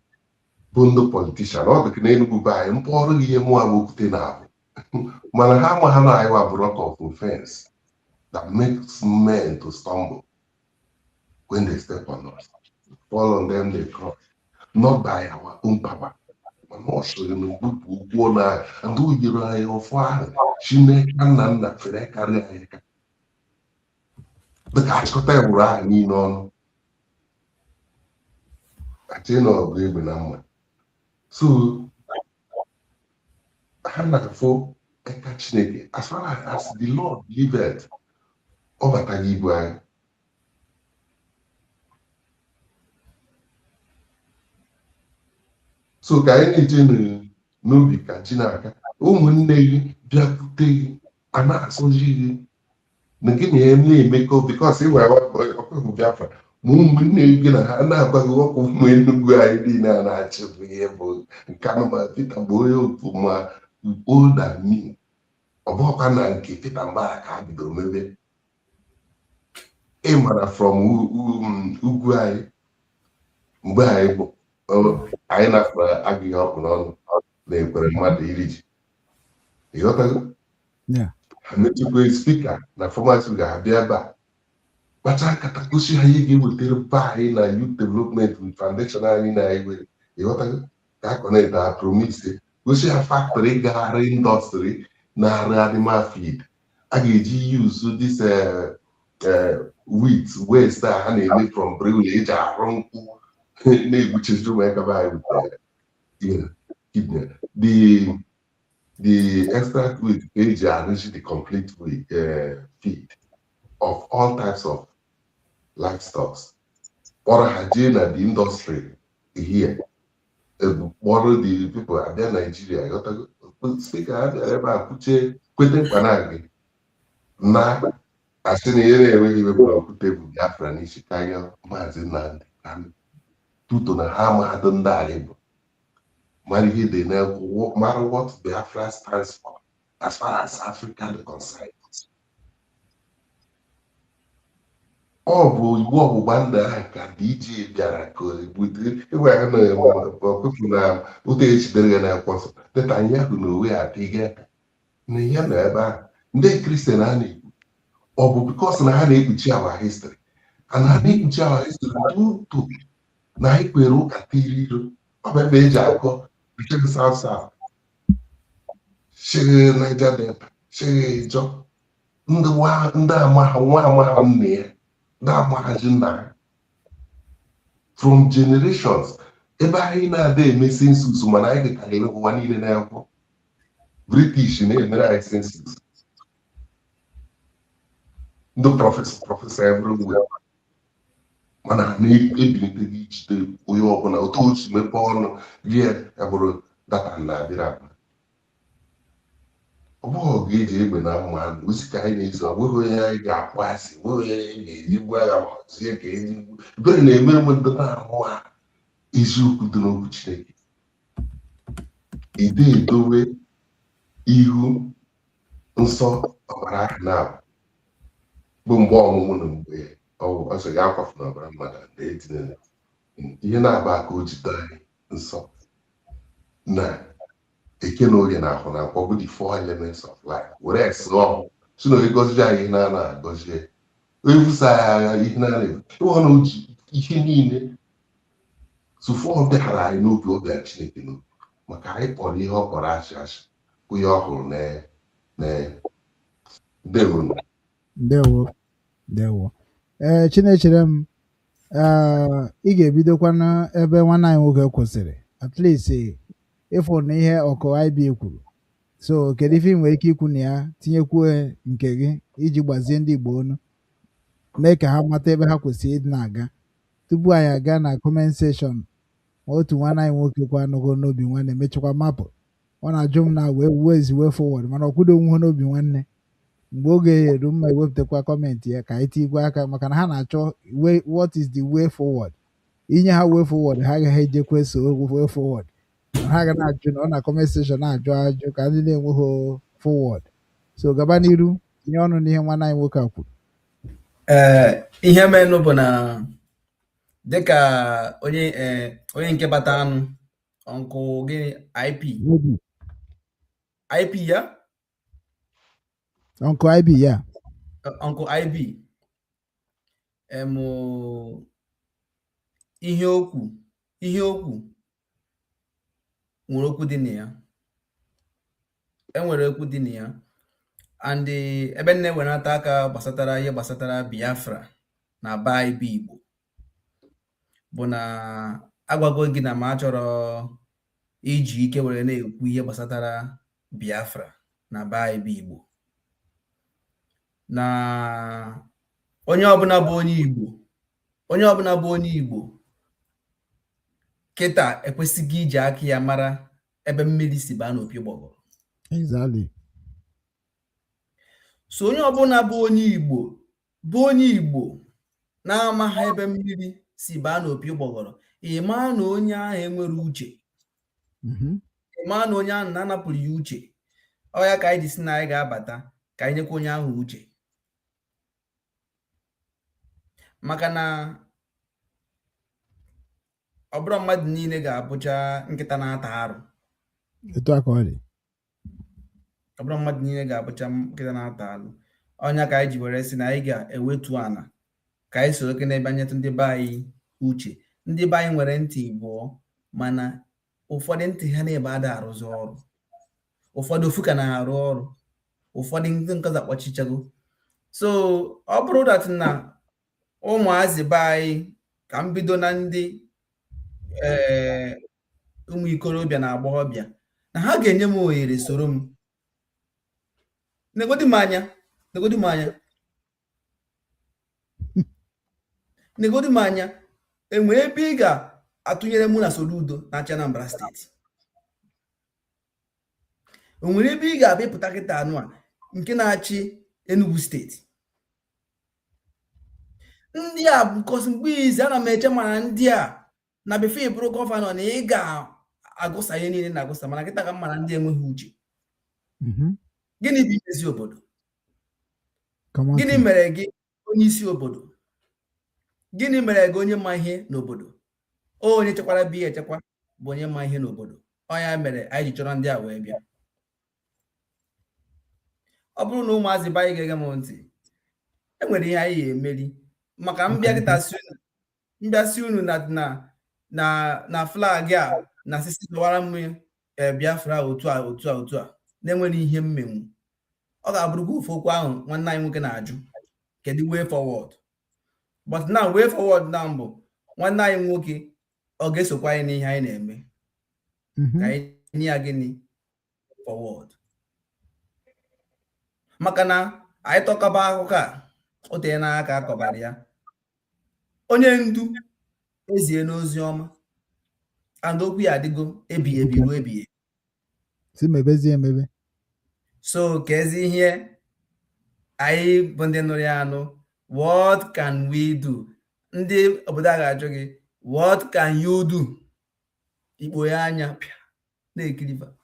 bụ ndị politician, ọ dị ka n'Enugu be anyị mpụ ọrụ gị ihe mụa bụ okwute na abụ, mana ha ama ha na anyị wa bụ rock of offense that makes men to stumble when they step on us. Fall on them they crush, not by our own power. Mana ọ sịrị na mgbupụ ụgwọ na ndị o nyere anyị ọfọ ahụ, Chineke nna nna fere karịa anyị ka dịka achịkọta ewuru ahụ niile ọnụ achị na ọgụ egbe na mma. So ha na-afụ eka Chineke, as far as the Lord liveth, ọ bataghị ibu anyị. So ka anyị na-eje n'ubi ka ji na-aka, ụmụnne gị bịakwute gị a na-asụji gị na gị na ya na-emekọ, because ị nwere ọkụkụ Biafra, ma ụmụnne gị na ha na-agwa gị ọkụ. Ụmụ Enugu anyị niile a na-achị bụ ihe bụ nke anụmanụ. Peter bụ onye otu ma old and new, ọ bụghịkwa na nke Peter Mbah ka ha bidoro mebe. Ị mara from ugwu anyị mgbe anyị bụ anyị nafere agụghị ọkụ n'ọnụ na ekwere mmadụ iri ji, ịghọtago? Yeah. Ha mechikwa speaker na former speaker, ha bịa ebe a kpacha nkata, gosi ha ihe ga-ewetara be anyị na youth development with foundation anyị na anyị nwere, ịghọtago? Ka a connect ha, promise, gosi ha factory gagharị, industry na-arụ animal feed a ga-eji use this wheat waste a ha na-eme from brewery eji arụ nkwụ na-egbuchezi ụmụaka be anyị with kidney, the extract wheat ka eji arụzi the complete wheat, feed of all types of livestock. Kpọrọ ha jee na the industry here, kpọrọ the people abịa Nigeria, ghọtago? Speaker ha bịara ebe a kwuchie, kwete mkpa na gị na asị na ihe na-enweghị wepụrụ okwute bụ Biafra n'isi karịa Maazị Nnamdi Kanu, tuto na ha amaghadụ ndị anyị bụ mara ihe dị na mara what Biafra stands for as far as Africa is concerned. Ọ bụ igbe ọgbụgba ndụ ahụ ka DJ bịara ka ebute ịgwa ha na ọkụkụ na ụtọ echidere ya n'akwụkwọ nsọ. Netanyahu na onwe ya adịghị aka na ihe nọ ebe ahụ. Ndị Kristian a na-ekwu ọ bụ because na ha na-ekpuchi our history, and ha na-ekpuchi our history tutu na anyị kwere ụka tiri iro. Ọ bụ ebe eji akọ chịrị South South, chịrị Niger Delta, chịrị Ijọ, ndị ndị amagha nwa amagha nne ya, ndị amaghazi nna ha from generations. Ebe anyị na-ada eme census, mana anyị dịkarịrị ụwa niile n'akwụkwọ. British na-emere anyị census, ndị professor, professor everywhere, mana ha na-ebilite gị ijide onye ọbụla otu o si mepee ọnụ gị ya bụrụ data na-abịara abịa. Ọ bụghị ọgụ eji egbe na mma anụ osi ka anyị na-ezo. Ọ bụghị onye anyị ga-akpọ asị, ọ bụghị onye anyị ga-eji gbuo agha ma ọ zie ka eji gbuo. Ebere na-emere m ndị na-ahụ ha eziokwu dị n'okwu Chineke ide edowe ihu nsọ ọbara ahụ na bụ mgbe ọmụmụ na mgbe ọwụ ọsọ ga-akwafu n'ọbara mmadụ na etinyere ihe na-aba ka o jide anyị nsọ na eke na oge na ahụ na akwọ bụ the four elements of life. Were esi ọhụ si na onye gọzie anyị ihe na-ana agọzie, onye buso anyị agha ihe na-ana ebu ịhụ na o ji ihe niile. So far ọ bịara anyị n'obi, ọ bịara Chineke n'obi, maka anyị kpọrọ ihe ọ kpọrọ asị asị, bụ ihe ọ hụrụ na ndewonu. Ndewo, ndewo. Ee, Chinechere m, ee, ị ga-ebidokwa n'ebe nwanne anyị nwoke kwụsịrị, at least ịfụ na ihe ọkụ IB kwuru. So kedu ife ị nwere ike ikwu na ya, tinyekwuo nke gị iji gbazie ndị Igbo onu, mee ka ha mata ebe ha kwesịrị ịdị na-aga, tupu anyị aga na comment section? Ma otu nwanne anyị nwoke kwa anụgo n'obi nwanne mechakwa mapụ. Ọ na-ajụ m na wee wezi way forward, mana ọ kwudo onwe ha n'obi nwanne. Mgbe oge ya eru mma, ewepụtakwa comment ya ka anyị tikwa aka, maka na ha na-achọ what is the way forward. Inye ha way forward, ha agaghị ejekwe so way forward. Ha ga na-ajụ na ọ na comment section, na-ajụ ajụ ka ndị na-enweghị forward. So gaba n'iru, tinye ọnụ n'ihe nwanne anyị nwoke a kwuru. Ee, ihe menụ bụ na dịka onye, onye nke bata anụ, Uncle gịnị, IP IP ya. Uncle IB ya. Uncle IB, ihe okwu nwere okwu dị na ya, enwere okwu dị na ya. And ebe m na-ewenata aka gbasatara ihe gbasatara Biafra na be anyị bụ Igbo bụ na agwago gị na ma achọrọ iji ike were na-ekwu ihe gbasatara Biafra na be anyị bụ Igbo, na onye ọbụla bụ onye Igbo, onye ọbụla bụ onye Igbo kịta ekwesịghị iji aka ya mara ebe mmiri si baa n'opi ụgbọgụrụ. So onye ọbụla bụ onye Igbo, bụ onye Igbo na-amaghị ebe mmiri si baa n'opi ụgbọgọrọ, ị maa na onye ahụ enwere uche. Ị maa na onye ahụ na-anapụrụ ya uche. Ọ ya ka anyị ji si na anyị ga-abata ka anyị nyekwa onye ahụ uche, maka na ọ bụrụ mmadụ niile ga-abụcha nkịta na-ata arụ. Etu a ka ọ dị. Ọ bụrụ mmadụ niile ga-abụcha nkịta na-ata arụ, ọnya ka anyị ji were sị na anyị ga-ewetu ana ka anyị soro n'ebe anyetụ ndị be anyị uche. Ndị be anyị nwere ntị abụọ, mana ụfọdụ ntị ha na-ebe ada arụzi ọrụ, ụfọdụ ofu ka na-arụ ọrụ, ụfọdụ ndị nkọza kpọchichago. So ọ bụrụ that na ụmụazị be anyị, ka m bido na ndị ee ụmụ ikorobịa na agbọghọbịa, na ha ga-enye m ohere soro m negodi m anya, negodi m anya, negodi m anya, enwere ebe ị ga-atụnyere mụ na Soludo na-achị Anambra Steeti? O nwere ebe ị ga-abịa ịpụta kịta anụ a nke na-achị Enugu Steeti? Ndị a bụkọsi mgbe izi ana m eche, mana ndị a na before ị bụrụ gọvanọ na ị ga-agụsa ihe niile na-agụsa, mana kịta ka m mara ndị enweghị uche. Gịnị bụ imezi obodo? Gịnị mere gị onye isi obodo? Gịnị mere gị onye ma ihe n'obodo? Onye chekwara bi ya echekwa bụ onye ma ihe n'obodo. Ọ ya mere anyị ji chọrọ ndị a wee bịa. Ọ bụrụ na ụmụazị be anyị ga-ege m ntị, enwere ihe anyị ga-emeri, maka mbịa kịta mbịasị unu na na na na flag a na sisi dọwara m Biafra otu a, otu a, otu a, na-enwere ihe mmenwu, ọ ga-abụrụkwa ofu okwu ahụ nwanne anyị nwoke na-ajụ, kedu way forward? But now, way forward na mbụ, nwanne anyị nwoke ọ ga-esokwa anyị n'ihe anyị na-eme ka anyị nye ya gịnị forward, maka na anyị tọkọba akụkọ a o tee n'aka akọbara ya, onye ndu ezie n'ozi ọma, and okwu ya adịgo ebi ebi ruo ebi ebi. Si mebezie emebe. So ka ezi ihe anyị bụ ndị nụrụ ya anụ, what can we do? Ndị obodo a ga-ajụ gị, "What can you do?" Ikpo ya anya pịa na-ekiriba.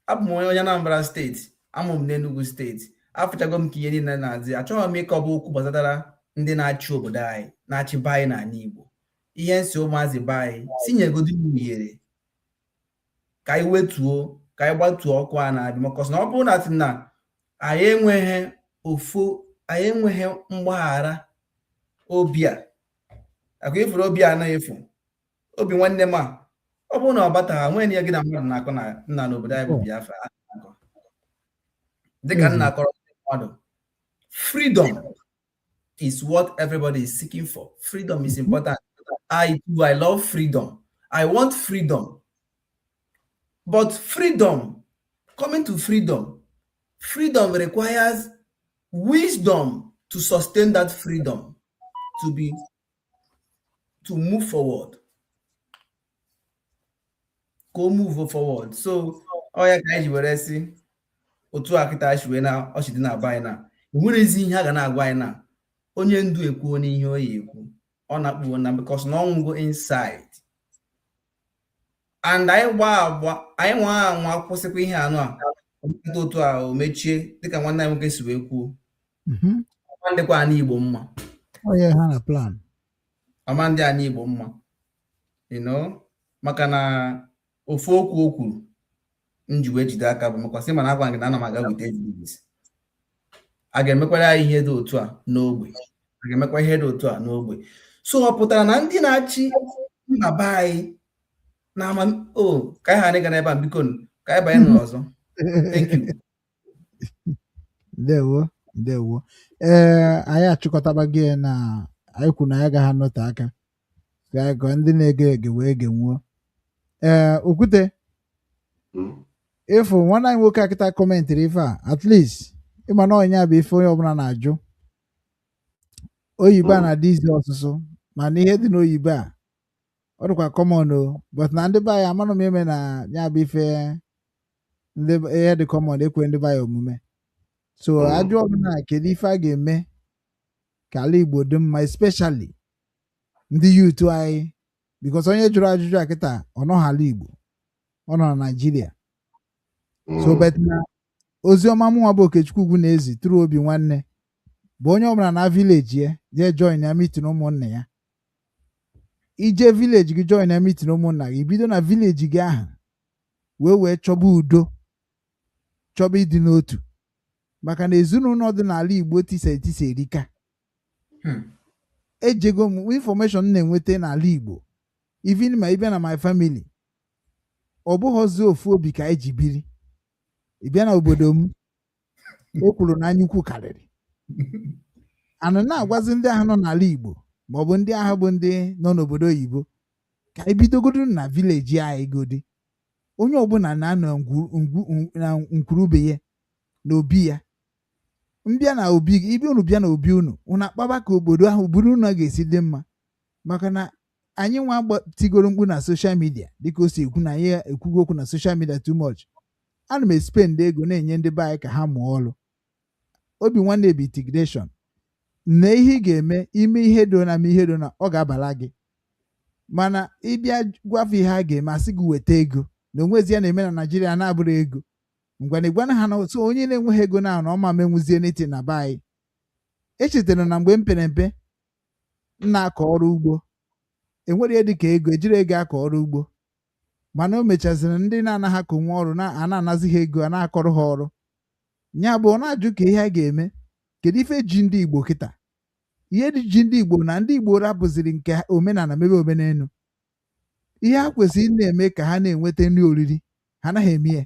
Abụ m onye Anambra Steeti, amụ m n'Enugu Steeti, afụchago m ka ihe niile na-adị. Achọghị m ịkọba okwu gbasatara ndị na-achị obodo anyị, na-achị be anyị n'ala Igbo. Ihe nsi ụmụazị be anyị si nyegodo uhere ka anyị wetuo, ka anyị gbatuo ọkụ a na-abịa, maka na ọ bụrụ na na anyị enweghị ofu, anyị enweghị mgbaghara obi a. Akwa ifuru obi a na-efu obi nwanne m a, ọ bụrụ na ọ bataghị, nwere ihe gị na mmadụ na-akọ na nna n'obodo anyị bụ Biafra akọ. Dịka nna akọrọ ndị mmadụ, freedom is what everybody is seeking for. Freedom is important. I too, I love freedom. I want freedom. But freedom, coming to freedom, freedom requires wisdom to sustain that freedom, to move forward. Ka o move forward. So ọ ya ka anyị ji were sị otu a kịta si wee na ọchị dị na be anyị na enwerezi ihe a ga na-agwa anyị na onye ndu ekwuo n'ihe ọ ya ekwu, ọ na-akpụo na because na ọnwụgo inside and anyị gba agba, anyị nwa anwa kwụsịkwa ihe anụ a ọmekata otu a o mechie, dịka nwanne anyị nwoke si wee kwuo. Ọma ndịkwa anyị Igbo mma. Ọ ya ha na plan. Ọma ndị anyị Igbo mma, maka na ofu okwu o kwuru m ji wee jide aka bụ maka sị mana agwa gị na ana m aga with evidence. A ga-emekwara anyị ihe dị otu a n'ogbe, a ga-emekwa ihe dị otu a n'ogbe. So ọ pụtara na ndị na-achị mba be anyị na ama o ka anyị ghara ịga n'ebe a. Biko ka anyị banye n'ọzọ. Thank you. Ndewo, ndewo. Ee, anyị achịkọtaba gị na anyị kwuru na anyị agaghị anọte aka ka ndị na-ege ege wee genwuo. Ee, okwute ịfụ nwanne anyị nwoke akịta commentịrị ife a, at least ịma na ọnya bụ ife onye ọbụla na-ajụ. Oyibo a na-adịzi ọsụsụ, mana ihe dị n'oyibo a ọ dịkwa common o, but na ndị be anyị amanụ m eme na ya bụ ife ndị ihe dị common ekwe ndị be anyị omume. So ajụ ọbụla, kedu ife a ga-eme ka ala Igbo dị mma, especially ndị youth anyị? Because onye jụrụ ajụjụ a kịta, ọ nọghị ala Igbo, ọ nọ na Naịjirịa. So but na oziọma mụnwa bụ Okechukwu Ugwu na-ezi tụrụ obi nwanne bụ onye ọbụla na village ya jee join ya meeting ụmụnna ya. Ije village gị, join ya meeting ụmụnna gị, bido na village gị ahụ wee chọba udo, chọba ịdị n'otu, maka na ezinụlọ dị n'ala Igbo tisa etisa erika. Ejego m information m na-enweta n'ala Igbo, even ma ịbịa na my family, ọ bụghọzi ofu obi ka anyị ji biri. Ị bịa na obodo m, o kwuru na anya ukwu karịrị anụ. Na-agwazi ndị ahụ nọ n'ala Igbo maọbụ ndị ahụ bụ ndị nọ n'obodo oyibo ka anyị bidogodo na village anyị godi. Onye ọbụla na-anọ na nkwurube ya na obi ya. Mbịa na obi gị, ibi unu bịa na obi unu, unu akpaba ka obodo ahụ buru unu ga-esi dị mma, maka na anyị nwa tigoro mkpu na social media, dịka o si ekwu na anyị ekwugo okwu na social media too much. Ana m espend ego na-enye ndị be anyị ka ha mụọ ọrụ. Obi nwanne bụ integration na ihe ị ga-eme ime ihe do na ihe do na ọ ga-abala gị. Mana ịbịa gwafe ihe a ga-eme, asị gị weta ego na onwezi ya na-eme na Naijiria na-abụrụ ego. Ngwana ịgwana ha na so onye na-enweghị ego na na ọma menwuzie n'iti na be anyị. Echetara na mgbe m pere mpe m na-akọ ọrụ ugbo, enwere ihe dịka ego ejiri ego akọ ọrụ ugbo, mana o mechaziri ndị na-anaghị akọ nwa ọrụ na a na-anazi ha ego a na-akọrọ ha ọrụ. Ya bụ ọ na-ajụ ka ihe a ga-eme. Kedu ife ji ndị Igbo kịta? Ihe dị ji ndị Igbo na ndị Igbo rapụziri nke omenala mebe omenelu. Ihe ha kwesịrị ị na-eme ka ha na-enweta nri oriri, ha anaghị eme ya.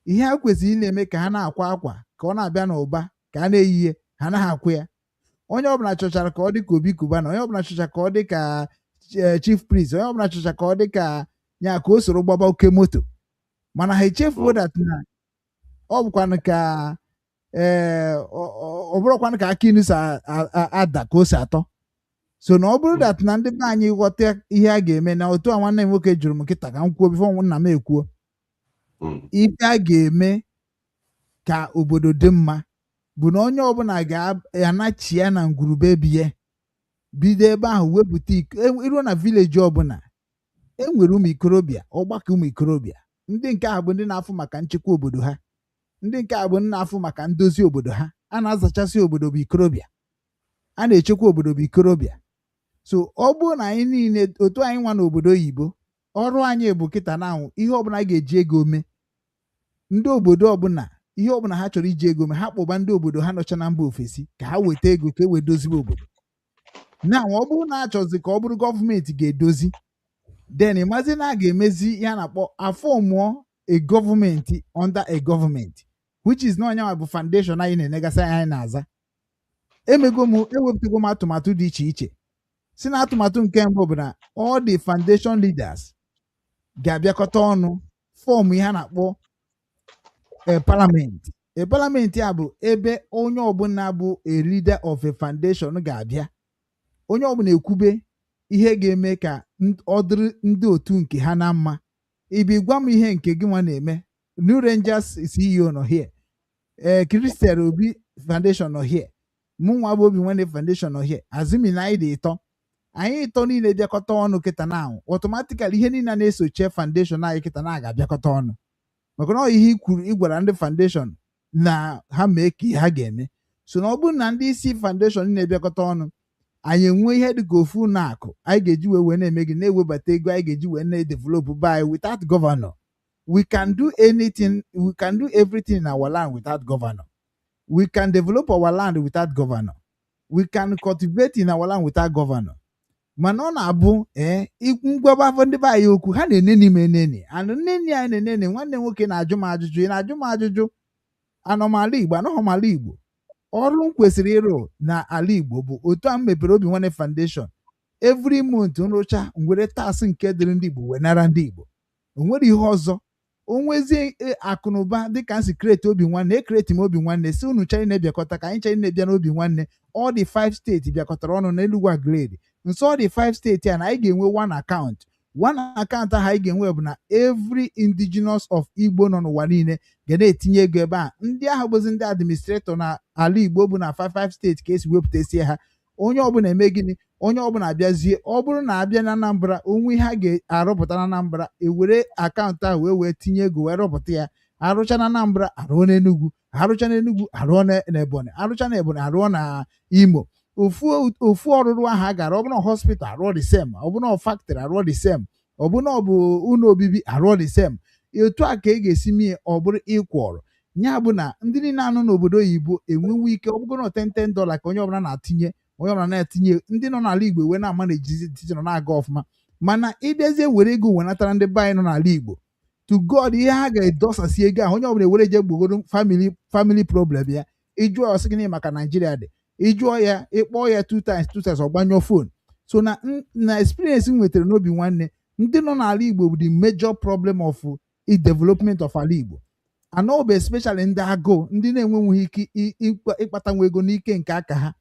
Ihe ha kwesịrị ị na-eme ka ha na-akwa akwa, ka ọ na-abịa n'ụba, ka a na-eyi ihe, ha anaghị akwụ ya. Onye ọbụla chọchara ka ọ dị ka Obi Cubana, onye ọbụla chọchara ka ọ dị ka chief priest, onye ọbụla chọchara ka ọ dị ka ya, ka o soro gbaba oke moto, mana ha echefuo that na ọ bụkwanụ ka ee ọ bụrụkwanụ ka aka inu si ada ka o si atọ. So na ọ bụrụ that na ndị be anyị ghọta ihe a ga-eme na otu a nwanne m nwoke jụrụ m nkịta ka m kwuo before nna m ekwuo, ife a ga-eme ka obodo dị mma bụ na onye ọbụla ga-anachi ya na ngwurube biye, bido ebe ahụ wepụta iruo na village ọbụla e nwere ụmụ ikorobịa, ọgbakọ ụmụ ikorobịa. Ndị nke a bụ ndị na-afụ maka nchekwa obodo ha, ndị nke a bụ ndị na-afụ maka ndozi obodo ha. A na-azachasị obodo bụ ikorobịa, a na-echekwa obodo bụ ikorobịa. So ọ bụrụ na anyị niile otu anyị nwa n'obodo oyibo, ọrụ anyị bụ kịta na anwụ ihe ọbụla a ga-eji ego mee. Ndị obodo ọbụla, ihe ọbụla ha chọrọ iji ego mee, ha kpọba ndị obodo ha nọcha na mba ofesi ka ha weta ego ka e wee dozibe obodo. Na ọ bụrụ na achọzi ka ọ bụrụ gọọmenti ga-edozi, then ịmazi na a ga-emezi ya na-akpọ aformụọ a government under a government, which is na onye bụ foundation anyị na-enegasị anyị na-aza. Emego m, ewepụtago m atụmatụ dị iche iche. Si na atụmatụ nke mbụ bụ na all the foundation leaders ga-abịakọta ọnụ form ihe a na-akpọ a parliament. A parliament a bụ ebe onye ọbụla bụ a leader of a foundation ga-abịa, onye ọbụla ekwube ihe ga-eme ka ọ dịrị ndị otu nke ha na mma. Ibi gwa m ihe nke gị nwa na-eme. New Rangers CEO nọ here, ee, Christian Obi Foundation nọ here, mụ nwa bụ Obi Nwanne Foundation nọ here. Azumi na anyị dị ịtọ, anyị ịtọ niile bịakọta ọnụ kịta na ahụ, automatically ihe niile na-esoche foundation anyị kịta na ga-abịakọta ọnụ, maka na ọ ihe i kwuru, ị gwara ndị foundation na ha mee ka ihe ha ga-eme. So na ọ bụrụ na ndị isi foundation na-ebịakọta ọnụ, anyị enwe ihe dịka ofu ụlọ akụ anyị ga-eji wee na-eme gị na-ewebata ego anyị ga-eji wee na-edevelop by without governor. We can do anything, we can do everything in our land without governor. We can develop our land without governor. We can cultivate in our land without governor. Mana ọ na-abụ ee, ngwaba afọ ndị be anyị okwu, ha na-eneni m eneni and nneni anyị na-eneni. Nwanne m nwoke na-ajụ m ajụjụ, ị na-ajụ m ajụjụ. Anọ m ala Igbo, anọghị m ala Igbo. Ọrụ m kwesịrị ịrụ na ala Igbo bụ otu a m mepere Obi Nwanne Foundation. Every month nrụcha, m were tax nke dịrị ndị Igbo wee nara ndị Igbo. O nwere ihe ọzọ o nwezie akụnụba dịka m si create Obi Nwanne. Ecreate m Obi Nwanne si unu chanyị na-ebịakọta ka anyị chanyị na-ebịa n'Obi Nwanne. All the five steeti bịakọtara ọnụ n'Elugu Aggrade nso. All the five steeti a na anyị ga-enwe one account. One account ahụ anyị ga-enwe bụ na every indigenous of Igbo nọ n'ụwa niile ga na-etinye ego ebe a. Ndị ahụ bụzi ndị administrator na ala Igbo bụ na 55 steeti ka esi wepụtasie ha. Onye ọbụla eme gịnị? Onye ọbụla abịazie, ọ bụrụ na abịa na Anambra, onwe ihe a ga-arụpụta na Anambra, ewere akaụntụ ahụ wee tinye ego wee rụpụta ya. Arụcha na Anambra, arụọ n'Enugu. Arụcha n'Enugu, arụọ n'Ebonyi. Arụcha na Ebonyi, arụọ na Imo. Ofu ofu ọrụrụ ahụ a gara, ọ bụrụ na hospital, arụọ the same. Ọ bụrụ na factory, arụọ the same. Ọ bụrụ na ọ bụ ụlọ obibi, arụọ the same. Otu a ka ị ga-esi mie ọ bụrụ ịkwọrọ ya bụ na ndị niile anọ n'obodo oyibo enwewo ike. Ọ bụgo na $10 $10 ka onye ọbụla na-atinye, onye ọbụla na-etinye, ndị nọ n'ala Igbo wee na-ama na ejizi titi nọ na-aga ọfụma. Mana ịbịazie were ego wenatara ndị be anyị nọ n'ala Igbo, to God, ihe ha ga-edosasi ego ahụ, onye ọbụla ewere je gbogoro family problem ya. Ịjụọ ya, ọsị gịnị maka Naijiria dị. Ịjụọ ya, ịkpọọ ya two times, two times, ọgbanyụọ phone. So na experience m nwetara n'Obi Nwanne, ndị nọ n'ala Igbo bụ the major problem of the development of ala Igbo ana. Ọ bụ especially ndị agụụ, ndị na-enwenwughị ike ịkpatanwu ego n'ike nke aka ha.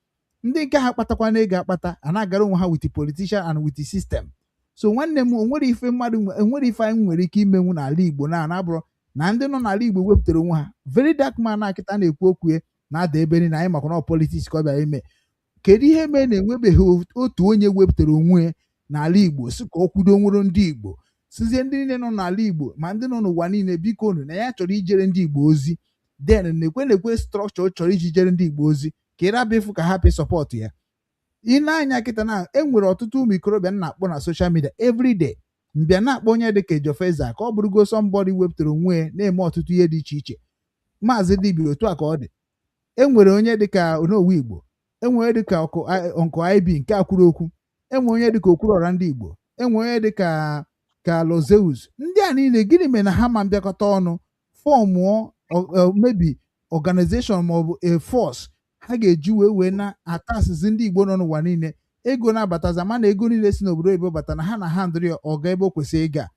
Ndị nke ha kpatakwa na ego akpata a na-agara onwe ha with the politician and with the system. So nwanne m, onwere ife mmadụ enwere ife anyị nwere ike imenwu n'ala Igbo na anabụrụ na ndị nọ n'ala Igbo wepụtara onwe ha. Very Dark Man na akịta na-ekwu okwu ya na-ada ebe niile. Anyị makwa na ọ politics ka ọ bịara ime. Kedu ihe mere na enwebeghị otu onye wepụtara onwe ya n'ala Igbo si ka ọ kwudo nwere ndị Igbo, sizie ndị niile nọ n'ala Igbo ma ndị nọ n'ụwa niile, biko unu na ya chọrọ ijere ndị Igbo ozi, then nekwe nekwe structure ọ chọrọ iji jere ndị Igbo ozi, ka ị rabụ ịfụ ka hapụ support ya? Ị na-anya kịta na e nwere ọtụtụ ụmụ ikorobịa m na-akpọ na social media everyday, mbịa na-akpọ onye dịka Ejofeza, ka ọ bụrụgo somebody wepụtara onwe ya na-eme ọtụtụ ihe dị iche iche. Maazị Dibia, otu a ka ọ dị. E nwere onye dịka Onowu Igbo, enwere onye dịka Ọnkụ IB nke a kwuru okwu, enwere onye dịka Okwuluọra ndị Igbo, enwere onye dịka Ka Lozeus. Ndị a niile, gịnị mere na ha ma mbịakọta ọnụ formụọ maybe organization maọbụ a force ha ga-eji wee na-atasịzi ndị Igbo nọ n'ụwa niile ego na-abatazi, ama na ego niile si n'obodo oyibo bata na ha na ha ndịrị ọga ebe o kwesịrị ịga?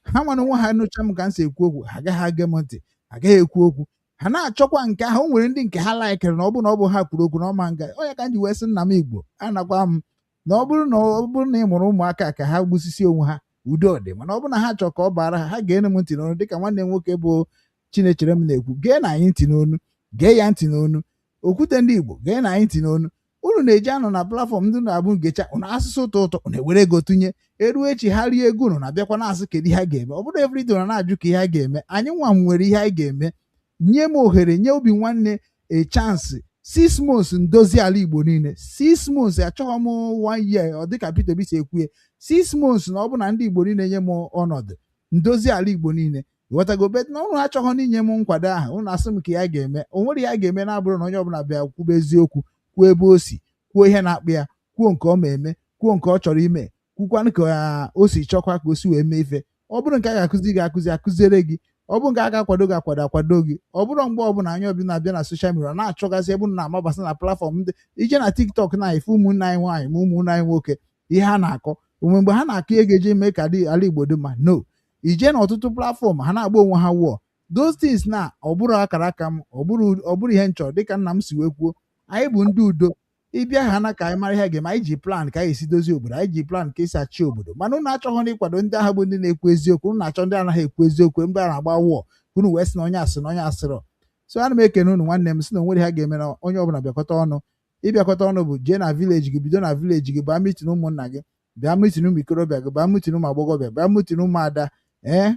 Ha nwere onwe ha nụcha m ka m si ekwu okwu, ha agaghị age m ntị, agaghị ekwu okwu. Ha na-achọkwa nke ahụ. O nwere ndị nke ha likere na ọ bụrụ na ọ bụ ha kwuru okwu na ọma nga onye ka m ji wee sị nna m Igbo anakwa m na ọ bụrụ na ị mụrụ ụmụaka ka ha gbusisi onwe ha, udo dị. Mana ọ bụrụ na ha chọrọ ka ọ bara ha, ha ga-ene m ntị n'onu, dịka nwanne m nwoke bụ Chinechere m na-ekwu. Gee na anyị ntị n'onu, gee ya ntị n'onu. Okwute ndị Igbo, gee na anyị ntị n'onu. Unu na-eji anọ na platform ndị na-abụ ngecha unu asụsụ ụtọ ụtọ, unu ewere ego tụnye. Eruo echi, ha rie ego unu, na-abịakwa na-asị kedu ihe a ga-eme. Ọ bụrụ everyday na na-ajụ ka ihe a ga-eme, anyị nwa m nwere ihe anyị ga-eme. Nye m ohere, nye Obi Nwanne a chance 6 months, ndozi ala Igbo niile. 6 months, achọghị m one year. Ọ dịka Peter Obi si ekwu ya, 6 months, na ọ bụ na ndị Igbo niile nye m ọnọdụ, ndozi ala Igbo niile. Ghọtago? Bet na ụnụ achọghị n'inye m nkwado ahụ, ụnụ asị m ka ya ga-eme. O nwere ya ga-eme na-abụrụ na onye ọbụla bịa kwube eziokwu, kwuo ebe o si, kwuo ihe na-akpụ ya. Kwuo nke ọ ma eme, kwuo nke ọ chọrọ ime, kwukwanụ ka o si chọkwa ka o si wee mee ife. Ọ bụrụ nke a ga-akụzi gị akụzi, akụziere gị. Ọ bụrụ nke a ga-akwado gị akwado, akwado gị. Ọ bụrụ mgbe ọbụla anya ọbịa na-abịa na social media na-achọgasị ebe unu na-amabasa na platform ndị ije na TikTok na ife ụmụnne anyị nwaanyị ma ụmụnne anyị nwoke, ihe ha na-akọ onwe mgbe ha na-akọ ihe ga-eji mee ka dị ala Igbo dị mma. No ije na ọtụtụ platform ha na-agba onwe ha wụọ those things na ọ bụrụ akara aka m, ọ bụrụ ihe m chọrọ. Dịka nna m si wee kwuo, anyị bụ ndị udo. Ịbịa ha na ka anyị mara ihe ga-eme. Anyị ji plan ka anyị esi dozie obodo, anyị ji plan ka esi achị obodo. Mana unu achọghị na ịkwado ndị ahụ bụ ndị na-ekwu eziokwu. Unu na-achọ ndị anaghị ekwu eziokwu mgbe a na-agba wụọ, unu wee sị na onye asị na onye asịrọ. So ana m ekene unu, nwanne m, sị na onwere ha ga-eme na onye ọbụla bịakọta ọnụ. Ịbịakọta ọnụ bụ jee na village gị, bido na village gị, baa meeting ụmụnna gị, bịa meeting ụmụ ikorobịa gị, baa meeting ụmụ agbọghọbịa, bịa meeting ụmụada. Ee,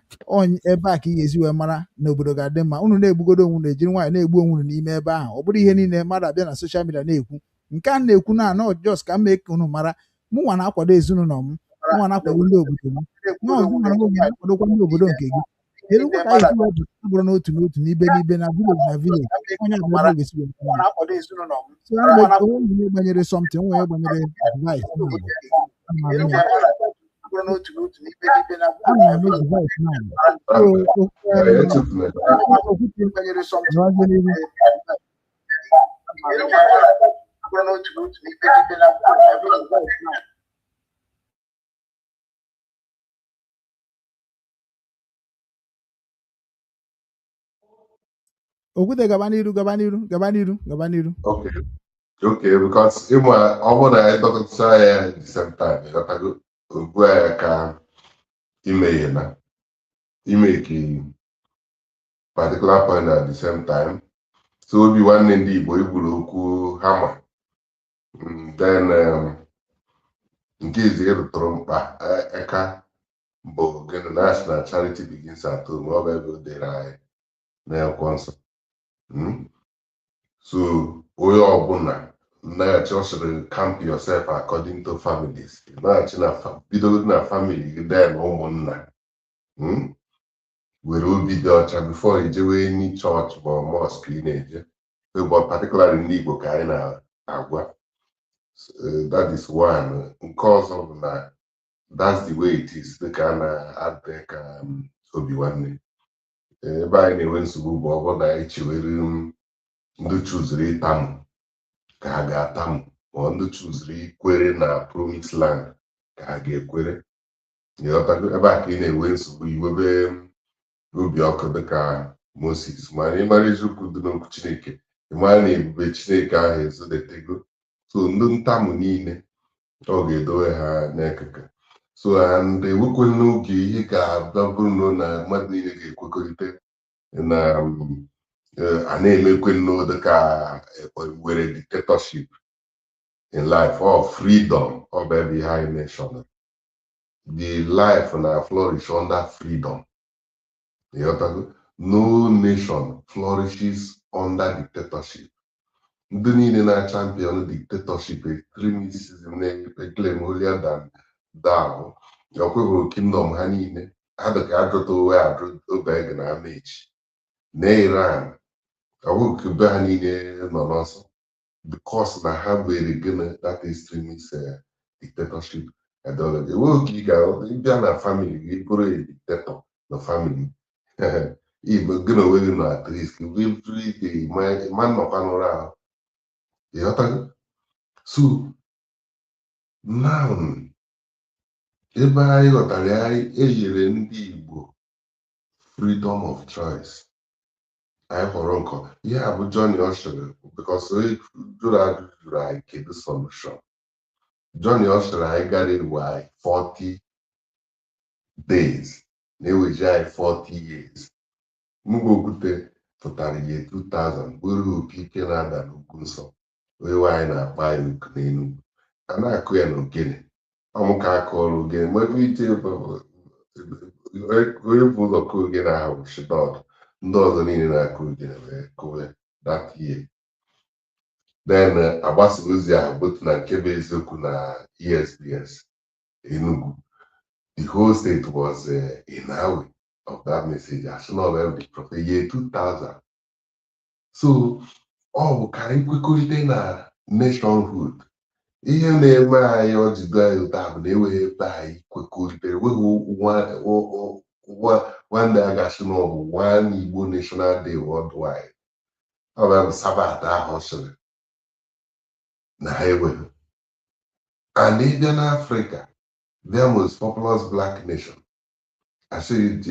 ebe a ka ị ga-esi wee mara na obodo ga-adị mma. Unu na-egbugodo onwe unu, ejiri nwaanyị na-egbu onwe unu n'ime ebe ahụ. Ọ bụrụ ihe niile mmadụ abịa na social media na-ekwu nke a na-ekwu na anọ just ka m mee ka unu mara. Mụnwa na-akwado ezinụlọ m, mụnwa na-akwado ndị obodo m, nwa ọzọ mara onwe gị na-akwadokwa ndị obodo nke gị. Erukwa ka anyị esi wee bụrụ n'otu n'otu, n'ibe n'ibe, na village na village, onye ọbụla ga-esi wee mara. So ana m onwe onye gbanyere something, onwe onye gbanyere device na ana m anụ device na so Echefuna. Okwute gawazie n'ihu. Okwute, gaba n'iru, gaba n'iru, gaba n'iru, gaba n'iru. Okay, because ịma ọ bụrụ na anyị dọkọta ya the same time, ịghọtago ugbu a ka ime ihe na ime ka particular point at the same time. So obi nwanne ndị Igbo igburu okwu hama. Then nke izi rụtụrụ mkpa aka bụ gịnị? National charity begins at home. Ọ bụ ebe o dere anyị n'akwụkwọ nsọ. So onye ọbụla na-achị, ọ sịrị camp yourself according to families, na-achị na bido na family gị, then ụmụnna. Were obi dị ọcha before ijewe any church ma ọ mosque ị na-eje, but particularly ndị Igbo ka anyị na-agwa. That is one. Nke ọzọ bụ na that's the way it is, dịka a na-adị ka obi nwanne. Ebe anyị na-enwe nsogbu bụ ọ bụrụ na anyị chewere ndị chụziri ịtamụ ka ha ga-atamụ, ma ndị chụziri ikwere na promised land ka ha ga-ekwere. Ịghọtago? Ebe a ka ị na-enwe nsogbu, iwebe obi ọkụ dịka Moses. Mana ịmara eziokwu dị n'okwu Chineke, ịmara na ebube Chineke ahụ ezodetego. So ndị ntamụ niile, ọ ga-edowe ha n'ekeke. So and ewekwe n'oge ihe ga-abịa bụrụ na mmadụ niile ga-ekwekọrịta na a na-emekwe nnọọ dịka were dictatorship in life or freedom. Ọ bụ ebe ihe anyị mention, the life na flourish under freedom. Ịghọtago? No nation flourishes under dictatorship. Ndị niile na-champion dictatorship, extremism, na-claim holier than thou, ọkwebụrụ kingdom ha niile ha dịka ajụta onwe ajụ obeg na amechi na Iran. Ọ bụghị be ha niile nọ n'ọsọ because na ha nwere gịnị? That extremist dictatorship ideology. Enweghị oge ị ga-ịbịa na family gị bụrụ a dictator na family igbe gị na onwe gị nọ at risk every day, ma nnọkwa n'ụra ahụ. Ịghọtago? So now ebe anyị ghọtara ya, enyere ndị Igbo freedom of choice. Anyị họrọ nkọ ihe a bụ Johnny Oshiri, because onye jụrụ ajụjụ jụrụ anyị kedu solution. Johnny Oshiri anyị gara ewe anyị 40 days na-eweji anyị 40 years. Mgbe okwute pụtara ihe 2000 bụrụ opi ike na-ada n'ugwu nsọ, onye nwe anyị na-akpọ anyị oku n'Enugwu, a na-akụ ya n'ogene ọmụ ka aka ọrụ ogene. Ma ebe ije onye bụ ụzọ kụ ogene ahụ bụ Shidod, ndị ọzọ niile na-akụ ogene wee kụwe that year. Then agbasa ozi ahụ both na nke bụ eziokwu na ESBS Enugu. The whole state was in awe of that message as not every prophet year 2000. So ọ bụ ka anyị kwekọrịta na nationhood. Ihe na-eme anyị ọjido anyị ụta bụ na enweghị ebe anyị kwekọrịtara, enweghị nwanne a ga-asị na ọ bụ one Igbo National Day worldwide. Ọ bụ Sabbath ahụ ọ sịrị na ha enweghị. And ịbịa n'Africa, their most populous black nation, achịghị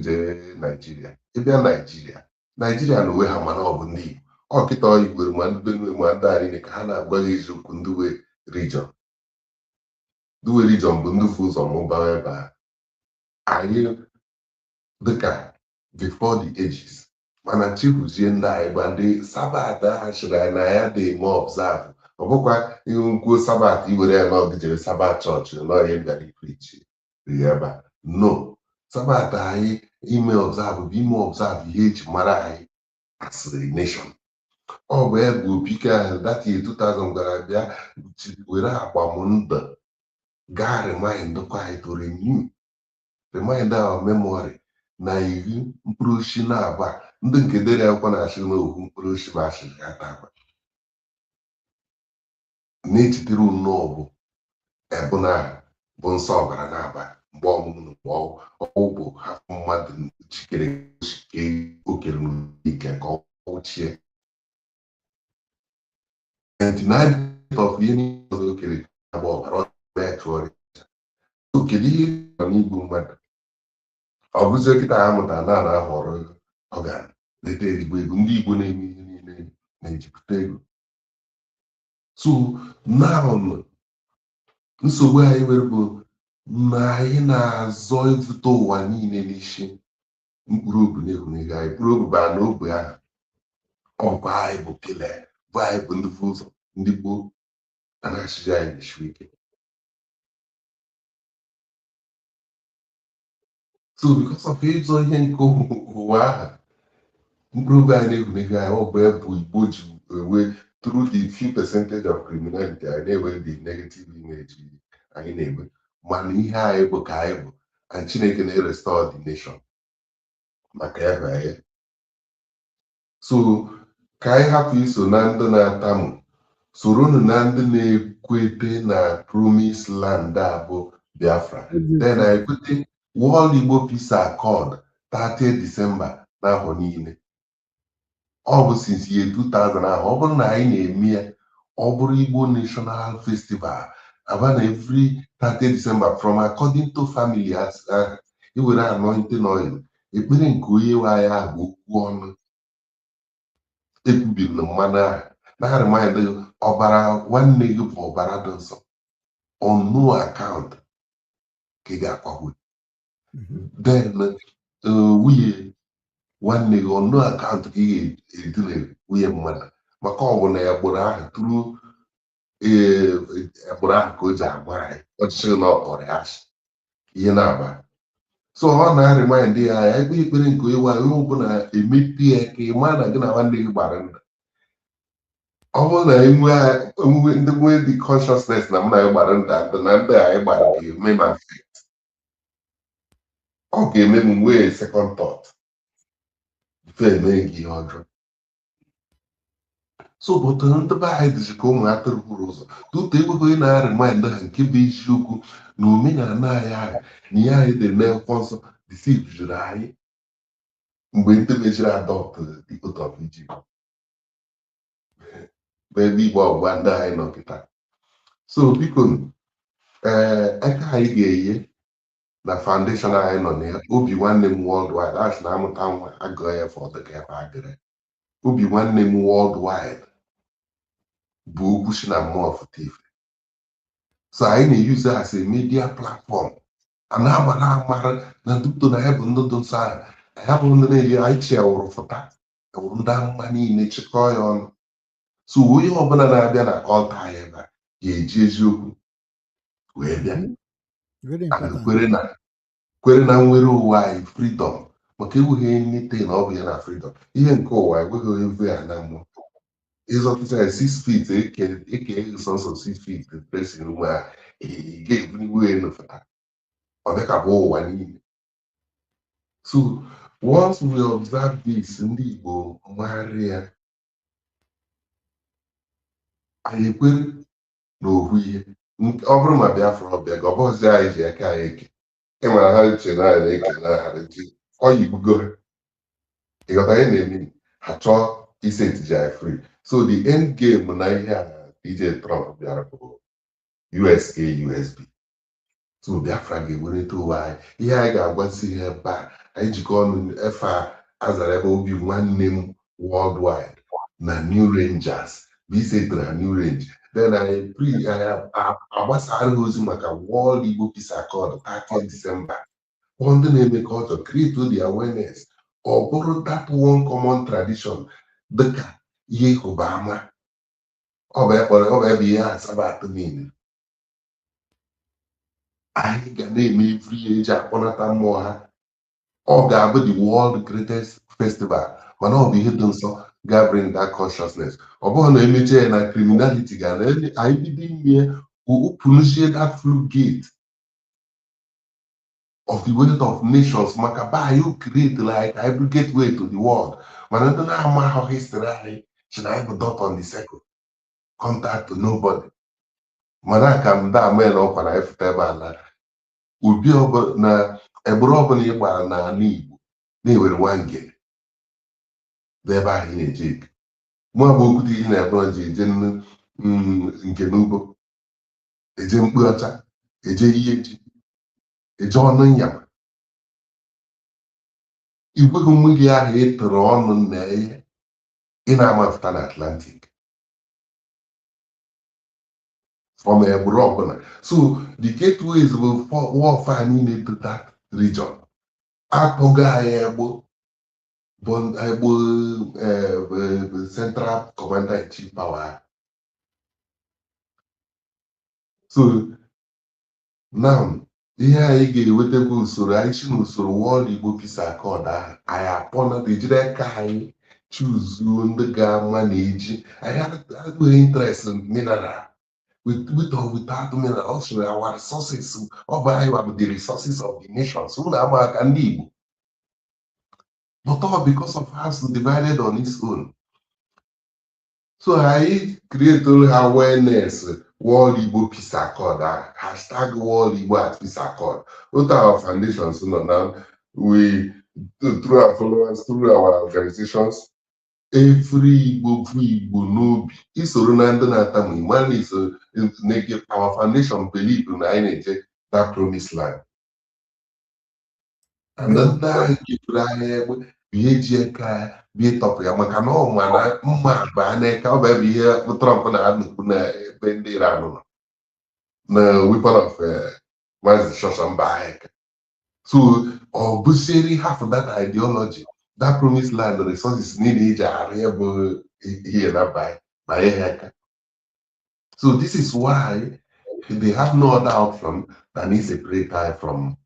jee Naijiria. Ịbịa Naijiria, Naijiria na onwe ha, mana ọ bụ ndị Igbo ọ kịta Igbo ma ndị Benue ma ndị a niile ka ha na-agwa gị eziokwu. Ndị we region, ndị we region bụ ndị fu ụzọ mụbaa ebe a anyị dịka before the ages. Mana chikwuzie ndị anyị gba ndị Sabbath ahụ chịrị anyị na ya dị eme observe. Ọ bụkwa ihe nkwuo Sabbath iwere ya na ọ jere Sabbath chọọchị na ihe bịara ipreach ebe a. No, Sabbath anyị ime observe bụ ime observe ihe eji mara anyị as a nation. Ọ bụ ebe opike ahụ that year 2000 gwara bịa were agbamndụ gaa remind kwa anyị to renew, remind our memory na iri mkpụrụ osisi na-agba ndị nke dere akwụkwọ na-achị na ohu mkpụrụ osisi bụ asịrị ya takwa na-echetere nnọọ bụ ebuna bụ nsọ ọbara na-aba mgbe ọmụmụ na mgbe ọnwụ bụ hafụ mmadụ chikere okere n'ike ka ọ chie 99 of ihe niile ọzọ okere agba ọbara ọ ya chụọrọ. Kedu ihe nọ n'igbu mmadụ? Ọ bụzi kịta ha mụtara na na-ahọrọ ọ ga-leta ezigbo ego. Ndị Igbo na-eme ihe niile na-ejipụta ego. So now nsogbu anyị nwere bụ na anyị na-azọ evute ụwa niile n'isi mkpụrụ obi na-ehunega anyị mkpụrụ obi baa n'obi ahụ. Ọkwa anyị bụ pile bụ anyị bụ ndị bụ ụzọ ndị gboo na na-achịzi anyị n'isi ike. So because of ịzọ ihe nke ụwa ahụ, mkpụrụ obi anyị na-ehunega anyị. Ọ bụ ebe Igbo ji enwe through the few percentage of criminality anyị na-enwe, the negative image anyị na-enwe. Mana ihe anyị bụ ka anyị bụ, and Chineke na-erestore the nation maka ya ya. So ka anyị hapụ iso na ndị na-atamu, soronu na ndị na-ekwete na promise land a bụ Biafra. Then anyị kwete World Igbo Peace Accord 30 December n'afọ niile. Ọ bụ since year 2000 ahụ. Ọ bụrụ na anyị na-eme ya, ọ bụrụ Igbo National Festival aba na every 30 December from according to family ahụ, iwere anointing oil, ekpere nke onye nwe anyị ahụ bụ okwu ọnụ ekwubiri na mmanụ ahụ na remind ọbara nwanne gị bụ ọbara dị nsọ, on no account ka ị ga-akwagbu. Then nwunye nwanne gị, on no account ka ị ga-edina nwunye mmadụ, maka ọ bụ na ya gburu ahụ tụrụ agbụrụ ahụ ka o ji agwa anyị ọchịchị na ọ kpọrọ ya asị ihe na-aba. So ọ na-aremind ya ya ekpe ekpere nke onye nwaanyị, onye ọbụla emepe ya ka ị maa na gị na nwanne gị gbara ndụ. Ọ bụrụ na enwe ndị nwee dị consciousness na mụ na ya gbara ndụ ndụ na ndị anyị gbara ga-eme m affect, ọ ga-eme m nwee second thought before eme gị ihe ọjọọ. So but ndị be anyị dịzi ka ụmụ atụrụ hụrụ ụzọ tutu enweghị onye na-aremind ha nke bụ eziokwu na omenala anyị ahụ na ihe anyị dere n'akwụkwọ nsọ deceive juru anyị mgbe ndị mechiri adopt the oath of Egypt bụ ebe Igbo ọgba ndị anyị nọ kịta. So biko, ee, aka anyị ga-enye na foundation anyị nọ na ya, Obi Nwanne M Worldwide, a sị na amụta nwa agụọ ya fọdụ ka ebe agịrị Obi Nwanne M Worldwide bụ okwu si na mmụọ fụta ife. So anyị na-use as a media platform a na-amara amara na duto na ya bụ ndị dị nsọ ahụ. Anyị abụrụ ndị na-eji anyị chi ewụrụ fụta ewụrụ ndị amụma niile chịkọọ ya ọnụ. So onye ọbụla na-abịa na altar anyị ebe a ga-eji eziokwu wee bịa. Very and important. Kwere na nnwere onwe anyị, freedom, maka enweghị anything ọ bụ ya na freedom ihe nke ụwa enweghị onye vu ya na mmụọ. Ịzọtụcha ya 6 feet eke eke sọsọ 6 feet dressing room a ị ga-ebuniwu elu fụta ọ dịka bụ ụwa niile. So once we observe this, ndị Igbo mara ya. Anyị ekwere na ohu ihe. Ọ bụrụ ma Biafra ọ bịa, ọ bụghịzi anyị ji aka anyị eke. Ị mara ha uche na anyị na-eke na ha ji ọ yigbugo ha. Ịghọta ihe na-eme? Ha chọọ isetiji anyị free. So the end game na ihe a DJ Trump bịara bụ USA USB. So Biafra ga-ewereta onwe anyị. Ihe anyị ga-agwazi ha ebe a, anyị jikọ ọnụ efe a azara ebe obi nwanne m worldwide na New Rangers bụ isetiri ha New Range, then anyị pre anyị agbasara ha ozi maka World Igbo Peace Accord 30 December. Kpọọ ndị na-eme culture, create the awareness. Ọ bụrụ that one common tradition dịka ihe ịhụba ama ọ bụ ekpọrọ, ọ bụ ebe ihe a Sabbath niile anyị ga na-eme every year eji akpọnata mmụọ ha. Ọ ga-abụ the world greatest festival, mana ọ bụ ihe dị nsọ ga bring that consciousness. Ọ bụghị na emechie ya na criminality ga na anyị bido ime openuzie that floodgate of the wealth of nations, maka be anyị create like every gateway to the world. Mana ndị na-amaghị history anyị si na anyị bụ dot on the circle, contact to nobody. Mana ka m da ama na ọkwa na anyị fụta ebe a na ubi na egburu ọbụla ị gbara n'ala Igbo na-ewere nwangele n'ebe ahụ ị na-eje eke. Mụ bụ okwute ihe na ebe ji eje nke n'ugbo, eje mkpu ọcha, eje ihe ji, eje ọnụ nyama igweghị onwe gị ahụ ị tụrụ ọnụ na ihe ị na-amapụta na Atlantic from egburu ọbụla. So the gateways bụ warfare niile to that region. Atụghị anyị egbo bụ egbo central commander in chief power. So now ihe anyị ga-eweta bụ usoro anyị si n'usoro World Igbo Peace Accord ahụ, anyị akpọnata, ejiri aka anyị chuzuo ndị ga-ama na eji anyị adịghị interest in mineral, with or without mineral. Also our resources, ọ bụ anyị bụ the resources of the nations. Unu ama aka ndị Igbo, but all because of us divided on its own. So anyị create awareness World Igbo Peace Accord ahụ, #WorldIgboAtPeaceAccord. Otu our foundations nọ now, we through our followers, through our organizations, every Igbo bụ Igbo n'obi isoro na ndị na-atamu ịmara na iso na-ege our foundation believe na anyị na-eje that promised land. And ndị ahụ jefuru ahịa egbe bụ ihe ji aka ya bụ ịtọpụ ya, maka na ọ ma na mma baa n'aka. Ọ bụ ebe ihe Trump na-anọkwu na ebe ndị Iran nọ na weapon of mass destruction mba ahịa. So ọ bụsieri half that ideology, that promised land, resources niile iji arụ ya bụ ihe na banye ha aka. So this is why they have no other option than to separate anyị from,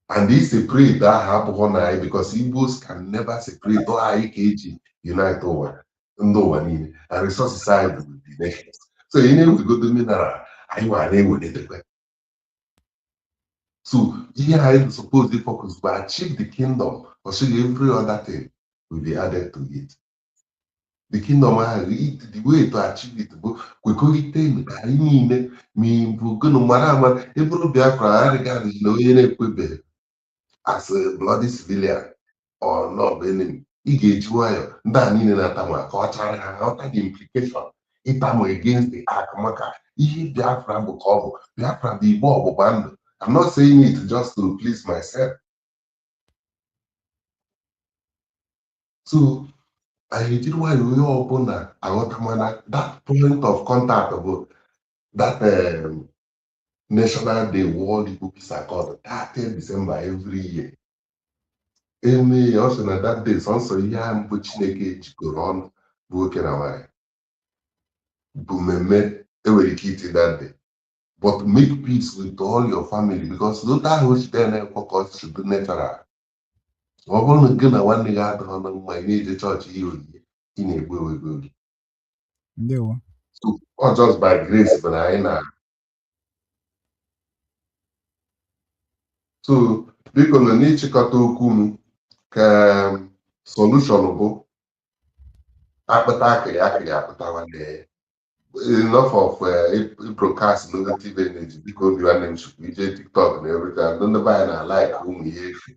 and this separate ahụ abụghị na anyị, because Igbos can never separate. Ọ anyị ka eji unite ụwa, ndị ụwa niile, and resources anyị bụ the nations. So ị na-ewegodo mineral anyị nwa na-ewelitekwa. So ihe anyị suppose to focus bụ achieve the kingdom. Ọsịghị every other thing will be added to it. The kingdom ahụ, the way to achieve it bụ kwekọrịta ka anyị niile, ma ị bụ gụnụ mara ama eburu Biafra regardless na onye na-ekwebeghị as a bloody civilian or not enemy. Ị ga-eji nwayọ ndị a niile na-atamu ka ọ chara ha ghọta the implication ịtamu against the act, maka ihe Biafra bụ ka ọ bụ Biafra bụ igbe ọgbụgba ndụ. I'm not saying it just to please myself. So anyị ejiri nwayọ onye ọbụla aghọta, mana that point of contact bụ that National Day World Igbo Peace Accord, 30 December every year. Eme ya, ọ sị na that day sọnsọ ihe ahụ mbụ Chineke jikọrọ ọnụ bụ nwoke na nwaanyị bụ mmemme enwere ike iti that day, but make peace with all your family, because otu ahụ o site na-ekwe ka ọ si dị natural. Ọ bụrụ na gị na nwanne gị adịghị na mma, ị na-eje chọọchị ihe oyiyi, ị na-egbu onwe gị oge. Ndewo. So ọ just by grace bụ na anyị na so biko nọ n'ịchịkọta okwu m ka solution bụ akpịta akịrị akịrị akpịta nwanne ya. Enough of broadcast negative energy. Biko, obi nwanne m, chukwu ije TikTok na everything, ndị be anyị na-like ụmụ ihe efu,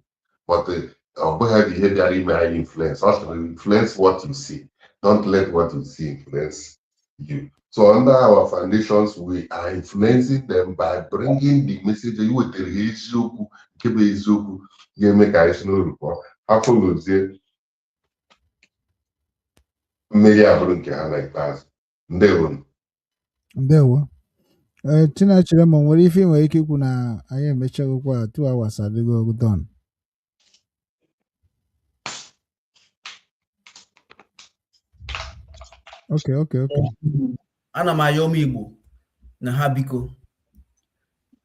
but ọ bụghị bụ ihe bịara ime anyị influence. Ọ sịrị, "Influence what you see, don't let what you see influence you." So under our foundations, we are influencing them by bringing the message. Iwetara ha eziokwu nke bụ eziokwu ga-eme ka anyị si n'uru pụọ. Ha followzie, mmeri abụrụ nke ha n'ikpeazụ. Ndewo. Ndewo. Ee, Chinechere m, nwere ife ị nwere ike ikwu na anyị emechagokwa? 2 hours adịgo done. Okay. Ana m ayọ ụmụ Igbo na ha biko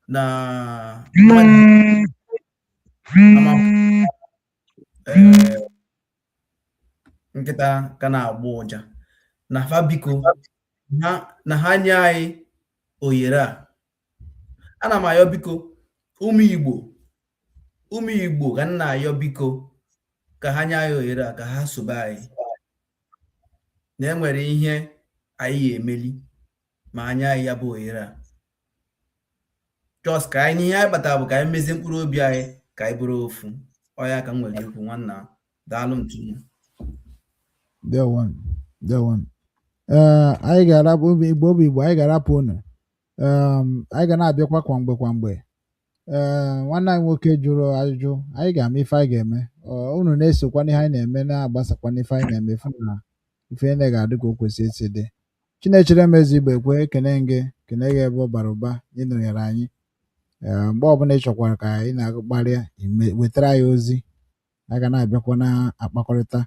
na mmadụ ama ee, nkịta ka na-agbụ ụja na fa biko ha na ha nye anyị ohere a. Ana m ayọ biko ụmụ Igbo, ụmụ Igbo ka m na-ayọ biko ka ha nye anyị ohere a, ka ha sobe anyị na enwere ihe anyị ga-emeli ma anya anyị ya bụ ohere a. Just ka anyị ihe anyị kpatara bụ ka anyị mezie mkpụrụ obi anyị, ka anyị bụrụ ofu. Ọ ya ka m nwere ikwu, nwanna. Daalụ ntụnụ. Ndewo, ndewo. Ee, anyị ga-arapụ ụmụ Igbo, bụ Igbo, anyị ga-arapụ unu. Anyị ga na-abịakwa kwa mgbe kwa mgbe. Ee, nwanne anyị nwoke jụrụ ajụjụ, anyị ga-ama ife anyị ga-eme. Unu na-esokwa n'ihe anyị na-eme, na-agbasakwa n'ife anyị na-eme, fụ na ife niile ga-adị ka o kwesịrị isi dị. Chinechere m eze Igbo ekwe ekene gị, kene gị ebe ọ bara ụba ịnọnyere anyị. Ee, mgbe ọbụla ị chọkwara ka anyị na-akparịa, wetara anyị ozi. A ga na-abịakwa na-akpakọrịta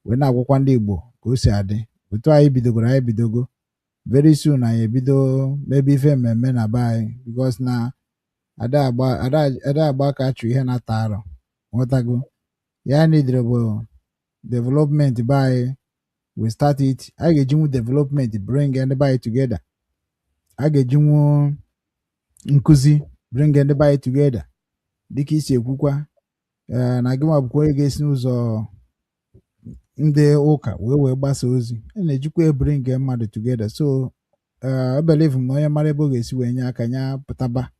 wee na-agwakwa ndị Igbo ka o si adị. Otu anyị bidogoro, anyị bidogo. Very soon anyị ebido mebe ife mmemme na be anyị, because na ada agba ada agba ka achụ ihe na-ata arọ. Nghọtago ya nidere bụ development be anyị. We start it. Anyị ga-ejinwu development bring ndị be anyị together. A ga-ejinwu nkụzi bring ndị be anyị together, dịka isi ekwukwa. Ee, na gị nwa bụkwa onye ga-esi n'ụzọ ndị ụka wee gbasa ozi a na-ejikwa bring mmadụ together. So I believe m na onye mara ebe ọ ga-esi wee nye aka ya pụtaba,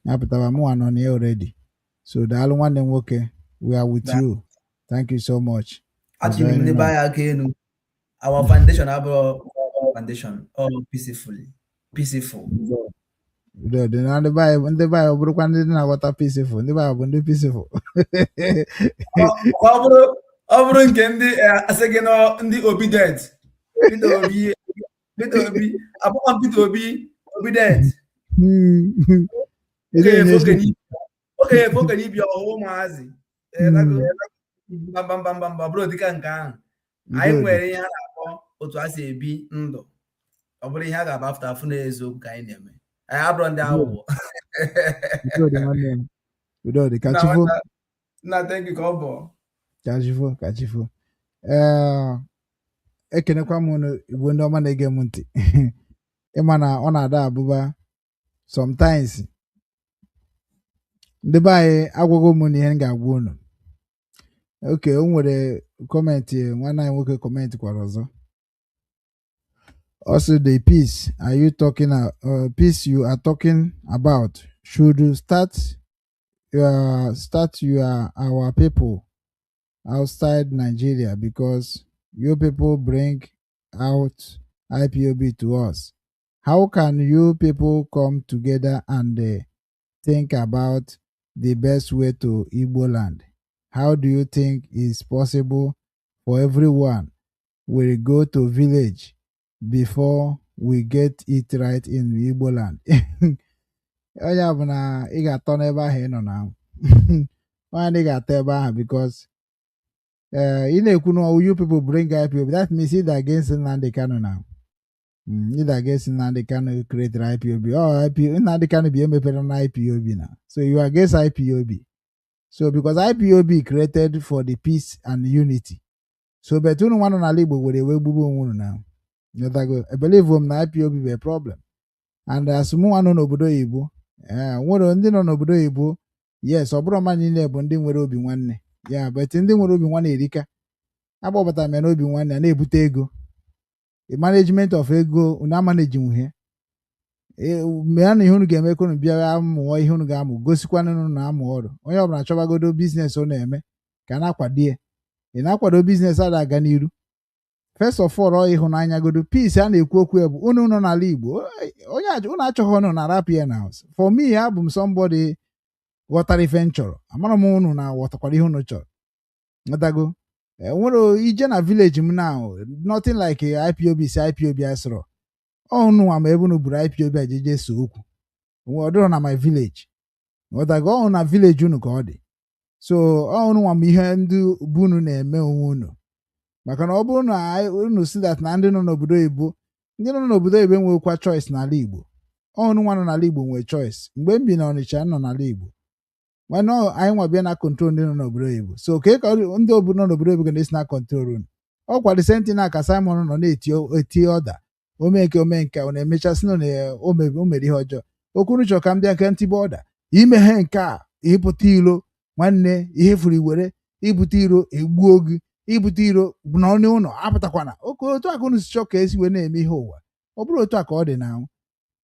ya pụtaba. Mụnwa nọ na ya already. So daalụ, nwanne m nwoke. We are with you. Thank you so much for Achịrị m joining ndị be us. anyị aka elu. Our foundation abụrụ foundation all peacefully peaceful. Udo dị na ndị be anyị. Ndị be anyị, ọ bụrụkwa ndị na-aghọta peaceful, ndị be anyị bụ ndị peaceful. Ọ bụrụ nke ndị asị gị nọ ndị obedient, Peter Obi, Peter Obi abụkwa m Peter Obi obedient. Okenye okenye okenye ibi ọhụụ ụmụazị. Mba, mba, mba, mba, mba, ọ bụrụ dịka nke ahụ anyị nwere ihe a na-akpọ otu a si ebi ndụ. Ọ bụrụ ihe a ga-aba afụta afụ n'eziokwu ka anyị na-eme. Anyị abụrụ ndị aghụghọ. Udo dị, nwanne m, udo dị. Ka chi fo. Nna, thank you, ka ọ bụ. Ka chi fo, ka chi fo. Ee, ekenekwa m unu, Igbo ndị ọma na-ege m ntị. Ịma na ọ na-ada abụba sometimes. Ndị be anyị, agwago m na ihe m ga-agwa unu. Oke o nwere comment, nwanne anyị nwoke comment kwara ọzọ. Also, the peace are you talking peace you are talking about should start your our people outside Nigeria, because you people bring out IPOB to us. How can you people come together and think about the best way to Igbo land? How do you think is possible for everyone will go to village before we get it right in Igbo land? Onye bụ na ị ga-atọ n'ebe ahụ ị nọ na onye na ị ga-atọ ebe ahụ, because ị na-ekwu na you people bring IPOB, that means either against Nnamdi Kanu now. Either against Nnamdi Kanu created IPOB or IPOB, Nnamdi Kanu bi emepere na IPOB now. So you are against IPOB. So because IPOB created for the peace and unity. So but unu nwa nọ n'ala Igbo were wee gbugbu onwe unu now. Nghọtago? I believe m na IPOB bụ a problem. And as mụ nwa nọ n'obodo oyibo, ee, nwere ndị nọ n'obodo oyibo, yes, ọ bụrụ mmadụ niile bụ ndị nwere obi nwanne ya, but ndị nwere obi nwanne erika. Akpọbatara m ya n'obi nwanne a na-ebute ego. Management of ego unu amanage nwuhe mee na ihe unu ga-eme ka unu bịa mụọ ihe unu ga-amụ, gosikwana unu na-amụ ọrụ. Onye ọbụla chọbagodo business ọ na-eme ka a na-akwado ya. Ị na-akwado business a ga-aga n'iru. First of all, ọ ịhụnanya godo peace a na-ekwu okwu ya bụ unu nọ n'ala Igbo. Onye unu achọghị unu na-arapụ ya na house. For me, abụ m somebody ghọtara ife m chọrọ. Amara m unu na ghọtakwara ihe unu chọrọ. Nghọtago? Nwere ije na village m now, nothing like IPOB. Si IPOB asịrọ ọ unu nwa ma ebe unu buru IPOB a jeje so okwu onwe ọ dịrọ na my village. Nghọtago? Ọ na village unu ka ọ dị. So ọ unu nwa ma ihe ndị bụ unu na-eme onwe unu, maka na ọ bụrụ na unu si that na ndị nọ n'obodo oyibo, ndị nọ n'obodo oyibo enwekwa choice n'ala Igbo. Ọ unu nwa nọ n'ala Igbo nwee choice. Mgbe m bi n'Ọnịcha, m nọ n'ala Igbo, mana anyị nwa bịa na control ndị nọ n'obodo oyibo. So ka ka ndị obodo nọ n'obodo oyibo ga na-esi na control unu? Ọ kwa the same thing na ka Simon nọ na-eti eti ọda ome nke ome nke ọ na-emecha sị na o mere ihe ọjọọ. Okwu chọrọ ka m bịa nke ntibe ọda imeghe nke a, ịpụta ilo nwanne, ihe furu iwere ibute iro egbuo gị, ibute iro n'ọnụ ụlọ apụtakwana oke. Otu a ka unu si chọọ ka esi wee na-eme ihe ụwa. Ọ bụrụ otu a ka ọ dị na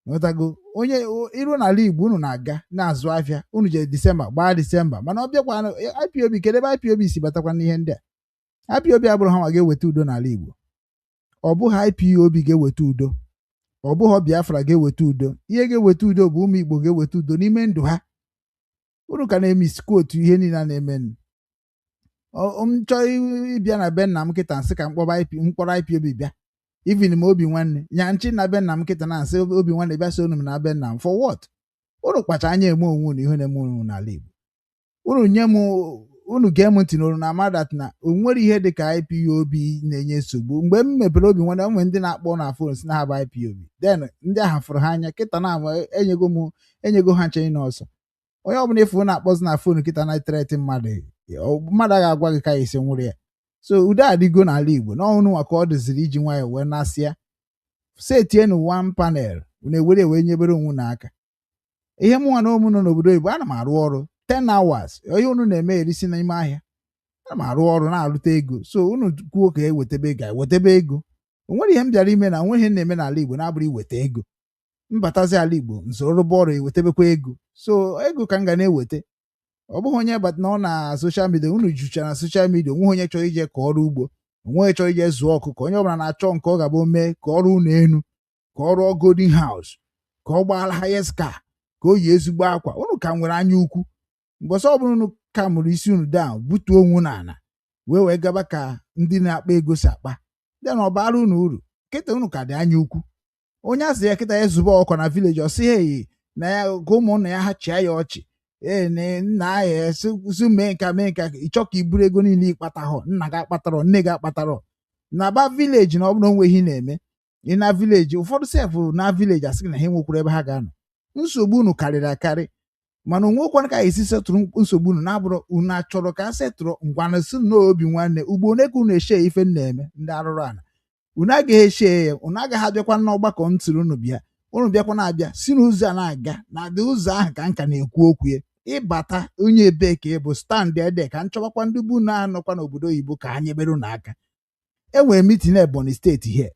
nghọtago onye iru n'ala Igbo, unu na-aga na-azụ afịa unu jere Disemba gbaa Disemba, mana ọ bịakwa IPOB. Kedu ebe IPOB si batakwa n'ihe ndị a? IPOB abụrụ ha nwa ga-eweta udo n'ala Igbo. Ọ bụghị IPOB ga-eweta udo, ọ bụghị Biafra ga-eweta udo. Ihe ga-eweta udo bụ ụmụ Igbo ga-eweta udo n'ime ndụ ha. Unu ka na-emisquote ihe niile a na-eme. M chọọ ịbịa na be nna m kịta, nsị ka mkpọba mkpọrọ IPOB bịa, even ma obi nwanne nya nchi na be nna m kịta na nsị obi nwanne bịa so unu m na be nna m. For what? Unu kpacha anya eme onwe unu ihe na-eme unu n'ala Igbo. Unu nye m, unu gee m ntị n'olu na ama that na o nwere ihe dị ka IPOB na-enye nsogbu. Mgbe m mepere obi nwanne, onwe ndị na-akpọ na phone si na ha bụ IPOB. Then ndị ahụ fụrụ ha anya kịta na enyego m, enyego ha nche n'ọsọ. Onye ọbụla ịfụ na-akpọzi na phone kịta na threat mmadụ, mmadụ agaghị agwa gị ka ya esi nwụrụ ya. So udo adịgo n'ala Igbo n'ọnụ nwa ka ọ dịziri iji nwayọọ wee nasịa setienu one panel unu ewere wee nyebere onwe unu aka. Ihe mụnwa na ụmụ nọ n'obodo oyibo, ana m arụ ọrụ 10 hours. Ihe unu na-eme erisi n'ime ahịa, ana m arụ ọrụ na-arụta ego. So unu kwuo ka ewetebe ego, ewetebe ego. O nwere ihe m bịara ime na onwe ihe m na-eme n'ala Igbo na-abụrụ iweta ego. Mbatazi ala Igbo, nsoro rụba ọrụ, ewetebekwa ego. So ego ka m ga na-eweta. Ọ bụghị onye bata na ọ na social media. Unu juchara na social media. Onweghị onye chọrọ ije ka ọrụ ugbo, onweghị chọrọ ije zụọ ọkụkọ. Onye ọbụla na-achọ nke ọ ga-abụ mee ka ọrụ ụlọ elu, ka ọ rụọ golden house, ka ọ gbaala highest car, ka o yi ezigbo akwa. Unu ka nwere anya ukwu. Mbọsị ọbụla unu ka mụrụ isi unu down, butuo onwe unu ala, wee gaba ka ndị na-akpa ego si akpa, dị na ọ bara unu uru. Kịta unu ka dị anya ukwu. Onye asị ya kịta ya zụba ọkọ na village, ọ sị hey na ya ka ụmụnna ya ha chịa ya ọchị. Ee, na nna ya si mee nka mee nka. Ịchọ ka i buru ego niile ịkpatahọ, nna gị akpatarọ, nne gị akpatarọ na ba village, na ọ bụrụ onwe ihe ị na-eme ị na village. Ụfọdụ sef na village asị gị na ha enwekwara ebe ha ga-anọ. Nsogbu unu karịrị akarị, mana onwekwana ka a esi setụrụ nsogbu unu na-abụrụ unu achọrọ ka a setụrụ. Ngwanụ, si n'obi nwanne ugbo one ka unu eshie ife m na-eme. Ndị arụrụ ala, unu agaghị eshie ya. Unu agaghị abịakwa n'ọgbakọ ntịrị unu bịa. Unu bịakwa na-abịa si n'ụzọ a na-aga na dị ụzọ ahụ ka nka na-ekwu okwu ya. Ịbata onye ebee ka ị bụ stand ede ka nchọbakwa ndị bụ na-anọkwa n'obodo oyibo ka ha nyebere unu aka. Enwere meeting Ebonyi Steeti here,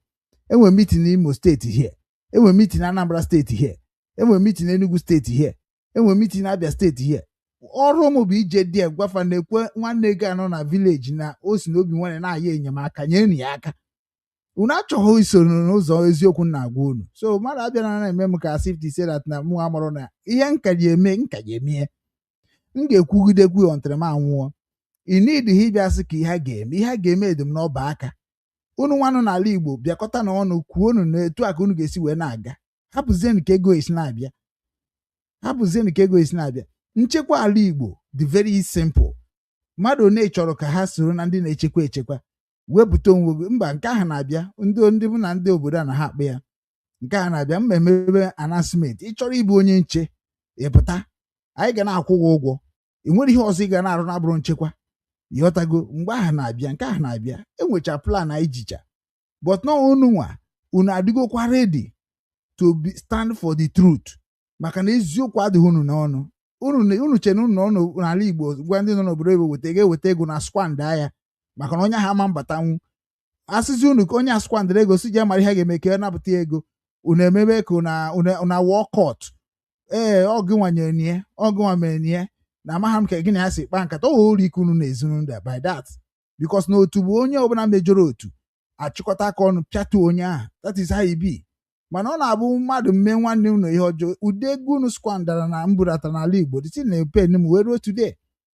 enwere meeting Imo Steeti here, enwere meeting Anambra Steeti here, enwere meeting Enugu Steeti here, enwere meeting Abia Steeti here. Ọrụ m bụ ije dị gwafa na-ekwe nwanne gị anọ na village na o si n'obi nwanne na-aya enyemaka, nyere ya aka. Unu achọghị isoro n'ụzọ eziokwu m na-agwa unu. So mmadụ abịara na-eme m ka as if to say that na mụ amarụ na ihe nka ji eme nka ji eme ihe m ga-ekwugidekwu ọntịrị m anwụọ. Ị need ha ịbịa sị ka ihe a ga-eme, ihe a ga-eme edum n'ọba aka unu nwanụ n'ala Igbo. Bịakọta na ọnụ kwuo unu na etu a ka unu ga-esi wee na-aga. Hapụzienụ ka ego esi na-abịa, hapụzienụ ka ego esi na-abịa. Nchekwa ala Igbo dị very simple. Mmadụ one chọrọ ka ha soro na ndị na-echekwa echekwa? Wepụta onwe gị. Mba, nke ahụ na-abịa. Ndị mụ na ndị obodo a na ha akpa ya, nke a na-abịa. Mma emebe announcement. Ị chọrọ ịbụ onye nche, ị pụta, anyị ga na-akwụ gị ụgwọ. Ị nwere ihe ọzọ ị ga na-arụ na-abụrụ nchekwa. Ịghọtago? Mgbe ahụ na-abịa, nke ahụ na-abịa. Enwecha plan anyị jicha, but na unu nwa unu adịgokwa ready to be stand for the truth, maka na eziokwu adịghị unu n'ọnụ. Unu che na unu nọ n'ala Igbo gwa ndị nọ n'obodo oyibo weta ego, eweta ego na squander ya, maka na onye ahụ ama mbatanwu. Asịzi unu ka onye asụkwandịrị ego si jee mara ihe ga-eme ka e napụta ya ego, unu emebe ka unu awụọ court. Ee, ọ gị nwanyere nie, ọ gị nwa mere nie na amaghị m ka gị na ya si kpaa nkata. O ori ike unu na-ezinu by that, because na otu bụ onye ọbụla mejọrọ otu achịkọta aka ọnụ pịatuo onye ahụ. That is how e be. Mana ọ na-abụ mmadụ mme nwanne unu ihe ọjọọ, ụdị ego unu squanderara na mbudata n'ala Igbo dịtị na pen m wee ruo today.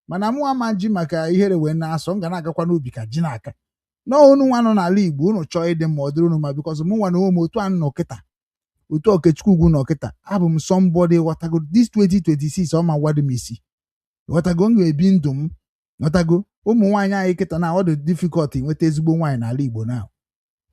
Mana mụ ama ji maka ihere wee na-asọ m ga na-agakwa n'ubi ka ji n'aka na unu nwa nọ n'ala Igbo. Unu chọọ ịdị mma, ọ dịrị unu ma, because mụ nwa na onwe m, otu a nọ kịta, otu Okechukwu ugwu nọ kịta, abụ m somebody ghọtago this 2026. Ọ ma gwado m isi ghọtago, m ga-ebi ndụ m ghọtago. Ụmụ nwaanyị anyị kịta na ọ dị difficult inweta ezigbo nwaanyị n'ala Igbo na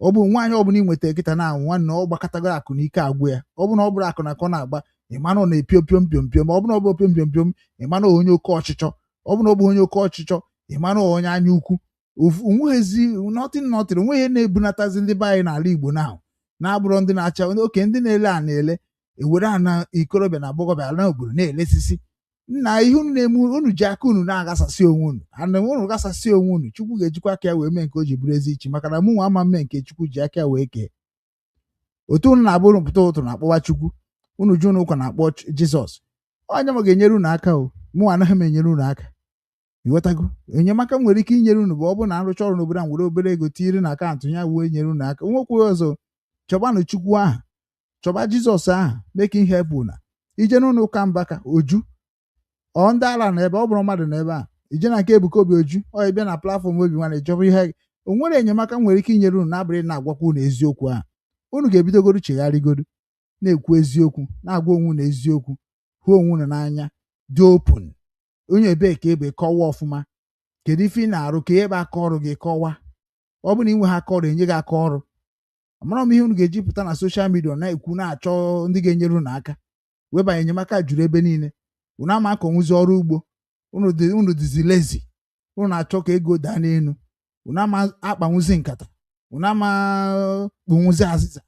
ọ bụ nwaanyị ọbụla ị nweta kịta na nwanne ọ gbakọtago akụ na ike agwụ ya. Ọ bụ na ọ bụrụ akụ na ka ọ na-agba, ịma na ọ na-epio piom piom piom. Ọ bụ na ọ bụ piom piom piom, ịma na onye oke ọchịchọ. Ọ bụ na ọ bụ onye oke ọchịchọ, ịma na onye anya ukwu. Onweghịzi nothing, nothing, onweghị ihe na-ebunatazi ndị be anyị n'ala Igbo na na-abụrụ ndị na-acha oke, ndị na-ele a na-ele ewere ana ikorobịa na agbọghọbịa ala obodo na-elesisi nna ihe unu na-eme. Unu ji aka unu na-aghasasị onwe unu, ana unu ghasasị onwe unu. Chukwu ga-ejikwa aka ya wee mee nke o ji bụrụ ezi ichi, maka na mụ nwa ama mme nke Chukwu ji aka ya wee kee. Otu unu na-abụ unu pụta ụtụ na-akpọwa Chukwu unu, ju unu ụka na-akpọ Jizọs, onye m ga-enyere unu aka o? Mụ anaghị m enyere unu aka, ịghọtago? Enyemaka m nwere ike inyere unu bụ ọ bụrụ na arụcha ọrụ n'obodo a, were obere ego tinyere na akaụntụ ya wee nyere unu aka. Nwekwe ọzọ, chọbanụ Chukwu ahụ, chọba Jizọs ahụ, mee ka ihe bụ na ije n'ụlọ ụka Mbaka oju ọ ndị ala na ebe ọ bụrụ mmadụ na ebe a, ije na nke Ebuka Obi oju ọ ịbịa na platform Obi Nwanne chọba ihe. O nwere enyemaka m nwere ike inyere unu na-abụrị na-agwakwa unu eziokwu ahụ. Unu ga-ebidogoro chegharịgodo, na-ekwu eziokwu, na-agwa onwe unu eziokwu, hụ onwe unu n'anya, dị open. Onye ebee ka ebe kọwaa ọfụma, kedu ife ị na-arụ, ka ebe aka ọrụ gị kọwaa. Ọ bụrụ na ị nwe ha aka ọrụ, enye gị aka ọrụ. Amara m ihe unu ga-eji pụta na social media na-ekwu na-achọ ndị ga-enyere unu aka webanye. Enyemaka juru ebe niile. Unu ama akọnwụzi ọrụ ugbo, unu dịzi lazy, unu na-achọ ka ego daa n'elu. Unu ama akpanwụzi nkata, unu ama kpunwụzi azịza,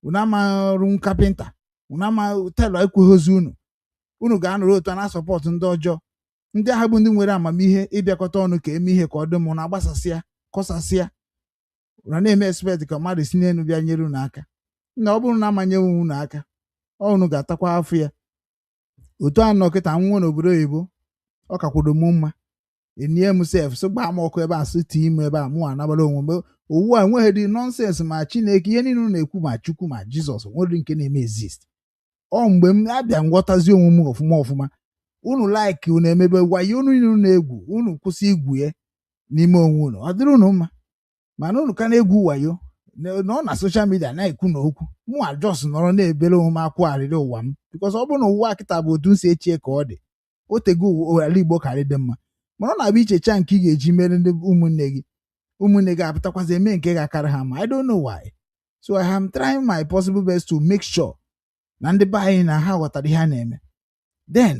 unu ama rụ carpenter, unu ama tailor ekweghịzi unu. Unu ga-anọrọ otu a na-asupport ndị ọjọọ. Ndị agha bụ ndị nwere amamihe ịbịakọta ọnụ ka eme ihe ka ọ dị mma na-agbasasịa kọsasịa na na-eme expect ka mmadụ si n'elu bịa nyere unu aka. Na ọ bụrụ na amanyeghị unu aka, ọ unu ga-atakwa afọ ya. Otu a nọ kịta nwụọ n'obodo oyibo, ọ kakwado m mma enie m sef, so gbaa m ọkụ ebe a, sị tii m ebe a, mụ anabara onwe m. Owu a enweghị dị nonsense. Ma Chineke, ihe niile unu na-ekwu, ma Chukwu ma Jizọs, nwere nke na-eme exist. Ọ mgbe m abịa nghọtazi onwe m ọfụma ọfụma. Unu like unu emebe wayo unu niile unu na-egwu, unu kwụsị igwu ya n'ime onwe unu, ọ dịrị unu mma. Mana unu ka na-egwu wayo nọ na social media na-ekwu na okwu mụ a just nọrọ na-ebere onwe m akwụ arịrị ụwa m, because ọ bụrụ na ụwa kịta bụ otu m si echie ka ọ dị, o tego ala Igbo karị dị mma. Mana ọ na-abụ ichecha nke ị ga-eji mere ndị ụmụnne gị, ụmụnne gị apụtakwazi eme nke ga-akarị ha mma. I don't know why. So I am trying my possible best to make sure na ndị be anyị na ha ghọtara ihe a na-eme. Then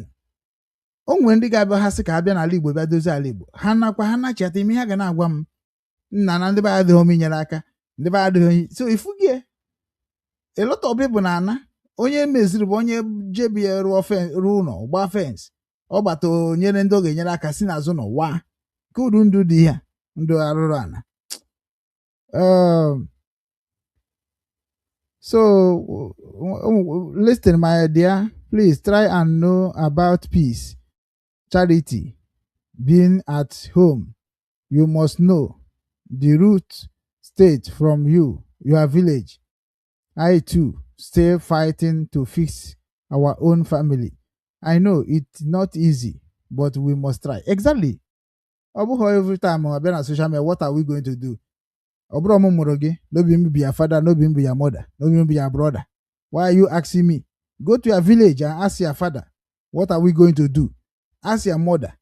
o nwere ndị ga-abịa, ha sị ka ha bịa n'ala Igbo bịa dozie ala Igbo. Ha nakwa ha nachata ime ihe ha ga na-agwa m nna na ndị be anyị adịghị m inyere aka, ndị be anyị adịghị. So ifugie a lot of people na-ana onye meziri bụ onye jebi ya rụọ rụọ ụlọ, gbaa fence, ọ gbata nyere ndị ọ ga-enyere aka si n'azụ n'ụwa nke uru ndụ dị ihe a, ndụ arụrụ ana. So listen, my dear, please try and know about peace, charity, being at home. You must know the root state from you, your village. I too still fighting to fix our own family. I know it's not easy, but we must try. Exactly. Ọ bụghị every time ọ bịa na social media, what are we going to do? Ọ bụrụ m mụrụ gị n'obi m bụ ya father, n'obi m bụ ya mother, n'obi m bụ ya brother. Why are you asking me? Go to your village and ask your father, what are we going to do? Ask your mother,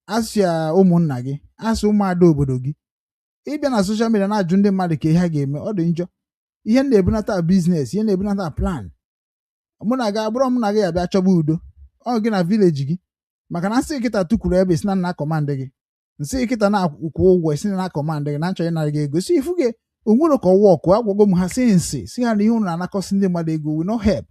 ask your ụmụnna gị, ask ụmụada obodo gị. Ịbịa na social media na-ajụ ndị mmadụ ka ihe ha ga-eme, ọ dị njọ. Ihe m na-ebunata business, ihe na-ebunata plan, mụ na gị abụrọ m na gị abịa chọba udo ọ gị na village gị, maka na nsị kịta tukwuru ebe isi na nna command gị, nsị kịta na-akwụ ụgwọ isi na command gị na nchọ ịnara gị ego si ifu gị onwere ka ọwa ọkụ. Agwago m ha si nsị si ha na ihe unu na-anakọsị ndị mmadụ ego will not help.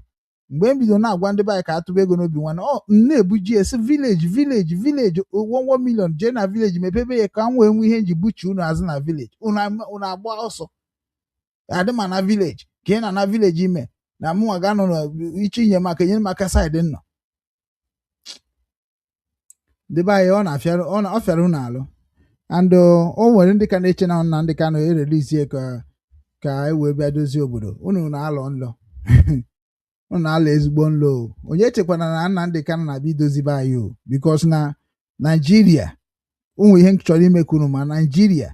Mgbe m bido na-agwa ndị be anyị ka atụba ego n'obi nwanne, ọ m na-ebuji esi village, village, village, 1 million jee na village mepebe ya ka m wee nwee ihe nji buchi unu azụ na village. Unu agba ọsọ adị ma na village ka ị na na village ime na mụnwa ga-anọ n'iche inye maka enyere m aka side nnọ. Ndị be anyị, ọ na-afịara ọ na- ọ fịara unu alụ. And o nwere ndị ka na-eche na Nnamdị Kanụ erelizie ka e wee bịa dozie obodo. Unu na-alọ nlọ, unu na-alọ ezigbo nlọ o. Onye echekwana na Nnamdị Kanụ na-abịa idozi be anyị o, because na Naijiria ụmụ ihe m chọrọ ime ka unu ma Naijiria,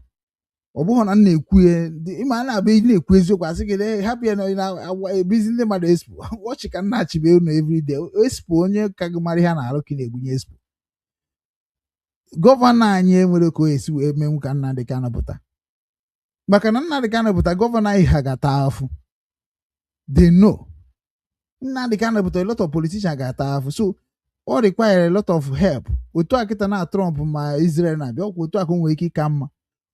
ọ bụghị na m na-ekwu ya ịma a na-abịa ị na-ekwu eziokwu, asị gị, "Lee, hapụ ya na ị na-agwa ebizi ndị mmadụ expo ọchị ka nna achịbe unu everyday." Expo onye ka gị mara ihe a na-arụ ka ị na-egbunye expo. Governor anyị enwere ka o esi wee menwu ka Nnamdị Kanụ pụta, maka na Nnamdị Kanụ pụta, governor anyị ha ga-ata afụ. They know Nnamdị Kanụ pụta, a lot of politicians ga-ata afụ, so ọ require a lot of help. Otu a kịta na Trump ma Israel na-abịa ọkwa, otu a ka o nwere ike ịka mma.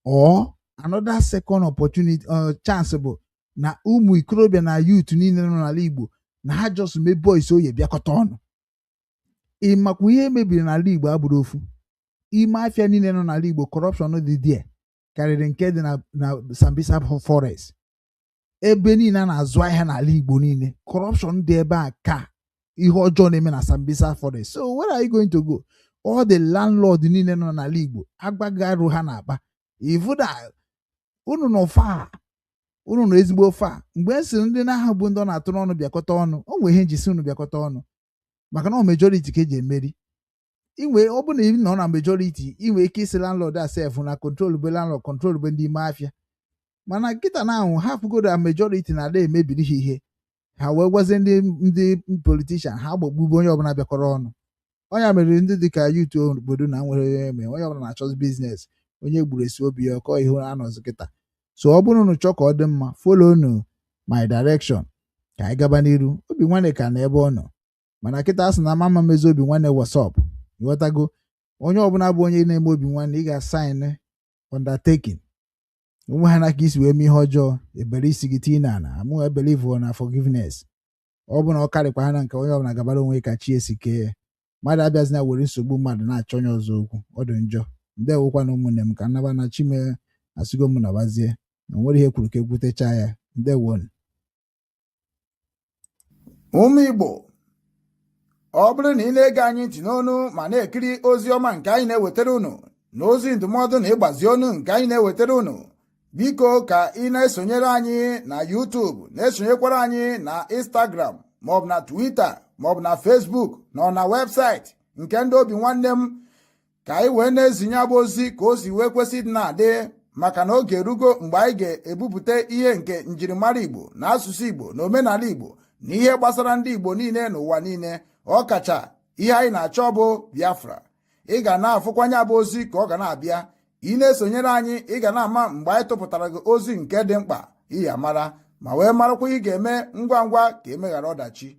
Or another second opportunity, chance bụ na ụmụ ikorobịa na youth niile nọ n'ala Igbo na ha just mee boys oye bịakọta ọnụ. Ị makwa ihe mebiri n'ala Igbo abụrụ ofu ime afịa niile nọ n'ala Igbo. Corruption dị there karịrị nke dị na Sambisa Forest. Ebe niile a na-azụ ahịa n'ala Igbo niile, corruption dị ebe a ka ihe ọjọọ na-eme na Sambisa Forest. So where are you going to go? All the landlord niile nọ n'ala Igbo agbaghị arụ ha na-akpa ifu na unu nọ far, unu nọ ezigbo far. Mgbe e siri ndị na-ahụ bụ ndị ọ na-atụrụ ọnụ bịakọta ọnụ, o nwere ihe njisi unu bịakọta ọnụ, maka na ọ majority ka eji emeri inwe. Ọ bụ na ị nọ na majority, ị nwere ike isi landlord a sef na control bụ landlord, control bụ ndị ime afịa. Mana nkịta na ahụ hapụgodo na majority na-ada emebiri ha ihe, ha wee gwazie ndị politician ha gbagbube onye ọbụla bịakọrọ ọnụ. Onye mere ndị dịka youth obodo na nwere ihe eme, onye ọbụla na-achọzi business, onye gburu esi obi ya ọkọ ihu anọzi kịta. So ọ bụrụ unu chọọ ka ọ dị mma, follow unu my direction ka anyị gaba n'iru. Obi nwanne ka na ebe ọ nọ, mana kịta a sị na ama mma mezi obi nwanne WhatsApp, ịghọtago? Onye ọbụla bụ onye na-eme obi nwanne, ị ga-sign undertaking onwe ha na ka isi wee mee ihe ọjọọ, ebere isi gị tii n'ala. Amụ believe na forgiveness. Ọ bụ na ọ karịkwa ha na nke onye ọbụla gabara onwe ka chi esi kee ya. Mmadụ abịazina were nsogbu mmadụ na-achọ onye ọzọ okwu, ọ dị njọ. Ndewokwa na ụmụnne m, ka nnaba na chime asịgo m nabazie na onwere ihe kwuru ka ekwutecha ya. Ndewonu. Ụmụ Igbo, ọ bụrụ na ị na-ege anyị ntị n'onu ma na-ekiri ozi ọma nke anyị na-ewetara unu na ozi ndụmọdụ na ịgbazi onu nke anyị na-ewetara unu, biko ka ị na-esonyere anyị na YouTube, na-esonyekwara anyị na Instagram, maọbụ na Twitter, maọbụ na Facebook, na ọ na webụsaịtị nke ndị obi nwanne m, ka anyị wee na-ezinye abụ ozi ka o si wee kwesị ịdị na-adị, maka na oge erugo mgbe anyị ga-ebupụta ihe nke njirimara Igbo na asụsụ Igbo na omenala Igbo na ihe gbasara ndị Igbo niile n'ụwa niile. Ọ kacha ihe anyị na-achọ bụ Biafra. Ị ga na-afụkwanye abụ ozi ka ọ ga na-abịa. Ị na-esonyere anyị, ị ga na-ama mgbe anyị tụpụtara gị ozi nke dị mkpa iyi amara ma wee marakwa ị ga-eme ngwa ngwa ka emeghara ọdachi.